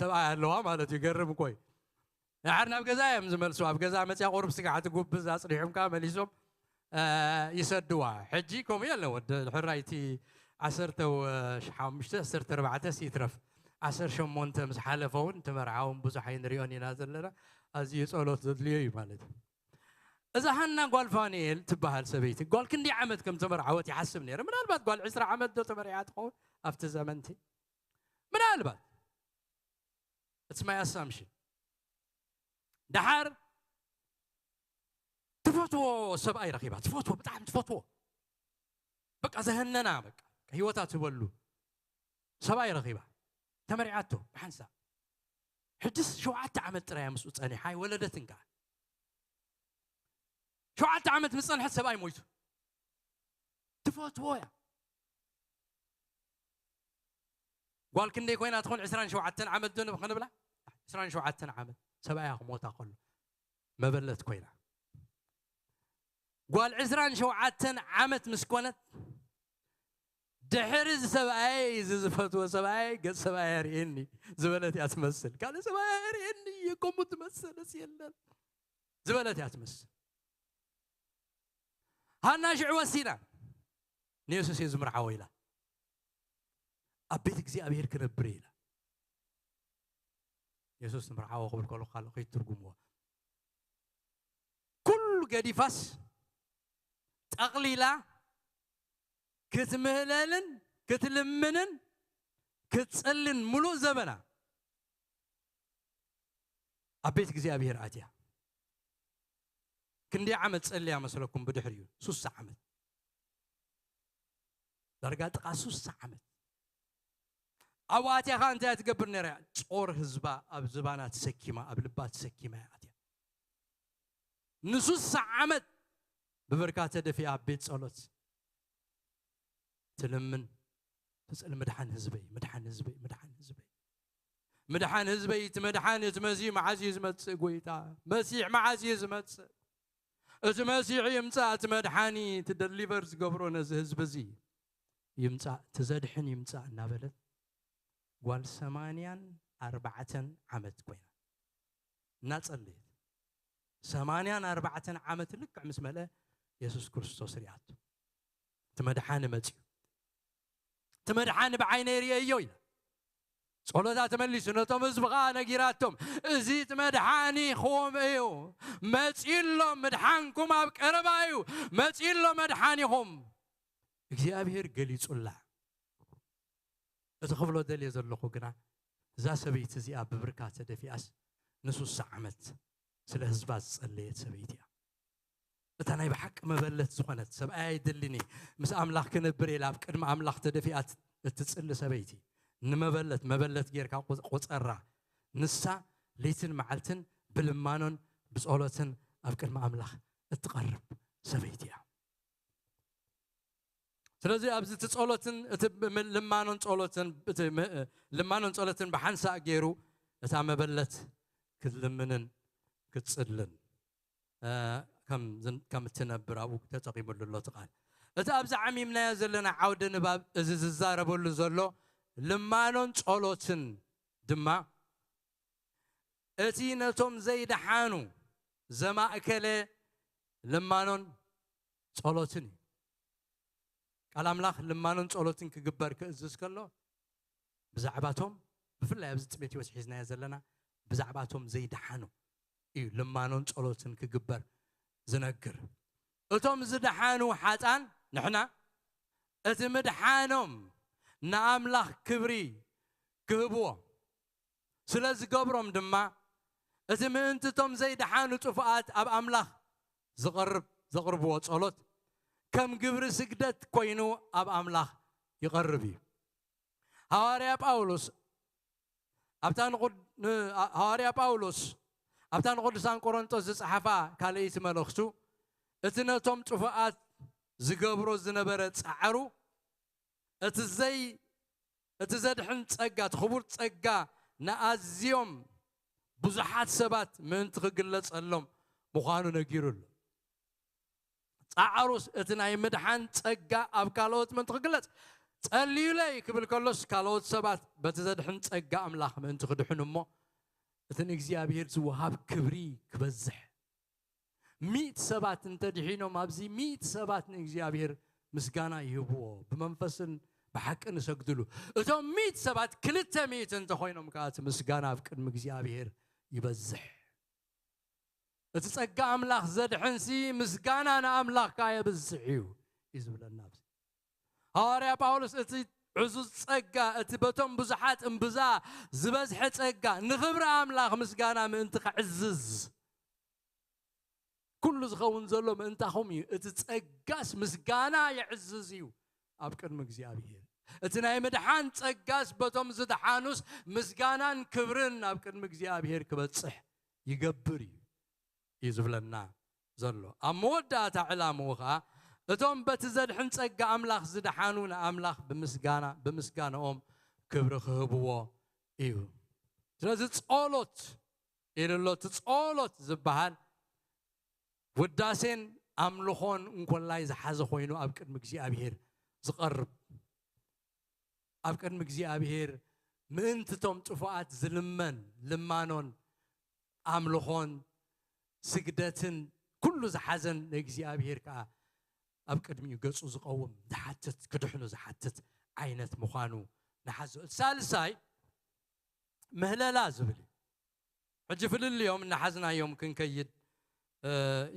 ሰብኣያ ኣለዋ ማለት እዩ። ገርም እኮ እዩ። ድሓር ናብ ገዛ እዮም ዝመልሱ። ኣብ ገዛ መጽያ ቁሩብ ስጋዕ ትጉብዝ፣ ኣጽኒሖም ከኣ መሊሶም፣ እ፣ ይሰድዋ። ሕጂ ከምኡ የለን። ወዲ ሕራይ እቲ ዓሰርተ ሓሙሽተ፣ ዓሰርተ ኣርባዕተ ይትረፍ፣ ዓሰርተ ሸሞንተ ምስ ሓለፈ እውን፣ እቲ መርዓ እውን ብዙሕ ኣይንሪኦን ኢና ዘለና። ኣዝዩ ጸሎት ዘድልዮ እዩ ማለት እዩ። እዛ ሃና ጓል ፋኑኤል ትበሃል ሰበይቲ፣ ጓል ክንደይ ዓመት ከም ተመርዓወት ይሓስብ ነይረ። ምናልባት ጓል ዕስራ ዓመት ዶ ተመርዒዓ ትኸውን ኣብቲ ዘመንቲ? ምናልባት። It's my assumption። ደሓር ትፈትዎ ሰብኣይ ረኺባ፣ ትፈትዎ፣ ብጣዕሚ ትፈትዎ። በቃ ዘህነና፣ በቃ ህይወታ ትበሉ ሰብኣይ ረኺባ። ተመርዒዓቶ ብሓንሳእ። ሕጅስ ሸውዓተ ዓመት ጥራይ እያ ምስኡ ጸኒሓ፣ ኣይወለደትን ከኣ። ሸውዓተ ዓመት ምስ ጸንሐት ሰብኣይ ሞይቱ። ትፈትዎ እያ። ጓል ክንደይ ኮይና ትኾን? ዕስራን ሸውዓተን ዓመት ዶ ንብ-፣ ክንብላ? ዕስራን ሸውዓተን ዓመት ሰብኣያ ክሞታ ከሎ መበለት ኮይና። ጓል ዕስራን ሸውዓተን ዓመት ምስ ኮነት፣ ድሕሪ እዚ ሰብኣይ፣ እዚ ዝፈትዎ ሰብኣይ፣ ገጽ ሰብኣይ ኣርእየኒ ዝበለት እያ ትመስል። ካልእ ሰብኣይ ኣርእየኒ፣ ከምኡ ትመሰለስ የለን ዝበለት እያ ትመስል። ሃና ሽዑ ወሲና፣ ንየሱስ እየ ዝምርዓዎ ኢላ። ኣብ ቤት እግዚኣብሔር ክነብር እየ ኢላ። የሱስ ንምርዓዎ ክብል ከሎ ካልእ ከይትርጉምዎ። ኩሉ ገዲፋስ ጠቕሊላ ክትምህለልን ክትልምንን ክትጽልን ምሉእ ዘበና ኣብ ቤት እግዚኣብሔር ኣትያ። ክንደይ ዓመት ጸልያ መስለኩም? ብድሕሪኡ ሱሳ ዓመት። ዳርጋ ጥቓ ሱሳ ዓመት። ኣብኡ ኣትያ ኸኣ እንታይ እያ ትገብር ነይራ? ጾር ህዝባ ኣብ ዝባና ተሰኪማ፣ ኣብ ልባ ተሰኪማ እያ ኣትያ። ንሱሳ ዓመት ብብርካ ተደፊኣ ኣብ ቤት ጸሎት ትልምን፣ ትጽሊ፣ "ምድሓን ህዝበይ፣ ምድሓን ህዝበይ፣ ምድሓን ህዝበይ፣ ምድሓን ህዝበይ፣ እቲ መድሓኒ፣ እቲ መሲሕ መዓዝ እዩ ዝመጽእ? ጎይታ መሲሕ መዓዝ እዩ ዝመጽእ? እቲ መሲሕ ይምጻእ፣ እቲ መድሓኒ፣ እቲ ደሊቨር ዝገብሮ ነዚ ህዝቢ እዚ ይምጻእ፣ እቲ ዘድሕን ይምጻእ" እናበለት ጓል ሰማንያን ኣርባዕተን ዓመት ኮይና እናጸለየት፣ ሰማንያን ኣርባዕተን ዓመት ልክዕ ምስ መልአ የሱስ ክርስቶስ ሪኣቶ። እቲ መድሓኒ መጺኡ። እቲ መድሓኒ ብዓይነይ ርእየዮ ኢላ። ጸሎታ ተመሊሱ፣ ነቶም ህዝቢ ኸኣ ነጊራቶም፣ "እዚ እቲ መድሓኒኹም እዩ፣ መጺኡ ኣሎ፣ ምድሓንኩም ኣብ ቀረባ እዩ፣ መጺኡ ኣሎ መድሓኒኹም።" እግዚኣብሔር ገሊጹላ። እቲ ክብሎ ደልየ ዘለኹ ግና፣ እዛ ሰበይቲ እዚኣ ብብርካ ተደፊኣስ ንሱሳ ዓመት ስለ ህዝባ ዝጸለየት ሰበይቲ እያ። እታ ናይ ብሓቂ መበለት ዝኾነት፣ "ሰብኣይ ኣይደልን እየ፣ ምስ ኣምላኽ ክነብር እየ" ኢላ ኣብ ቅድሚ ኣምላኽ ተደፊኣ ት-፣ እትጽሊ ሰበይቲ፣ ንመበለት፣ መበለት ጌርካ ቁ-፣ ቁጸራ። ንሳ ለይትን መዓልትን ብልማኖን ብጸሎትን ኣብ ቅድሚ ኣምላኽ እትቐርብ ሰበይቲ እያ። ስለዚ ኣብዚ እቲ ጸሎትን እቲ ብ-፣ ም-፣ ልማኖን ጸሎትን፣ እቲ ም-፣ ልማኖን ጸሎትን ብሓንሳእ ገይሩ እታ መበለት ክትልምንን ክትጽልን፣ እ፣ ከም ዝን-፣ ከም እትነብር ኣብኡ ተጠቒሙሉ ኣሎ እቲ ቃል። እቲ ኣብዚ ዓሚምናዮ ዘለና ዓውደ ንባብ፣ እዚ ዝዛረበሉ ዘሎ ልማኖን ጸሎትን ድማ፣ እቲ ነቶም ዘይደሓኑ ዘማእከለ ልማኖን ጸሎትን እዩ። ቃል ኣምላኽ ልማኖን ጸሎትን ክግበር ክእዝዝ ከሎ፣ ብዛዕባቶም፣ ብፍላይ ኣብዚ ጢሞቴዎስ ሒዝናዮ ዘለና፣ ብዛዕባቶም ዘይደሓኑ እዩ ልማኖን ጸሎትን ክግበር ዝነግር። እቶም ዝደሓኑ ሓጣን ንሕና፣ እቲ ምድሓኖም ንኣምላኽ ክብሪ ክህብዎ ስለ ዝገብሮም ድማ፣ እቲ ምእንቲ እቶም ዘይደሓኑ ጥፉኣት ኣብ ኣምላኽ ዝቐርብ፣ ዘቕርብዎ ጸሎት ከም ግብሪ ስግደት ኮይኑ ኣብ ኣምላኽ ይቐርብ እዩ። ሃዋርያ ጳውሎስ ኣብታ ንቕድ-፣ ን-፣ ሃዋርያ ጳውሎስ ኣብታ ንቅዱሳን ቆሮንቶስ ዝጸሓፋ ካልኣይቲ መልእኽቱ፣ እቲ ነቶም ጥፉኣት ዝገብሮ ዝነበረ ጻዕሩ፣ እቲ ዘይ-፣ እቲ ዘድሕን ጸጋ፣ እቲ ክቡር ጸጋ ንኣዝዮም ብዙሓት ሰባት ምእንቲ ክግለጸሎም ምዃኑ ነጊሩ ኣሎ። ጻዕሩስ እቲ ናይ ምድሓን ጸጋ ኣብ ካልኦት ምእንቲ ክግለጽ፣ "ጸልዩለይ" ክብል ከሎስ፣ ካልኦት ሰባት በቲ ዘድሕን ጸጋ ኣምላኽ ምእንቲ ክድሕኑ እሞ፣ እቲ ንእግዚኣብሔር ዝወሃብ ክብሪ ክበዝሕ። ሚእቲ ሰባት እንተድሒኖም፣ ኣብዚ ሚእቲ ሰባት ንእግዚኣብሔር ምስጋና ይህብዎ፣ ብመንፈስን ብሓቅን ይሰግድሉ። እቶም ሚእቲ ሰባት ክልተ ሚእቲ እንተኾይኖም ከኣ፣ እቲ ምስጋና ኣብ ቅድሚ እግዚኣብሔር ይበዝሕ። እቲ ጸጋ ኣምላኽ ዘድሕንሲ፣ ምስጋና ንኣምላኽ ከኣ የብዝሕ እዩ፣ እዩ ዝብለና ኣብዚ። ሃዋርያ ጳውሎስ እቲ ዕዙዝ ጸጋ፣ እቲ በቶም ብዙሓት እምብዛ ዝበዝሐ ጸጋ፣ ንኽብሪ ኣምላኽ ምስጋና ምእንቲ ከዕዝዝ፣ ኩሉ ዝኸውን ዘሎ ምእንታኹም እዩ። እቲ ጸጋስ ምስጋና የዕዝዝ እዩ ኣብ ቅድሚ እግዚኣብሔር። እቲ ናይ ምድሓን ጸጋስ በቶም ዝደሓኑስ ምስጋናን ክብርን ኣብ ቅድሚ እግዚኣብሔር ክበጽሕ ይገብር እዩ፣ እዩ ዝብለና ዘሎ። ኣብ መወዳእታ ዕላምኡ ኸኣ፣ እቶም በቲ ዘድሕን ጸጋ ኣምላኽ ዝደሓኑ ንኣምላኽ ብምስጋና፣ ብምስጋናኦም ክብሪ ክህብዎ እዩ። ስለዚ ጸሎት ኢሉ ኣሎ። እቲ ጸሎት ዝበሃል ውዳሴን ኣምልኾን እንኮላይ ዝሓዘ ኮይኑ ኣብ ቅድሚ እግዚኣብሔር ዝቐርብ፣ ኣብ ቅድሚ እግዚኣብሔር ምእንቲ እቶም ጥፉኣት ዝልመን ልማኖን ኣምልኾን ስግደትን ኩሉ ዝሓዘን ንእግዚኣብሔር ከኣ ኣብ ቅድሚኡ ገጹ ዝቐውም ዝሓትት፣ ክድሕኑ ዝሓትት ዓይነት ምዃኑ ንሓዞ። እቲ ሳልሳይ ምህለላ ዝብል እዩ። ሕጂ ፍልልዮም እናሓዝናዮም ክንከይድ፣ እ፣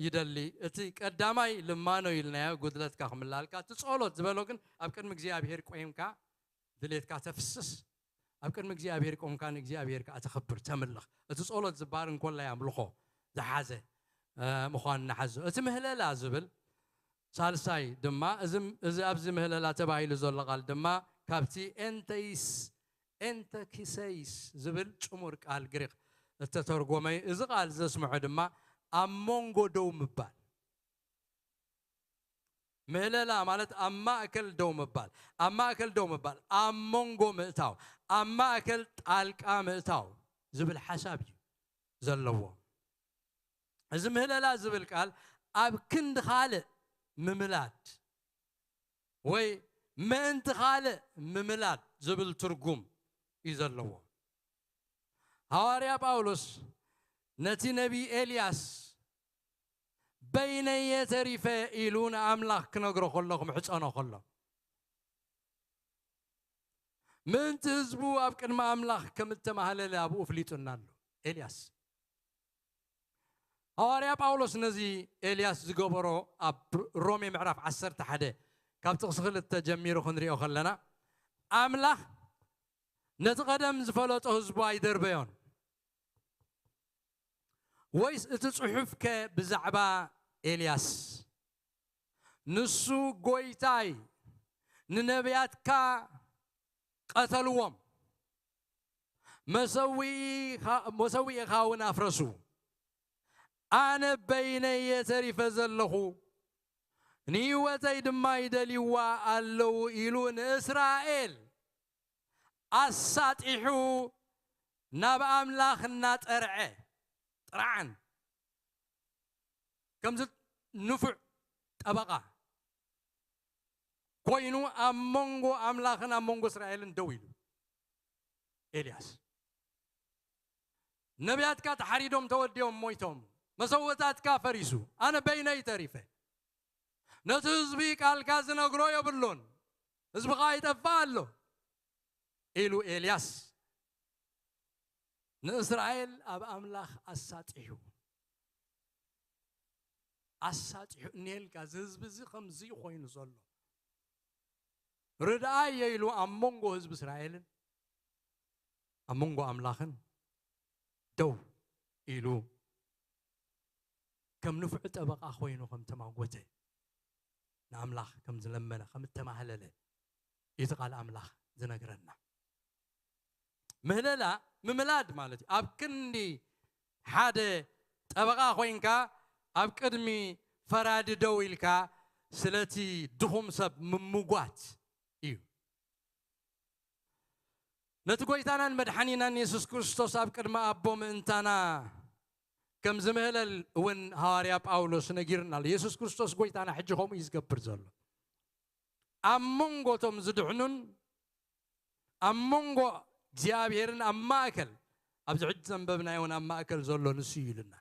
ይደሊ። እቲ ቀዳማይ ልማኖ ኢልናዮ፣ ጉድለትካ ክምላልካ። እቲ ጸሎት ዝበሎ ግን ኣብ ቅድሚ እግዚኣብሔር ቆይምካ ድሌትካ ተፍስስ፣ ኣብ ቅድሚ እግዚኣብሔር ቆምካ ንእግዚኣብሔር ከኣ ተኸብር፣ ተምልኽ። እቲ ጸሎት ዝበሃል እንኮላይ ኣምልኾ ዝሓዘ፣ እ፣ ምዃኑ ንሓዞ። እቲ ምህለላ ዝብል ሳልሳይ ድማ፣ እዚ፣ እዚ ኣብዚ ምህለላ ተባሂሉ ዘሎ ቃል ድማ ካብቲ ኤንተይስ፣ ኤንተኪሰይስ ዝብል ጽሙር ቃል ግሪኽ እተተርጎመ እዩ። እዚ ቃል ዘስምዖ ድማ ኣብ መንጎ ደው ምባል። ምህለላ ማለት ኣብ ማእከል ደው ምባል፣ ኣብ ማእከል ደው ምባል፣ ኣብ መንጎ ምእታው፣ ኣብ ማእከል ጣልቃ ምእታው ዝብል ሓሳብ እዩ ዘለዎ። እዚ ምህለላ ዝብል ቃል ኣብ ክንዲ ካልእ ምምላድ ወይ ምእንቲ ካልእ ምምላድ ዝብል ትርጉም እዩ ዘለዎ። ሃዋርያ ጳውሎስ ነቲ ነቢይ ኤልያስ "በይነየ ተሪፈ" ኢሉ ንኣምላኽ ክነግሮ ከሎ፣ ክምሕጸኖ ከሎ፣ ምእንቲ ህዝቡ ኣብ ቅድሚ ኣምላኽ ከም እተማህለለ ኣብኡ ኣፍሊጡና ኣሎ። ኤልያስ፣ ሃዋርያ ጳውሎስ ነዚ ኤልያስ ዝገበሮ ኣብ ሮሜ ምዕራፍ ዓሰርተ ሓደ ካብ ጥቕሲ ክልተ ጀሚሩ ክንሪኦ ከለና፣ ኣምላኽ ነቲ ቀደም ዝፈለጦ ህዝቡ ኣይደርበዮን። ወይስ እቲ ጽሑፍከ ብዛዕባ ኤልያስ? ንሱ፣ "ጎይታይ፣ ንነቢያትካ ቀተልዎም፣ መሰውኢ ኻ-፣ መሰውኢኻ እውን ኣፍረሱ። ኣነ በይነየ ተሪፈ ዘለኹ፣ ንህይወተይ ድማ ይደልይዋ ኣለዉ" ኢሉ ንእስራኤል ኣሳጢሑ ናብ ኣምላኽ እናጠርዐ፣ ጥርዓን፣ ከምዚ ንፉዕ ጠበቓ ኮይኑ ኣብ መንጎ ኣምላኽን ኣብ መንጎ እስራኤልን ደው ኢሉ ኤልያስ። "ነቢያትካ ተሓሪዶም ተወዲኦም ሞይቶም፣ መሰውእታትካ ፈሪሱ፣ ኣነ በይነይ ተሪፈ። ነቲ ህዝቢ ቃልካ ዝነግሮ የብሉን፣ ህዝብኻ ይጠፍእ ኣሎ" ኢሉ ኤልያስ ንእስራኤል ኣብ ኣምላኽ ኣሳጢሑ፣ ኣሳጢሑ፣ "እኒሄልካ፣ እዚ ህዝቢ እዚ ከምዚ እዩ ኮይኑ ዘሎ፣ ርድኣዮ" ኢሉ ኣብ መንጎ ህዝቢ እስራኤልን ኣብ መንጎ ኣምላኽን ደው ኢሉ፣ ከም ንፉዕ ጠበቓ ኮይኑ ከም ተማጎተ፣ ንኣምላኽ ከም ዝለመነ፣ ከም እተማህለለ እዩ እቲ ቃል ኣምላኽ ዝነግረና። ምህለላ፣ ምምላድ ማለት እዩ። ኣብ ክንዲ ሓደ ጠበቓ ኮይንካ ኣብ ቅድሚ ፈራዲ ደው ኢልካ ስለቲ ድኹም ሰብ ምምጓት እዩ። ነቲ ጎይታናን መድሓኒናን የሱስ ክርስቶስ ኣብ ቅድሚ ኣቦ ምእንታና ከም ዝምህለል እውን ሃዋርያ ጳውሎስ ነጊርና ኣሎ። የሱስ ክርስቶስ ጎይታና ሕጂ ከምኡ እዩ ዝገብር ዘሎ። ኣብ መንጎ እቶም ዝድሕኑን ኣብ መንጎ እግዚኣብሔርን ኣብ ማእከል፣ ኣብዚ ሕጂ ዘንበብናዮ እውን ኣብ ማእከል ዘሎ ንሱ እዩ ኢሉና።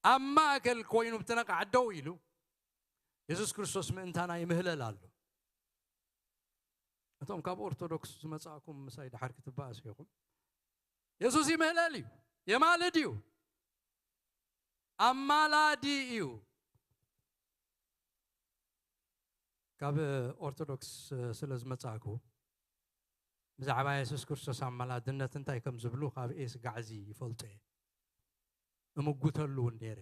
ኣብ ማእከል ኮይኑ ብትነቃዕ ደው ኢሉ የሱስ ክርስቶስ ምእንታና ይምህለል ኣሎ። እቶም ካብ ኦርቶዶክስ ዝመጻእኩም ምሳይ ድሓር ክትበኣሱ ኢኹም። የሱስ ይምህለል እዩ፣ የማልድ እዩ፣ ኣማላዲ እዩ። ካብ ኦርቶዶክስ ስለ ዝመጻእኩ ብዛዕባ የሱስ ክርስቶስ ኣማላድነት እንታይ ከም ዝብሉ ካብ ኤስ ጋዕዚ ይፈልጦ እየ። እምጉተሉ እውን ነይረ።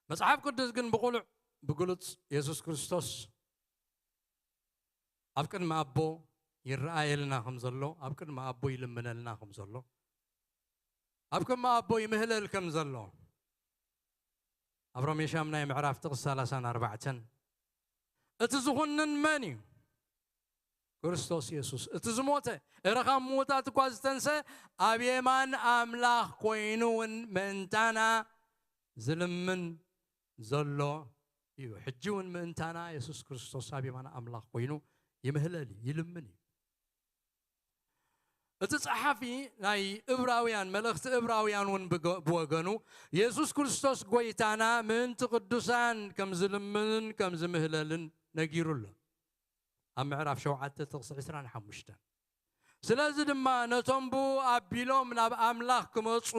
መጽሓፍ ቅዱስ ግን ብቑሉዕ ብግሉጽ የሱስ ክርስቶስ ኣብ ቅድሚ ኣቦ ይረኣየልና ከም ዘሎ፣ ኣብ ቅድሚ ኣቦ ይልምነልና ከም ዘሎ፣ ኣብ ቅድሚ ኣቦ ይምህለል ከም ዘሎ ኣብ ሮሜ ሻምናይ ምዕራፍ ጥቕሲ ሰላሳን ኣርባዕተን እቲ ዝኹንን መን እዩ? ክርስቶስ የሱስ። እቲ ዝሞተ እረ ካብ ምዉታት እኳ ዝተንሰ ኣብ የማን ኣምላኽ ኮይኑ እውን ምእንታና ዝልምን ዘሎ እዩ። ሕጂ እውን ምእንታና የሱስ ክርስቶስ ኣብ የማን ኣምላኽ ኮይኑ ይምህለል እዩ፣ ይልምን እዩ። እቲ ጸሓፊ ናይ እብራውያን፣ መልእኽቲ እብራውያን እውን ብገ-፣ ብወገኑ የሱስ ክርስቶስ ጎይታና ምእንቲ ቅዱሳን ከም ዝልምንን ከም ዝምህለልን ነጊሩ ኣሎ። ኣብ ምዕራፍ ሸውዓተ ጥቕሲ ዕስራን ሓሙሽተን። ስለዚ ድማ ነቶም ብኡ ኣቢሎም ናብ ኣምላኽ ክመጹ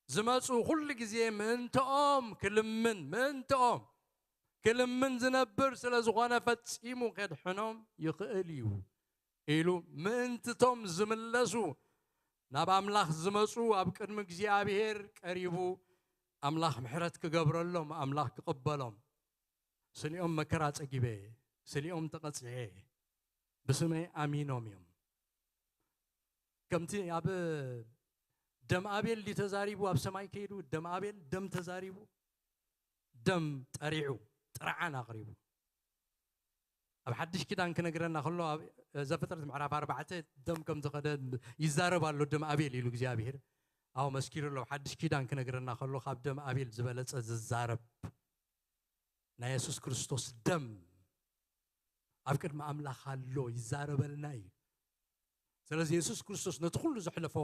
ዝመጹ ኩሉ ግዜ ምእንትኦም ክልምን፣ ምእንትኦም ክልምን ዝነብር ስለ ዝኾነ ፈጺሙ ከድሕኖም ይኽእል እዩ ኢሉ ምእንትቶም ዝምለሱ ናብ ኣምላኽ ዝመጹ ኣብ ቅድሚ እግዚኣብሔር ቀሪቡ ኣምላኽ ምሕረት ክገብረሎም ኣምላኽ ክቕበሎም ስሊኦም መከራ ጸጊበ ስሊኦም ተቐጽዐ ብስመይ ኣሚኖም እዮም ከምቲ ኣብ ደም ኣቤል ድዩ ተዛሪቡ ኣብ ሰማይ ከይዱ ደም ኣቤል ደም ተዛሪቡ ደም ጠሪዑ ጥርዓን ኣቕሪቡ ኣብ ሓድሽ ኪዳን ክነግረና ከሎ ኣብ ዘፍጥረት ምዕራፍ ኣርባዕተ ደም ከም ዝኸደ ይዛረብ ኣሎ ደም ኣቤል ኢሉ እግዚኣብሔር ኣው መስኪሩ ኣሎ ሓድሽ ኪዳን ክነግረና ከሎ ካብ ደም ኣቤል ዝበለጸ ዝዛረብ ናይ የሱስ ክርስቶስ ደም ኣብ ቅድሚ ኣምላኽ ኣሎ ይዛረበልና እዩ ስለዚ የሱስ ክርስቶስ ነቲ ኩሉ ዘሕለፎ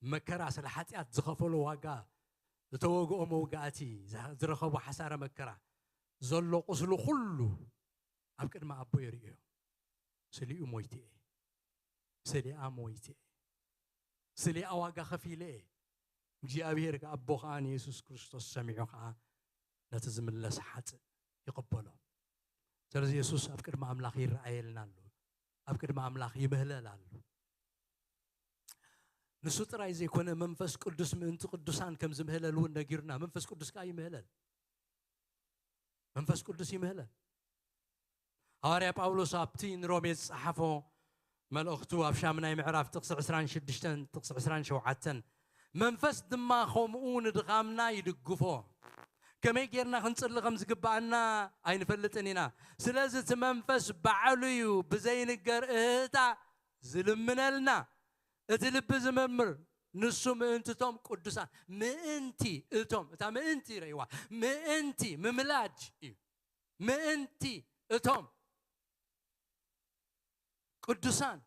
መከራ ስለ ሓጢኣት ዝኸፈሎ ዋጋ ዝተወግኦ መውጋእቲ ዝረኸቦ ሓሳረ መከራ ዘሎ ቁስሉ ኩሉ ኣብ ቅድሚ ኣቦ የርእዮ ስሊኡ ሞይተ እየ ስሊኣ ሞይተ እየ ስሊኣ ዋጋ ከፊለ እየ እግዚኣብሔር ኣቦ ከዓ ንየሱስ ክርስቶስ ሰሚዑ ከዓ ነቲ ዝምለስ ሓጥእ ይቕበሎ ስለዚ የሱስ ኣብ ቅድሚ ኣምላኽ ይረኣየልና ኣሎ ኣብ ቅድሚ ኣምላኽ ይምህለል ኣሎ ንሱ ጥራይ ዘይኮነ መንፈስ ቅዱስ ምእንቲ ቅዱሳን ከም ዝምህለል እውን ነጊሩና መንፈስ ቅዱስ ከዓ ይምህለል መንፈስ ቅዱስ ይምህለል ሃዋርያ ጳውሎስ ኣብቲ ንሮሜ ዝጸሓፎ መልእኽቱ ኣብ ሻምናይ ምዕራፍ ጥቕሲ ዕስራን ሽዱሽተን ጥቕሲ ዕስራን ሸውዓተን መንፈስ ድማ ከምኡ ንድኻምና ይድግፎ ከመይ ጌርና ክንጽሊ ከም ዝግብኣና ኣይንፈልጥን ኢና ስለዚ እቲ መንፈስ ባዕሉ እዩ ብዘይንገር እህታ ዝልምነልና እቲ ልቢ ዝምርምር ንሱ ምእንቲ እቶም ቅዱሳን ምእንቲ እቶም እታ ምእንቲ ረይዋ ምእንቲ ምምላድ እዩ ምእንቲ እቶም ቅዱሳን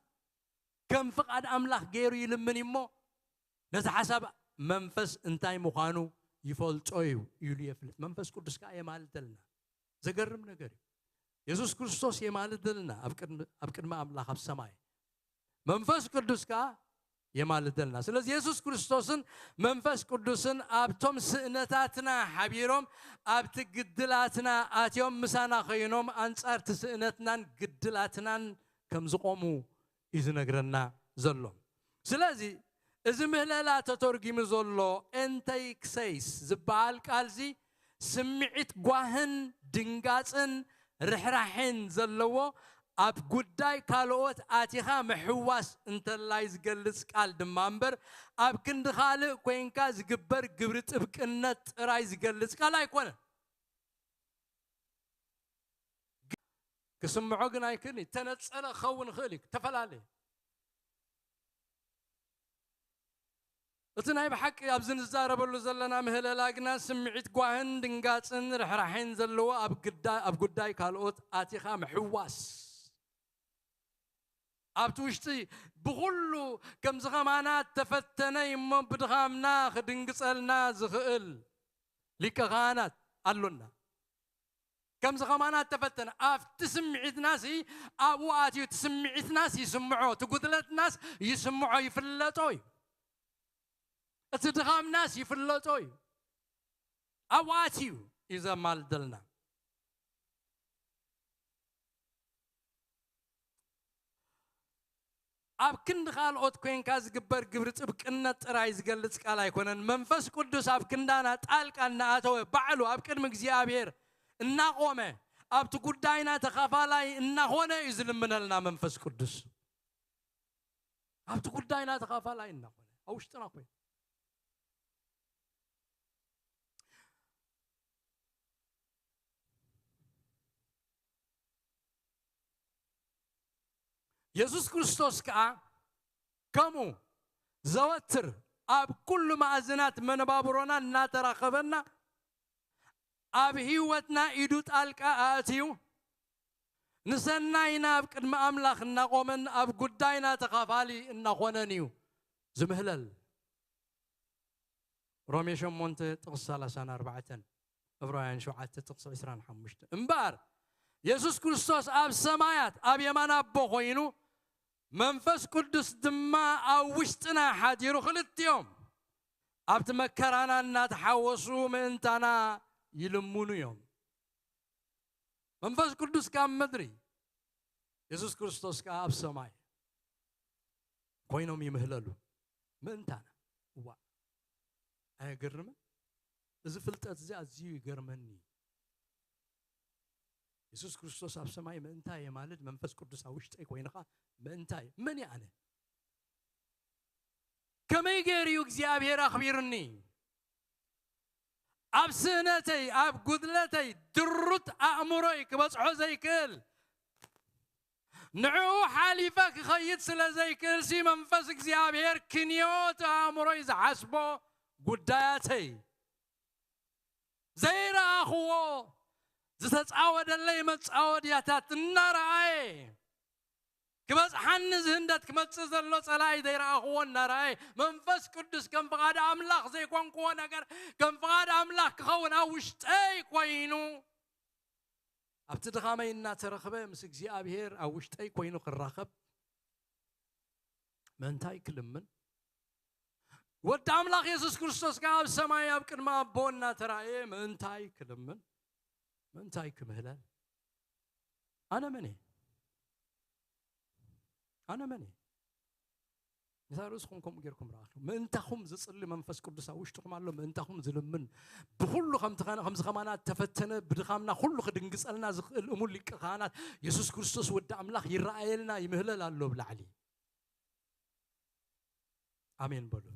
ከም ፍቓድ ኣምላኽ ገይሩ ይልምን እሞ ነቲ ሓሳብ መንፈስ እንታይ ምዃኑ ይፈልጦ እዩ ኢሉ የፍልጥ መንፈስ ቅዱስ ከዓ የማልደልና ዘገርም ነገር እዩ የሱስ ክርስቶስ የማልደልና ኣብ ቅድሚ ኣምላኽ ኣብ ሰማይ መንፈስ ቅዱስ ከዓ የማልደልና ስለዚ የሱስ ክርስቶስን መንፈስ ቅዱስን ኣብቶም ስእነታትና ሓቢሮም ኣብቲ ግድላትና ኣትዮም ምሳና ኮይኖም ኣንጻርቲ ስእነትናን ግድላትናን ከም ዝቆሙ እዩ ዝነግረና ዘሎ ስለዚ እዚ ምህለላ ተተርጊሙ ዘሎ ኤንተይክሰይስ ዝበሃል ቃልዚ ስምዒት ጓህን ድንጋጽን ርሕራሕን ዘለዎ ኣብ ጉዳይ ካልኦት ኣቲኻ ምሕዋስ እንተላይ ዝገልጽ ቃል ድማ እምበር፣ ኣብ ክንዲ ካልእ ኮይንካ ዝግበር ግብሪ ጥብቅነት ጥራይ ዝገልጽ ቃል ኣይኮነን። ክስምዖ ግን ኣይክእልን እዩ። ተነጸለ ክኸውን ይኽእል እዩ። ተፈላለየ። እቲ ናይ ብሓቂ ኣብዚ ንዛረበሉ ዘለና ምህለላ ግና ስምዒት ጓህን ድንጋጽን ርሕራሕን ዘለዎ፣ ኣብ ግዳ-፣ ኣብ ጉዳይ ካልኦት ኣቲኻ ምሕዋስ፣ ኣብቲ ውሽጢ ብኹሉ ከምዚ ኸማና ተፈተነ እሞ ብድኻምና ክድንግጸልና ዝኽእል ሊቀ ካህናት ኣሎና። ከምዚ ኸማና ተፈተነ፣ ኣብቲ ስምዒትናሲ ኣብኡ ኣትዩ፣ እቲ ስምዒትናስ ይስምዖ፣ እቲ ጉድለትናስ ይስምዖ፣ ይፍለጦ እዩ። እቲ ድኻምናስ ይፍለጦ እዩ። ኣብኡ ኣትዩ እዩ ዘማልደልና። ኣብ ክንዲ ካልኦት ኮይንካ ዝግበር ግብሪ ጥብቅነት ጥራይ ዝገልጽ ቃል ኣይኮነን። መንፈስ ቅዱስ ኣብ ክንዳና ጣልቃ እናኣተወ ባዕሉ ኣብ ቅድሚ እግዚኣብሔር እናቖመ ኣብቲ ጉዳይና ተኻፋላይ እናኾነ እዩ ዝልምነልና መንፈስ ቅዱስ። ኣብቲ ጉዳይና ተኻፋላይ እናኾነ ኣብ ውሽጥና ኮይኑ የሱስ ክርስቶስ ከኣ ከምኡ ዘወትር ኣብ ኩሉ መኣዝናት መነባብሮና እናተራኸበና ኣብ ህይወትና ኢዱ ጣልቃ ኣእትዩ ንሰናይና ኣብ ቅድሚ ኣምላኽ እናቖመን ኣብ ጉዳይና ተኻፋሊ እናኾነን እዩ ዝምህለል። ሮሜ ሸሞንተ ጥቕሲ ሰላሳን ኣርባዕተን፣ ዕብራውያን ሸውዓተ ጥቕሲ ዕስራን ሓሙሽተን። እምበኣር የሱስ ክርስቶስ ኣብ ሰማያት ኣብ የማን ኣቦ ኾይኑ መንፈስ ቅዱስ ድማ ኣብ ውሽጥና ሓዲሩ ክልቲኦም ኣብቲ መከራና እናተሓወሱ ምእንታና ይልምኑ እዮም። መንፈስ ቅዱስ ካብ ምድሪ፣ የሱስ ክርስቶስ ከኣ ኣብ ሰማይ ኮይኖም ይምህለሉ። ምእንታና። እዋ፣ ኣየገርምን? እዚ ፍልጠት እዚ ኣዝዩ ይገርመኒ። የሱስ ክርስቶስ ኣብ ሰማይ ምእንታይ የማልድ፣ መንፈስ ቅዱስ ኣብ ውሽጠይ ኮይንኻ ምእንታይ? መን እየ ኣነ? ከመይ ገይሩ እዩ እግዚኣብሔር ኣኽቢሩኒ? ኣብ ስእነተይ፣ ኣብ ጉድለተይ፣ ድሩት ኣእምሮይ ክበጽሖ ዘይክእል፣ ንዕኡ ሓሊፈ ክኸይድ ስለ ዘይክእልሲ፣ መንፈስ እግዚኣብሔር ክንዮ እቲ ኣእምሮይ ዝሓስቦ ጉዳያተይ ዘይረኣኽዎ ዝተጻወደለይ መጻወድያታት እናረኣየ፣ ክበጽሓኒ ዝህንደት ክመጽእ ዘሎ ጸላኢ ዘይረኣኽዎ እናረኣየ፣ መንፈስ ቅዱስ ከም ፍቓድ ኣምላኽ ዘይኮንክዎ ነገር ከም ፍቓድ ኣምላኽ ክኸውን ኣብ ውሽጠይ ኮይኑ፣ ኣብቲ ድኻመይ እናተረኽበ ምስ እግዚኣብሔር ኣብ ውሽጠይ ኮይኑ ክራኸብ ምእንታይ ክልምን? ወዲ ኣምላኽ የሱስ ክርስቶስ ከኣ ኣብ ሰማይ ኣብ ቅድሚ ኣቦ እናተራእየ ምእንታይ ክልምን? ምእንታይ ክምህለል? ኣነ መን እየ? ኣነ መን እየ? ነታ ርእስኹም ከምኡ ጌርኩም ረኣኹ። ምእንታኹም ዝጽሊ መንፈስ ቅዱስ ኣብ ውሽጥኹም ኣሎ። ምእንታኹም ዝልምን፣ ብኹሉ ከምቲ ኸነ-፣ ከምዚ ኸማና እተፈተነ፣ ብድኻምና ኩሉ ክድንግጸልና ዝኽእል እሙን ሊቀ ካህናት የሱስ ክርስቶስ ወዲ ኣምላኽ ይረኣየልና፣ ይምህለል ኣሎ ብላዕሊ። ኣሜን በሉ።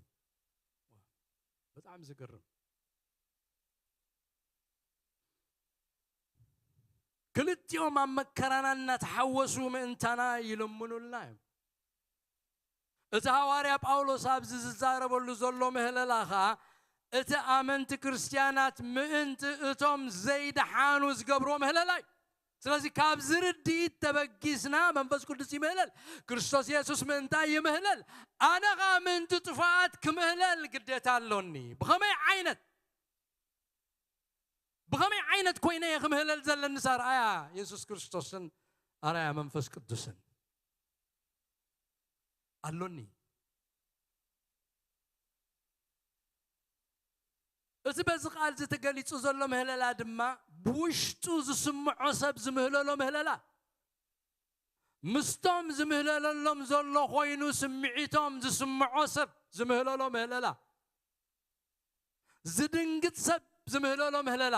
ብጣዕሚ ዝገርም። ክልቲኦም ኣብ መከራና እናተሓወሱ ምእንታና ይልምኑልና እዮም። እቲ ሃዋርያ ጳውሎስ ኣብዚ ዝዛረበሉ ዘሎ ምህለላ ኸኣ፣ እቲ ኣመንቲ ክርስትያናት ምእንቲ እቶም ዘይደሓኑ ዝገብርዎ ምህለላ እዩ። ስለዚ ካብዚ ርድኢት ተበጊስና መንፈስ ቅዱስ ይምህለል፣ ክርስቶስ የሱስ ምእንታይ ይምህለል፣ ኣነ ኸኣ ምእንቲ ጥፉኣት ክምህለል ግዴታ ኣሎኒ። ብኸመይ ዓይነት፣ ብኸመይ ዓይነት ኮይነ እየ ክምህለል ዘለኒስ ኣርኣያ የሱስ ክርስቶስን ኣርኣያ መንፈስ ቅዱስን ኣሎኒ። እቲ በዚ ቃል እዚ ተገሊጹ ዘሎ ምህለላ ድማ ብውሽጡ ዝስምዖ ሰብ ዝምህለሎ ምህለላ፣ ምስቶም ዝምህለለሎም ዘሎ ኮይኑ ስምዒቶም ዝስምዖ ሰብ ዝምህለሎ ምህለላ፣ ዝድንግጽ ሰብ ዝምህለሎ ምህለላ፣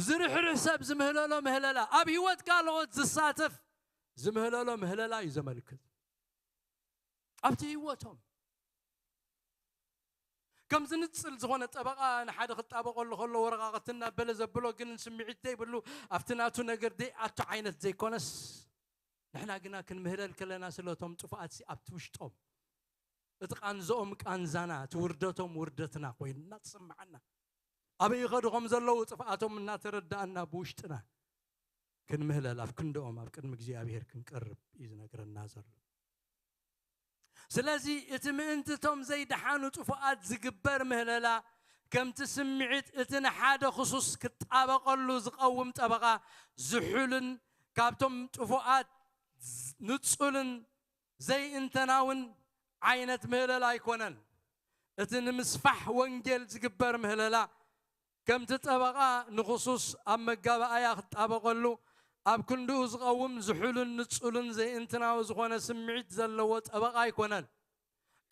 ዝርሕርሕ ሰብ ዝምህለሎ ምህለላ፣ ኣብ ህይወት ካልኦት ዝሳተፍ ዝምህለሎ ምህለላ እዩ ዘመልክት። ኣብቲ ህይወቶም ከም ዝንጽል ዝኾነ ጠበቓ ንሓደ ክጣበቐሉ ከሎ ወረቓቕቲ እናበለ ዘብሎ ግን ስምዒት ዘይብሉ ኣብቲ ናቱ ነገር ዘይኣቱ ዓይነት ዘይኮነስ፣ ንሕና ግና ክንምህለል ከለና ስለቶም ጥፉኣት ሲ ኣብቲ ውሽጦም እቲ ቃንዝኦም ቃንዛና፣ እቲ ውርደቶም ውርደትና ኮይኑ እናተሰማዓና፣ ኣበይ ይኸዱ ከም ዘለዉ ጥፍኣቶም እናተረዳእና ብውሽጥና ክንምህለል ኣብ ክንድኦም ኣብ ቅድሚ እግዚኣብሔር ክንቀርብ እዩ ዝነግረና ዘሎ። ስለዚ እቲ ምእንቲ እቶም ዘይደሓኑ ጥፉኣት ዝግበር ምህለላ ከምቲ ስምዒት እቲ ንሓደ ክሱስ ክጣበቐሉ ዝቐውም ጠበቓ ዝሑልን ካብቶም ጥፉኣት ንጹልን ዘይእንተናውን ዓይነት ምህለላ ኣይኮነን። እቲ ንምስፋሕ ወንጌል ዝግበር ምህለላ ከምቲ ጠበቓ ንኽሱስ ኣብ መጋባእያ ክጣበቐሉ ኣብ ክንድኡ ዝቐውም ዝሑልን ንጹልን ዘይእንትናዊ ዝኾነ ስምዒት ዘለዎ ጠበቓ ኣይኮነን።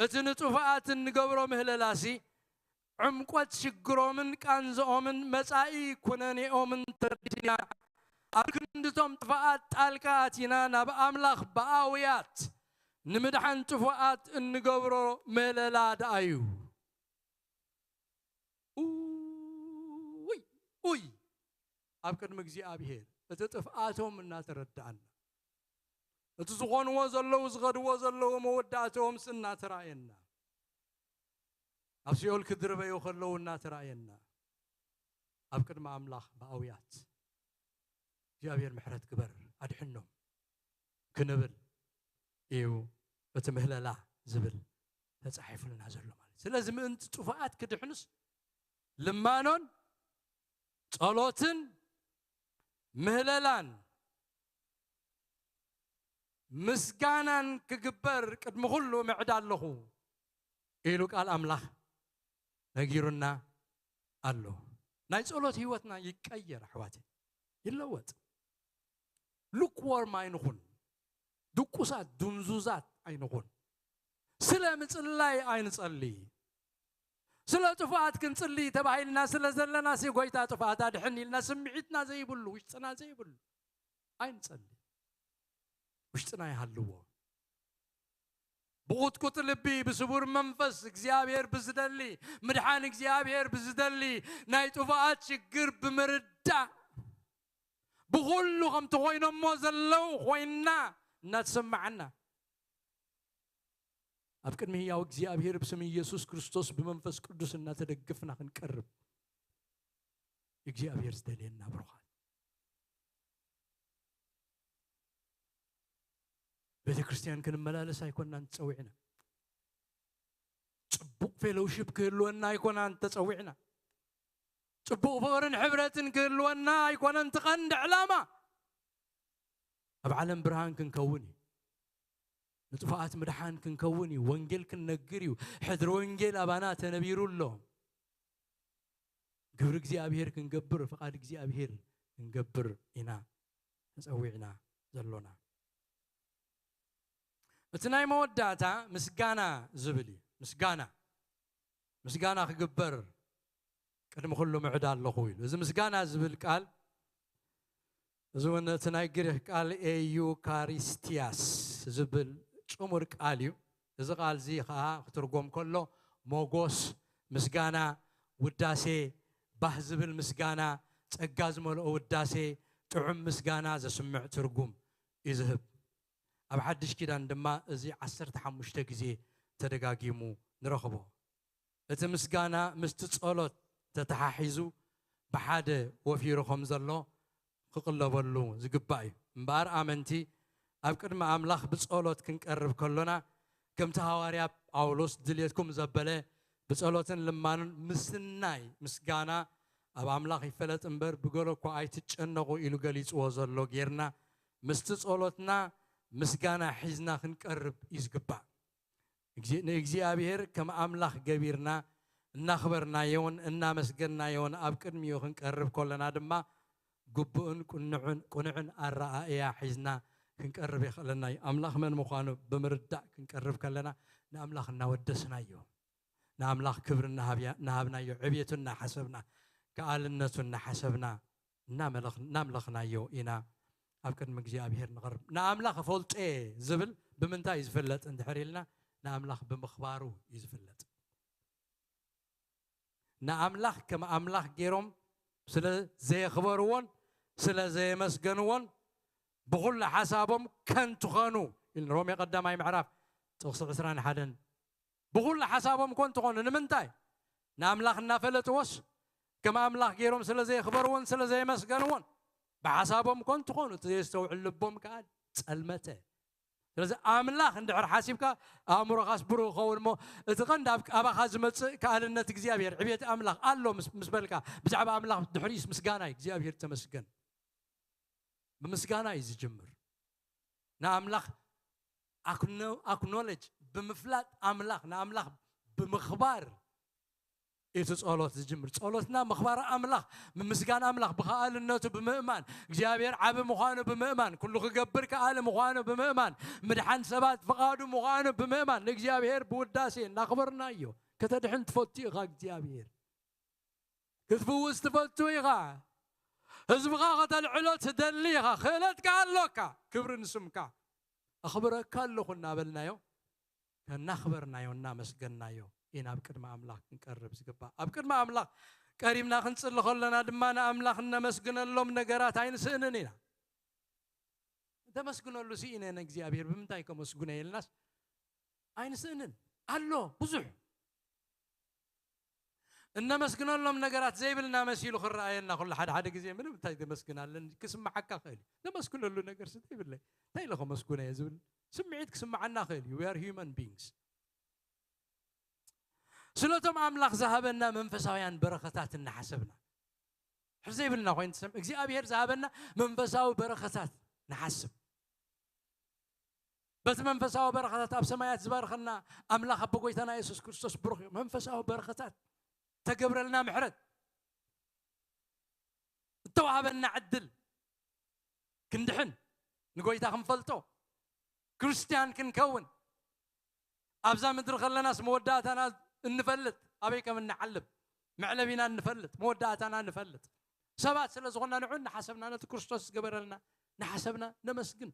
እቲ ንጥፉኣት እንገብሮ ምህለላሲ ዕምቆት ሽግሮምን ቃንዝኦምን መጻኢ ኩነኔኦምን ተረዲና ኣብ ክንድቶም ጥፉኣት ጣልቃ ኣቲና ናብ ኣምላኽ ብኣውያት ንምድሓን ጥፉኣት እንገብሮ ምህለላ ደኣ እዩ። ኡይ ኡይ ኣብ ቅድሚ እግዚኣብሔር እቲ ጥፍኣቶም እናተረዳእና እቲ ዝኾንዎ ዘለዉ ዝኸድዎ ዘለዉ መወዳእትኦምስ እናተራእየና ኣብ ሲኦል ክድርበዩ ከለዉ እናተራእየና ኣብ ቅድሚ ኣምላኽ ብኣውያት እግዚኣብሔር ምሕረት ግበር ኣድሕኖም ክንብል እዩ እቲ ምህለላ ዝብል ተጻሒፉልና ዘሎ ማለት። ስለዚ ምእንቲ ጥፉኣት ክድሕኑስ ልማኖን ጸሎትን ምህለላን ምስጋናን ክግበር ቅድሚ ኩሉ ምዕዳ ኣለኹ ኢሉ ቃል ኣምላኽ ነጊሩና ኣሎ። ናይ ጸሎት ህይወትና ይቀየር ኣሕዋተይ፣ ይለወጥ። ሉክዎርም ኣይንኹን፣ ድቁሳት ድንዙዛት ኣይንኹን። ስለ ምጽላይ ኣይንጸልይ። ስለ ጥፍኣት ክንጽልይ ተባሂልና ስለ ዘለና ሲ ጎይታ ጥፍኣት ኣድሕን ኢልና ስምዒትና ዘይብሉ ውሽጥና ዘይብሉ ኣይንጸልይ። ውሽጥና ይሃልዎ። ብቑጥቁጥ ልቢ ብስቡር መንፈስ እግዚኣብሔር ብዝደሊ ምድሓን እግዚኣብሔር ብዝደሊ ናይ ጥፉኣት ሽግር ብምርዳእ ብኹሉ ከምቲ ኮይኖሞ ዘለዉ ኮይንና እናተሰማዓና ኣብ ቅድሚ ህያው እግዚኣብሔር ብስም ኢየሱስ ክርስቶስ ብመንፈስ ቅዱስ እናተደግፍና ክንቀርብ እግዚኣብሔር ዝደልየና ብሩኻት። ቤተ ክርስቲያን ክንመላለስ ኣይኮናን ተጸዊዕና። ጽቡቕ ፌሎውሺፕ ክህልወና ኣይኮናን ተጸዊዕና። ጽቡቕ ፍቕርን ሕብረትን ክህልወና ኣይኮነን እቲ ቀንዲ ዕላማ። ኣብ ዓለም ብርሃን ክንከውን እዩ። ንጥፉኣት ምድሓን ክንከውን እዩ። ወንጌል ክንነግር እዩ። ሕድሪ ወንጌል ኣባና ተነቢሩ ኣሎ። ግብሪ እግዚኣብሔር ክንገብር፣ ፍቓድ እግዚኣብሔር ክንገብር ኢና ተጸዊዕና ዘሎና። እቲ ናይ መወዳእታ ምስጋና ዝብል እዩ። ምስጋና፣ ምስጋና ክግበር ቅድሚ ኩሉ ምዕዳ ኣለኹ ኢሉ። እዚ ምስጋና ዝብል ቃል፣ እዚ እውን እቲ ናይ ግሪኽ ቃል ኤዩካሪስቲያስ ዝብል ጽሙር ቃል እዩ። እዚ ቃል እዚ ኸኣ ክትርጎም ከሎ ሞጎስ፣ ምስጋና፣ ውዳሴ፣ ባህ ዝብል ምስጋና፣ ጸጋ ዝመልኦ ውዳሴ፣ ጥዑም ምስጋና ዘስምዕ ትርጉም እዩ ዝህብ። ኣብ ሓድሽ ኪዳን ድማ እዚ ዓሰርተ ሓሙሽተ ግዜ ተደጋጊሙ ንረኽቦ። እቲ ምስጋና ምስቲ ጸሎት ተተሓሒዙ ብሓደ ወፊሩ ከም ዘሎ ክቕለበሉ ዝግባእ እዩ። እምበኣር ኣመንቲ ኣብ ቅድሚ ኣምላኽ ብጸሎት ክንቀርብ ከሎና፣ ከምቲ ሃዋርያ ጳውሎስ ድልየትኩም ዘበለ ብጸሎትን ልማንን ምስናይ ምስጋና ኣብ ኣምላኽ ይፈለጥ እምበር ብገለ እኳ ኣይትጨነቑ ኢሉ ገሊጽዎ ዘሎ ጌርና፣ ምስቲ ጸሎትና ምስጋና ሒዝና ክንቀርብ እዩ ዝግባእ። ንእግዚኣብሔር ከም ኣምላኽ ገቢርና እናኽበርናዮን እናመስገንናዮን ኣብ ቅድሚኡ ክንቀርብ ከለና ድማ ግቡእን ቅኑዕን ኣረኣእያ ሒዝና ክንቀርብ የኽእለና እዩ። ኣምላኽ መን ምዃኑ ብምርዳእ ክንቀርብ ከለና ንኣምላኽ እናወደስናዮ፣ ንኣምላኽ ክብሪ እናሃብናዮ፣ ዕብየቱ እናሓሰብና፣ ከኣልነቱ እናሓሰብና እናመለኽ- እናምለኽናዮ ኢና ኣብ ቅድሚ እግዚኣብሔር ንቐርብ። ንኣምላኽ እፈልጦ እየ ዝብል ብምንታይ እዩ ዝፍለጥ እንድሕር ኢልና፣ ንኣምላኽ ብምኽባሩ እዩ ዝፍለጥ። ንኣምላኽ ከም ኣምላኽ ገይሮም ስለ ዘየኽበርዎን ስለ ዘየመስገንዎን፣ ብኹሉ ሓሳቦም ከንቱ ኾኑ ኢሉ ሮሜ ቀዳማይ ምዕራፍ ጥቕሲ ዕስራን ሓደን። ብኹሉ ሓሳቦም ከንቱ ኾኑ። ንምንታይ? ንኣምላኽ እናፈለጥዎስ ከም ኣምላኽ ገይሮም ስለ ዘየኽበርዎን ስለ ዘየመስገንዎን፣ ብሓሳቦም ከንቱ ኾኑ። እቲ ዘየስተውዕል ልቦም ከኣ ጸልመተ። ስለዚ ኣምላኽ እንድሕር ሓሲብካ፣ ኣእምሮኻስ ብሩህ ክኸውን እሞ፣ እቲ ቀንዲ ኣብ ኣባኻ ዝመጽእ ከኣልነት እግዚኣብሔር፣ ዕብየት ኣምላኽ ኣሎ ምስ ምስ በልካ፣ ብዛዕባ ኣምላኽ ድሕሪኡስ ምስጋና እዩ። እግዚኣብሔር ተመስገን። ብምስጋና እዩ ዝጅምር። ንኣምላኽ ኣክኖ ኣክኖለጅ ብምፍላጥ፣ ኣምላኽ ንኣምላኽ ብምኽባር እቲ ጸሎት ዝጅምር። ጸሎትና ምኽባር ኣምላኽ፣ ምምስጋን ኣምላኽ፣ ብኸኣልነቱ ብምእማን፣ እግዚኣብሔር ዓቢ ምዃኑ ብምእማን፣ ኩሉ ክገብር ከኣሊ ምዃኑ ብምእማን፣ ምድሓን ሰባት ፍቓዱ ምዃኑ ብምእማን፣ ንእግዚኣብሔር ብውዳሴ እናኽበርናዮ። ከተድሕን ትፈቱ ኢኻ እግዚኣብሔር። ክትፍውስ ትፈቱ ኢኻ። ህዝብኻ ከተልዕሎ ትደሊ ኢኻ። ክእለት ከኣ ኣሎካ። ክብሪ ንስምካ። ኣኽብረካ ኣለኹ እናበልናዮ፣ ከናኽበርናዮ እናመስገንናዮ ኢና ኣብ ቅድሚ ኣምላኽ ክንቀርብ ዝግባእ። ኣብ ቅድሚ ኣምላኽ ቀሪብና ክንጽሊ ከለና ድማ ንኣምላኽ እነመስግነሎም ነገራት ኣይንስእንን ኢና። እንተመስግነሉ ስኢነ ንእግዚኣብሔር ብምንታይ ከመስግኖ ኢልናስ ኣይንስእንን። ኣሎ ብዙሕ እነመስግነሎም ነገራት ዘይብልና መሲሉ ክረኣየና ኩሉ ሓደ ሓደ ግዜ ምንም እንታይ ዘመስግን ኣለኒ ክስምዓካ ክእል እዩ። ዘመስግነሉ ነገር ስ ዘይብለይ እንታይ ኢለ ከመስግኖ እየ ዝብል ስምዒት ክስምዓና ክእል እዩ። We are human beings። ስለቶም ኣምላኽ ዝሃበና መንፈሳውያን በረኸታት እናሓሰብና ሕር ዘይብልና ኮይኑ ትሰም እግዚኣብሔር ዝሃበና መንፈሳዊ በረኸታት ንሓስብ። በቲ መንፈሳዊ በረኸታት ኣብ ሰማያት ዝበረኸና ኣምላኽ ኣቦ ጎይታና የሱስ ክርስቶስ ብሩኽ እዩ። መንፈሳዊ በረኸታት፣ ተገብረልና ምሕረት፣ እተዋህበና ዕድል ክንድሕን፣ ንጎይታ ክንፈልጦ፣ ክርስትያን ክንከውን፣ ኣብዛ ምድሪ ከለናስ መወዳእታና እንፈልጥ፣ ኣበይ ከም እንዓልብ መዕለቢና እንፈልጥ፣ መወዳእታና እንፈልጥ ሰባት ስለ ዝኾንና ንዑ እናሓሰብና ነቲ ክርስቶስ ዝገበረልና እናሓሰብና ነመስግን።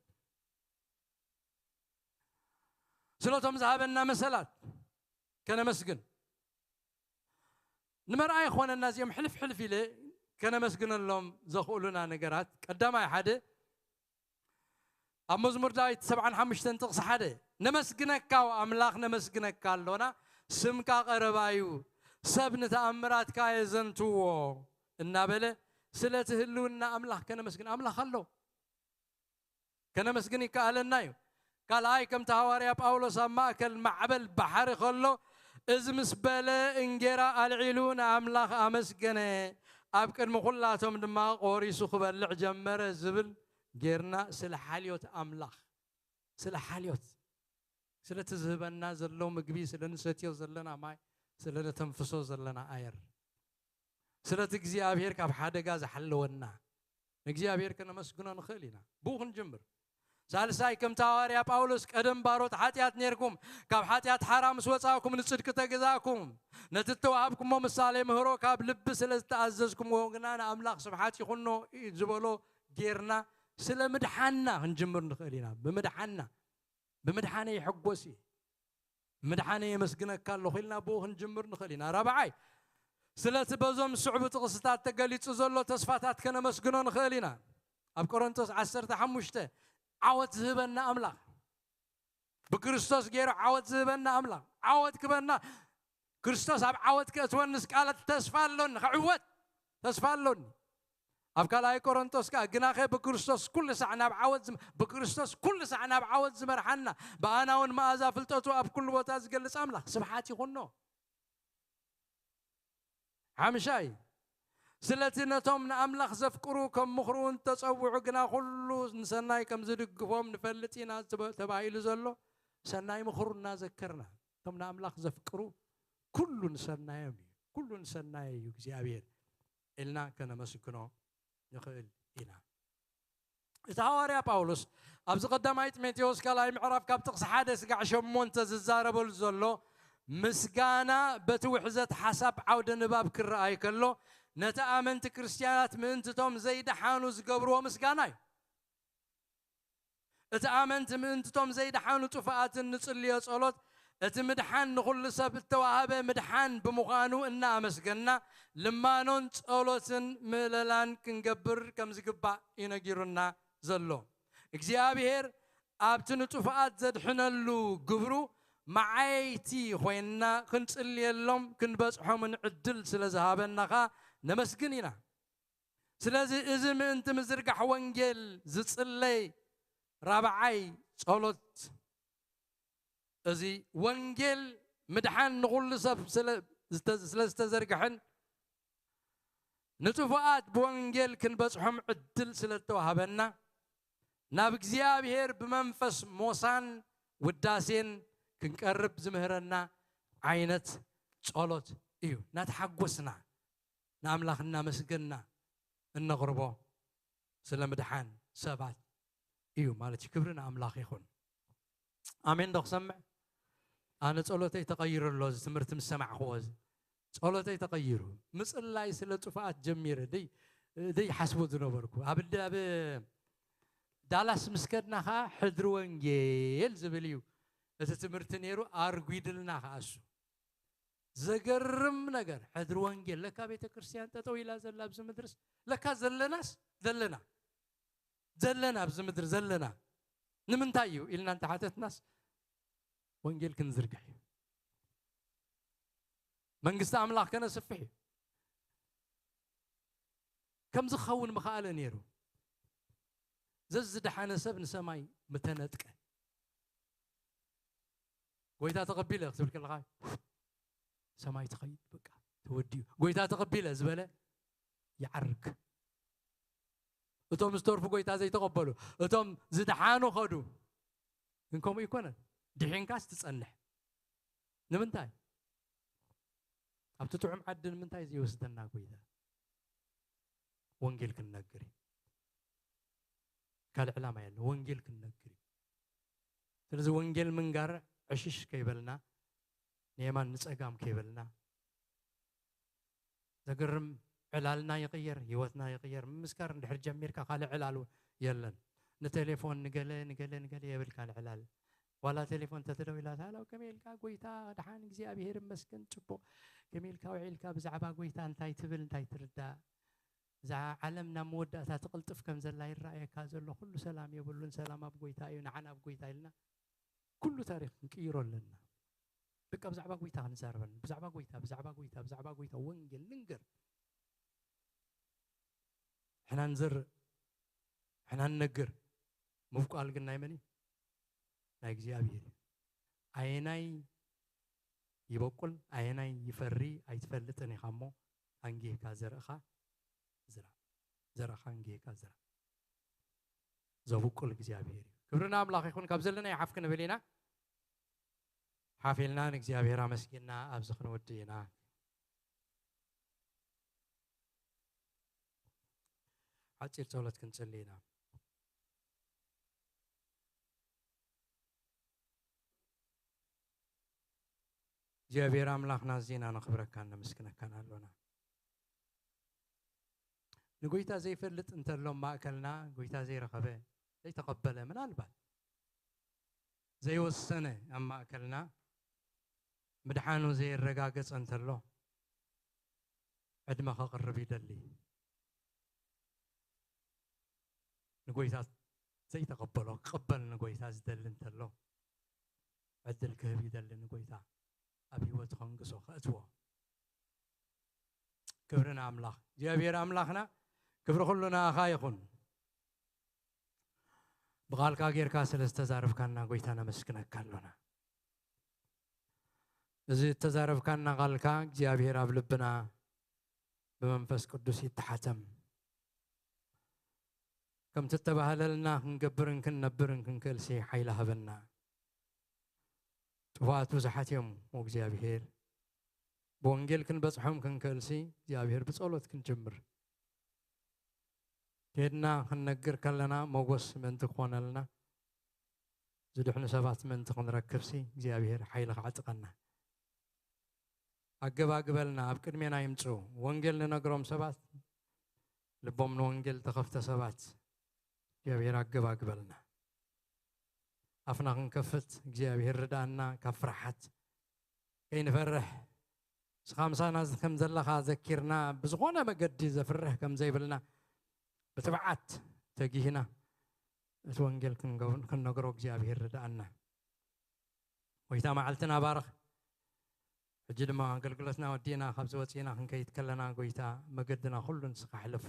ስለቶም ዝሃበና መሰላት ከነመስግን። ንመርኣይ ኾነና እዚኦም ሕልፍ ሕልፍ ኢለ ከነመስግነሎም ዘኽእሉና ነገራት ቀዳማይ ሓደ ኣብ መዝሙር ዳዊት ሰብዓን ሓሙሽተን ጥቕሲ ሓደ ነመስግነካ ኣምላኽ ነመስግነካ ኣሎና ስምካ ቀረባ እዩ ሰብ ንተኣምራትካ የዘንትዎ እናበለ ስለቲ ህልውና ኣምላኽ ከነመስግን ኣምላኽ ኣሎ። ከነመስግን ይከኣለና እዩ። ካልኣይ ከምቲ ሃዋርያ ጳውሎስ ኣብ ማእከል ማዕበል ባሕሪ ከሎ እዚ ምስ በለ እንጌራ ኣልዒሉ ንኣምላኽ ኣመስገነ፣ ኣብ ቅድሚ ኩላቶም ድማ ቆሪሱ ክበልዕ ጀመረ ዝብል ጌርና ስለ ሓልዮት ኣምላኽ ስለ ሓልዮት ስለቲ ዝህበና ዘሎ ምግቢ ስለ ንሰትዮ ዘለና ማይ ስለ ነተንፍሶ ዘለና ኣየር ስለቲ እግዚኣብሔር ካብ ሓደጋ ዝሓለወና ንእግዚኣብሔር ከነመስግኖ ንኽእል ኢና። ብኡ ክንጅምር። ሳልሳይ ከምቲ ሃዋርያ ጳውሎስ ቀደም ባሮት ሓጢኣት ነርኩም ካብ ሓጢኣት ሓራ ምስ ወፃእኩም ንፅድቂ ተገዛእኩም ነቲ እተዋሃብኩሞ ምሳሌ ምህሮ ካብ ልቢ ስለ ዝተኣዘዝኩምዎ ግና ንኣምላኽ ስብሓት ይኹኖ ዝበሎ ጌርና ስለ ምድሓና ክንጅምር ንኽእል ኢና። ብምድሓና ብምድሓነ ይሕጎስ እየ ምድሓነ የመስግነካ ኣለኹ ኢልና ብኡ ክንጅምር ንኽእል ኢና። ራብዓይ ስለቲ በዞም ዝስዕቡ ጥቕስታት ተገሊጹ ዘሎ ተስፋታት ከነመስግኖ ንኽእል ኢና። ኣብ ቆሮንቶስ ዓሰርተ ሓሙሽተ ዓወት ዝህበና ኣምላኽ ብክርስቶስ ገይሩ ዓወት ዝህበና ኣምላኽ ዓወት ክበና ክርስቶስ ኣብ ዓወት ከእትወንስ ቃላት ተስፋ ኣሎኒ ክዕወት ተስፋ ኣሎኒ። ኣብ ካልኣይ ቆሮንቶስ ከኣ ግናኸ ብክርስቶስ ኩሉ ሳዕ ናብ ዓወት ዝም- ብክርስቶስ ኩሉ ሳዕ ናብ ዓወት ዝመርሓና ብኣና እውን መኣዛ ፍልጠቱ ኣብ ኩሉ ቦታ ዝገልጽ ኣምላኽ ስብሓት ይኹኖ። ሓምሻይ ስለቲ ነቶም ንኣምላኽ ዘፍቅሩ ከም ምኽሩ እውን ተጸውዑ ግና ኩሉ ንሰናይ ከም ዝድግፎም ንፈልጥ ኢና ዝብ- ተባሂሉ ዘሎ ሰናይ ምኽሩ እናዘከርና እቶም ንኣምላኽ ዘፍቅሩ ኩሉ ንሰናዮም እዩ ኩሉ ንሰናይ እዩ እግዚኣብሔር ኢልና ከነመስግኖ ንኽእል ኢና። እቲ ሃዋርያ ጳውሎስ ኣብዚ ቀዳማይ ጢሞቴዎስ ካልኣይ ምዕራፍ ካብ ጥቕሲ ሓደ ስጋዕ ሸሞንተ ዝዛረበሉ ዘሎ ምስጋና በቲ ውሕዘት ሓሳብ ዓውደ ንባብ ክረኣይ ከሎ ነቲ ኣመንቲ ክርስትያናት ምእንትቶም ዘይደሓኑ ዝገብርዎ ምስጋና እዩ። እቲ ኣመንቲ ምእንትቶም ዘይደሓኑ ጥፉኣትን ንጽልዮ ጸሎት፣ እቲ ምድሓን ንኹሉ ሰብ እተዋህበ ምድሓን ብምዃኑ እናኣመስገና፣ ልማኖን ጸሎትን ምእለላን ክንገብር ከም ዝግባእ እዩ ነጊሩና ዘሎ። እግዚኣብሔር ኣብቲ ንጥፉኣት ዘድሕነሉ ግብሩ መዓይቲ ኮይንና ክንጽልየሎም ክንበጽሖምን ዕድል ስለ ዝሃበና ኸኣ ነመስግን ኢና። ስለዚ እዚ ምእንቲ ምዝርጋሕ ወንጌል ዝጽለይ ራብዓይ ጸሎት፣ እዚ ወንጌል ምድሓን ንኹሉ ሰብ ስለ ዝተ-፣ ስለ ዝተዘርግሐን ንጥፉኣት ብወንጌል ክንበጽሖም ዕድል ስለ ዝተዋህበና፣ ናብ እግዚኣብሔር ብመንፈስ ሞሳን ውዳሴን ክንቀርብ ዝምህረና ዓይነት ጸሎት እዩ። እናተሓጎስና ንኣምላኽ እናመስገንና እነቕርቦ ስለ ምድሓን ሰባት እዩ ማለት እዩ። ክብሪ ንኣምላኽ ይኹን። ኣሜን ዶ ክሰምዕ? ኣነ ጸሎተይ ተቐይሩ ኣሎ፣ እዚ ትምህርቲ ምስ ሰማዕኽዎ፣ እዚ ጸሎተይ ተቐይሩ። ምጽላይ ስለ ጥፉኣት ጀሚረ፣ ደይ-፣ ደይሓስቦ ዝነበርኩ። ኣብ ድ-፣ ኣብ ዳላስ ምስ ከድና ኸኣ ሕድሪ ወንጌል ዝብል እዩ እቲ ትምህርቲ ነይሩ፣ ኣርጒድልና ኸኣ እሱ። ዘገርም ነገር፣ ሕድሪ ወንጌል። ለካ ቤተ ክርስቲያን ጠጠው ኢላ ዘላ ኣብዚ ምድርስ፣ ለካ ዘለናስ፣ ዘለና፣ ዘለና ኣብዚ ምድሪ ዘለና። ንምንታይ እዩ ኢልና እንተሓተትናስ፣ ወንጌል ክንዝርግሕ እዩ። መንግስቲ ኣምላኽ ከነስፍሕ እዩ። ከም ዝኸውን ምኽኣለ ነይሩ። ዘዝደሓነ ሰብ ንሰማይ ምተነጥቀ። ጎይታ ተቐቢለ ክትብል ከለኻ፣ ሰማይ ትኸይድ፣ በቃ፣ ተወዲኡ። ጎይታ ተቐቢለ ዝበለ ይዓርግ። እቶም ዝተርፉ ጎይታ ዘይተቐበሉ፣ እቶም ዝደሓኑ ኸዱ። ግን ከምኡ ይኮነን። ድሒንካስ ትጸንሕ። ንምንታይ? ኣብቲ ጥዑም ዓዲ ንምንታይ ዘይወስደና ጎይታ? ወንጌል ክንነግር እዩ። ካልእ ዕላማ የለን። ወንጌል ክንነግር እዩ። ስለዚ ወንጌል ምንጋር ዕሽሽ ከይበልና፣ ንየማን ንጸጋም ከይበልና፣ ዘገርም ዕላልና ይቕየር፣ ህይወትና ይቕየር። ምምስካር እንድሕር ጀሚርካ ካልእ ዕላል እውን የለን። ንቴሌፎን ንገለ፣ ንገለ፣ ንገለ የብል ካልእ ዕላል። ዋላ ቴሌፎን ተተደዊላ፣ "ሃሎ፣ ከመይ ኢልካ? ጎይታ ደሓን፣ እግዚኣብሔር ይመስገን፣ ጽቡቕ። ከመይ ኢልካ ውዒልካ? ብዛዕባ ጎይታ እንታይ ትብል፣ እንታይ ትርዳእ? እዛ ዓለም ናብ መወዳእታ ትቕልጥፍ ከም ዘላ ይረኣየካ ዘሎ፣ ኩሉ ሰላም የብሉን፣ ሰላም ኣብ ጎይታ እዩ፣ ንዓና ኣብ ጎይታ" ኢልና ኩሉ ታሪኽ ክንቅይሮ ኣለና። በቃ ብዛዕባ ጎይታ ክንዛረበን፣ ብዛዕባ ጎይታ፣ ብዛዕባ ጎይታ፣ ብዛዕባ ጎይታ ወንጌል ንንገር። ሕና ንዘርእ፣ ሕና ንነግር። ምብቋል ግን ናይ መን እዩ? ናይ እግዚኣብሔር እዩ። ኣየናይ ይበቁል፣ ኣየናይ ይፈሪ ኣይትፈልጥን ኢኻ እሞ፣ ኣንጊህካ ዘርእኻ ዝራእ። ዘርእኻ ኣንጊህካ ዝራእ። ዘብቁል እግዚኣብሔር እዩ። ክብሪ ንኣምላኽ ይኹን። ካብ ዘለና ይሓፍ ክንብል ኢና። ሓፍ ኢልና ንእግዚኣብሔር ኣመስጊንና ኣብዚ ክንወድእ ኢና። ሓጺር ጸሎት ክንጽሊ ኢና። እግዚኣብሔር ኣምላኽና፣ ኣዚና ነኽብረካን ነመስግነካን ኣሎና። ንጎይታ ዘይፈልጥ እንተሎ ኣብ ማእከልና፣ ጎይታ ዘይረኸበ፣ ዘይተቐበለ፣ ምናልባት ዘይወሰነ ኣብ ማእከልና፣ ምድሓኑ ዘየረጋገጸ እንተሎ፣ ዕድመ ከቕርብ ይደሊ። ንጎይታ ዘይተቐበሎ ክቕበል ንጎይታ ዝደሊ እንተሎ፣ ዕድል ክህብ ይደሊ ንጎይታ ኣብ ህይወቱ ከንግሶ፣ ከእትዎ። ክብሪ ንኣምላኽ። እግዚኣብሔር ኣምላኽና፣ ክብሪ ኩሉ ንኣኻ ይኹን። ብቓልካ ጌርካ ስለ ዝተዛረብካና ጎይታ ነመስግነካ ኣሎና። እዚ እተዛረብካና ቓልካ እግዚኣብሔር ኣብ ልብና ብመንፈስ ቅዱስ ይተሓተም። ከምቲ እተባህለልና ክንገብርን ክንነብርን ክንክእልሲ ሓይሊ ሃበና። ጥፉኣት ብዙሓት እዮም፣ ኦ እግዚኣብሔር። ብወንጌል ክንበጽሖም ክንክእልሲ እግዚኣብሔር ብጸሎት ክንጅምር። ኬድና ክንነግር ከለና ሞጎስ ምእንቲ ክኾነልና፣ ዝድሕኑ ሰባት ምእንቲ ክንረክብሲ እግዚኣብሔር ሓይሊ ክዓጥቀና። ኣገባግበልና፣ ኣብ ቅድሜና ይምጽኡ። ወንጌል ንነግሮም ሰባት፣ ልቦም ንወንጌል ተኸፍተ ሰባት እግዚኣብሔር ኣገባግበልና። ኣፍና ክንከፍት እግዚኣብሔር ርዳኣና። ካብ ፍርሓት ከይንፈርሕ፣ ንስኻ ምሳና ከም ዘለኻ ዘኪርና፣ ብዝኾነ መገዲ ዘፍርህ ከም ዘይብልና፣ ብትብዓት ተጊህና እቲ ወንጌል ክንገብ-፣ ክንነግሮ እግዚኣብሔር ርዳኣና። ጎይታ፣ መዓልትና ባርኽ። ሕጂ ድማ ኣገልግሎትና ወዲእና ካብዚ ወፂእና ክንከይድ ከለና፣ ጎይታ፣ መገድና ኩሉ ንስኻ ሕለፎ።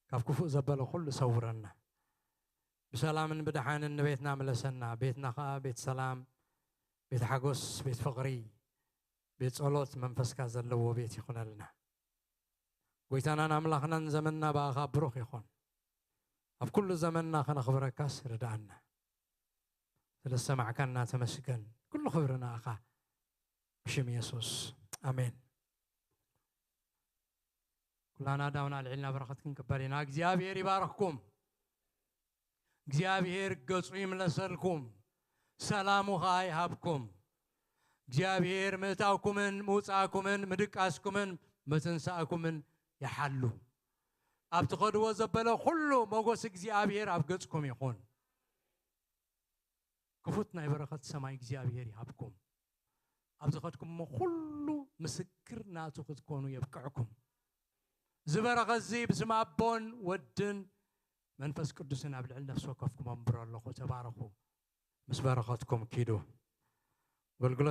ካብ ክፉእ ዘበለ ኩሉ ሰውረና። ብሰላምን ብደሓንን ንቤትና ምለሰና። ቤትና ኸዓ ቤት ሰላም፣ ቤት ሓጎስ፣ ቤት ፍቕሪ፣ ቤት ጸሎት መንፈስካ ዘለዎ ቤት ይኹነልና። ጎይታናን ኣምላኽናን፣ ዘመንና ብኣኻ ብሩኽ ይኹን። ኣብ ኩሉ ዘመንና ከነኽብረካስ ርድኣና። ስለ ዝሰማዕካና ተመስገን። ኩሉ ክብሪ ንኣኻ። ብሽም የሱስ፣ ኣሜን። ኩላና ዳውና ኣልዒልና በረኸት ክንቅበል ኢና። እግዚኣብሔር ይባርኽኩም። እግዚኣብሔር ገጹ ይምለሰልኩም፣ ሰላሙ ኸዓ ይሃብኩም። እግዚኣብሔር ምእታውኩምን ምውጻእኩምን ምድቃስኩምን ምትንሳእኩምን ይሓሉ። ኣብ ትኸድዎ ዘበለ ኩሉ ሞገስ እግዚኣብሔር ኣብ ገጽኩም ይኹን። ክፉት ናይ በረኸት ሰማይ እግዚኣብሔር ይሃብኩም። ኣብ ዝኸድኩሞ ኩሉ ምስክር ናቱ ክትኮኑ የብቅዕኩም። እዚ በረኸት እዚ ብስም ኣቦን ወድን መንፈስ ቅዱስን ኣብ ልዕሊ ነፍሲ ወከፍኩም ኣንብሮ ኣለኹ። ተባረኹ። ምስ በረኸትኩም ኪዱ። ኣገልግሎት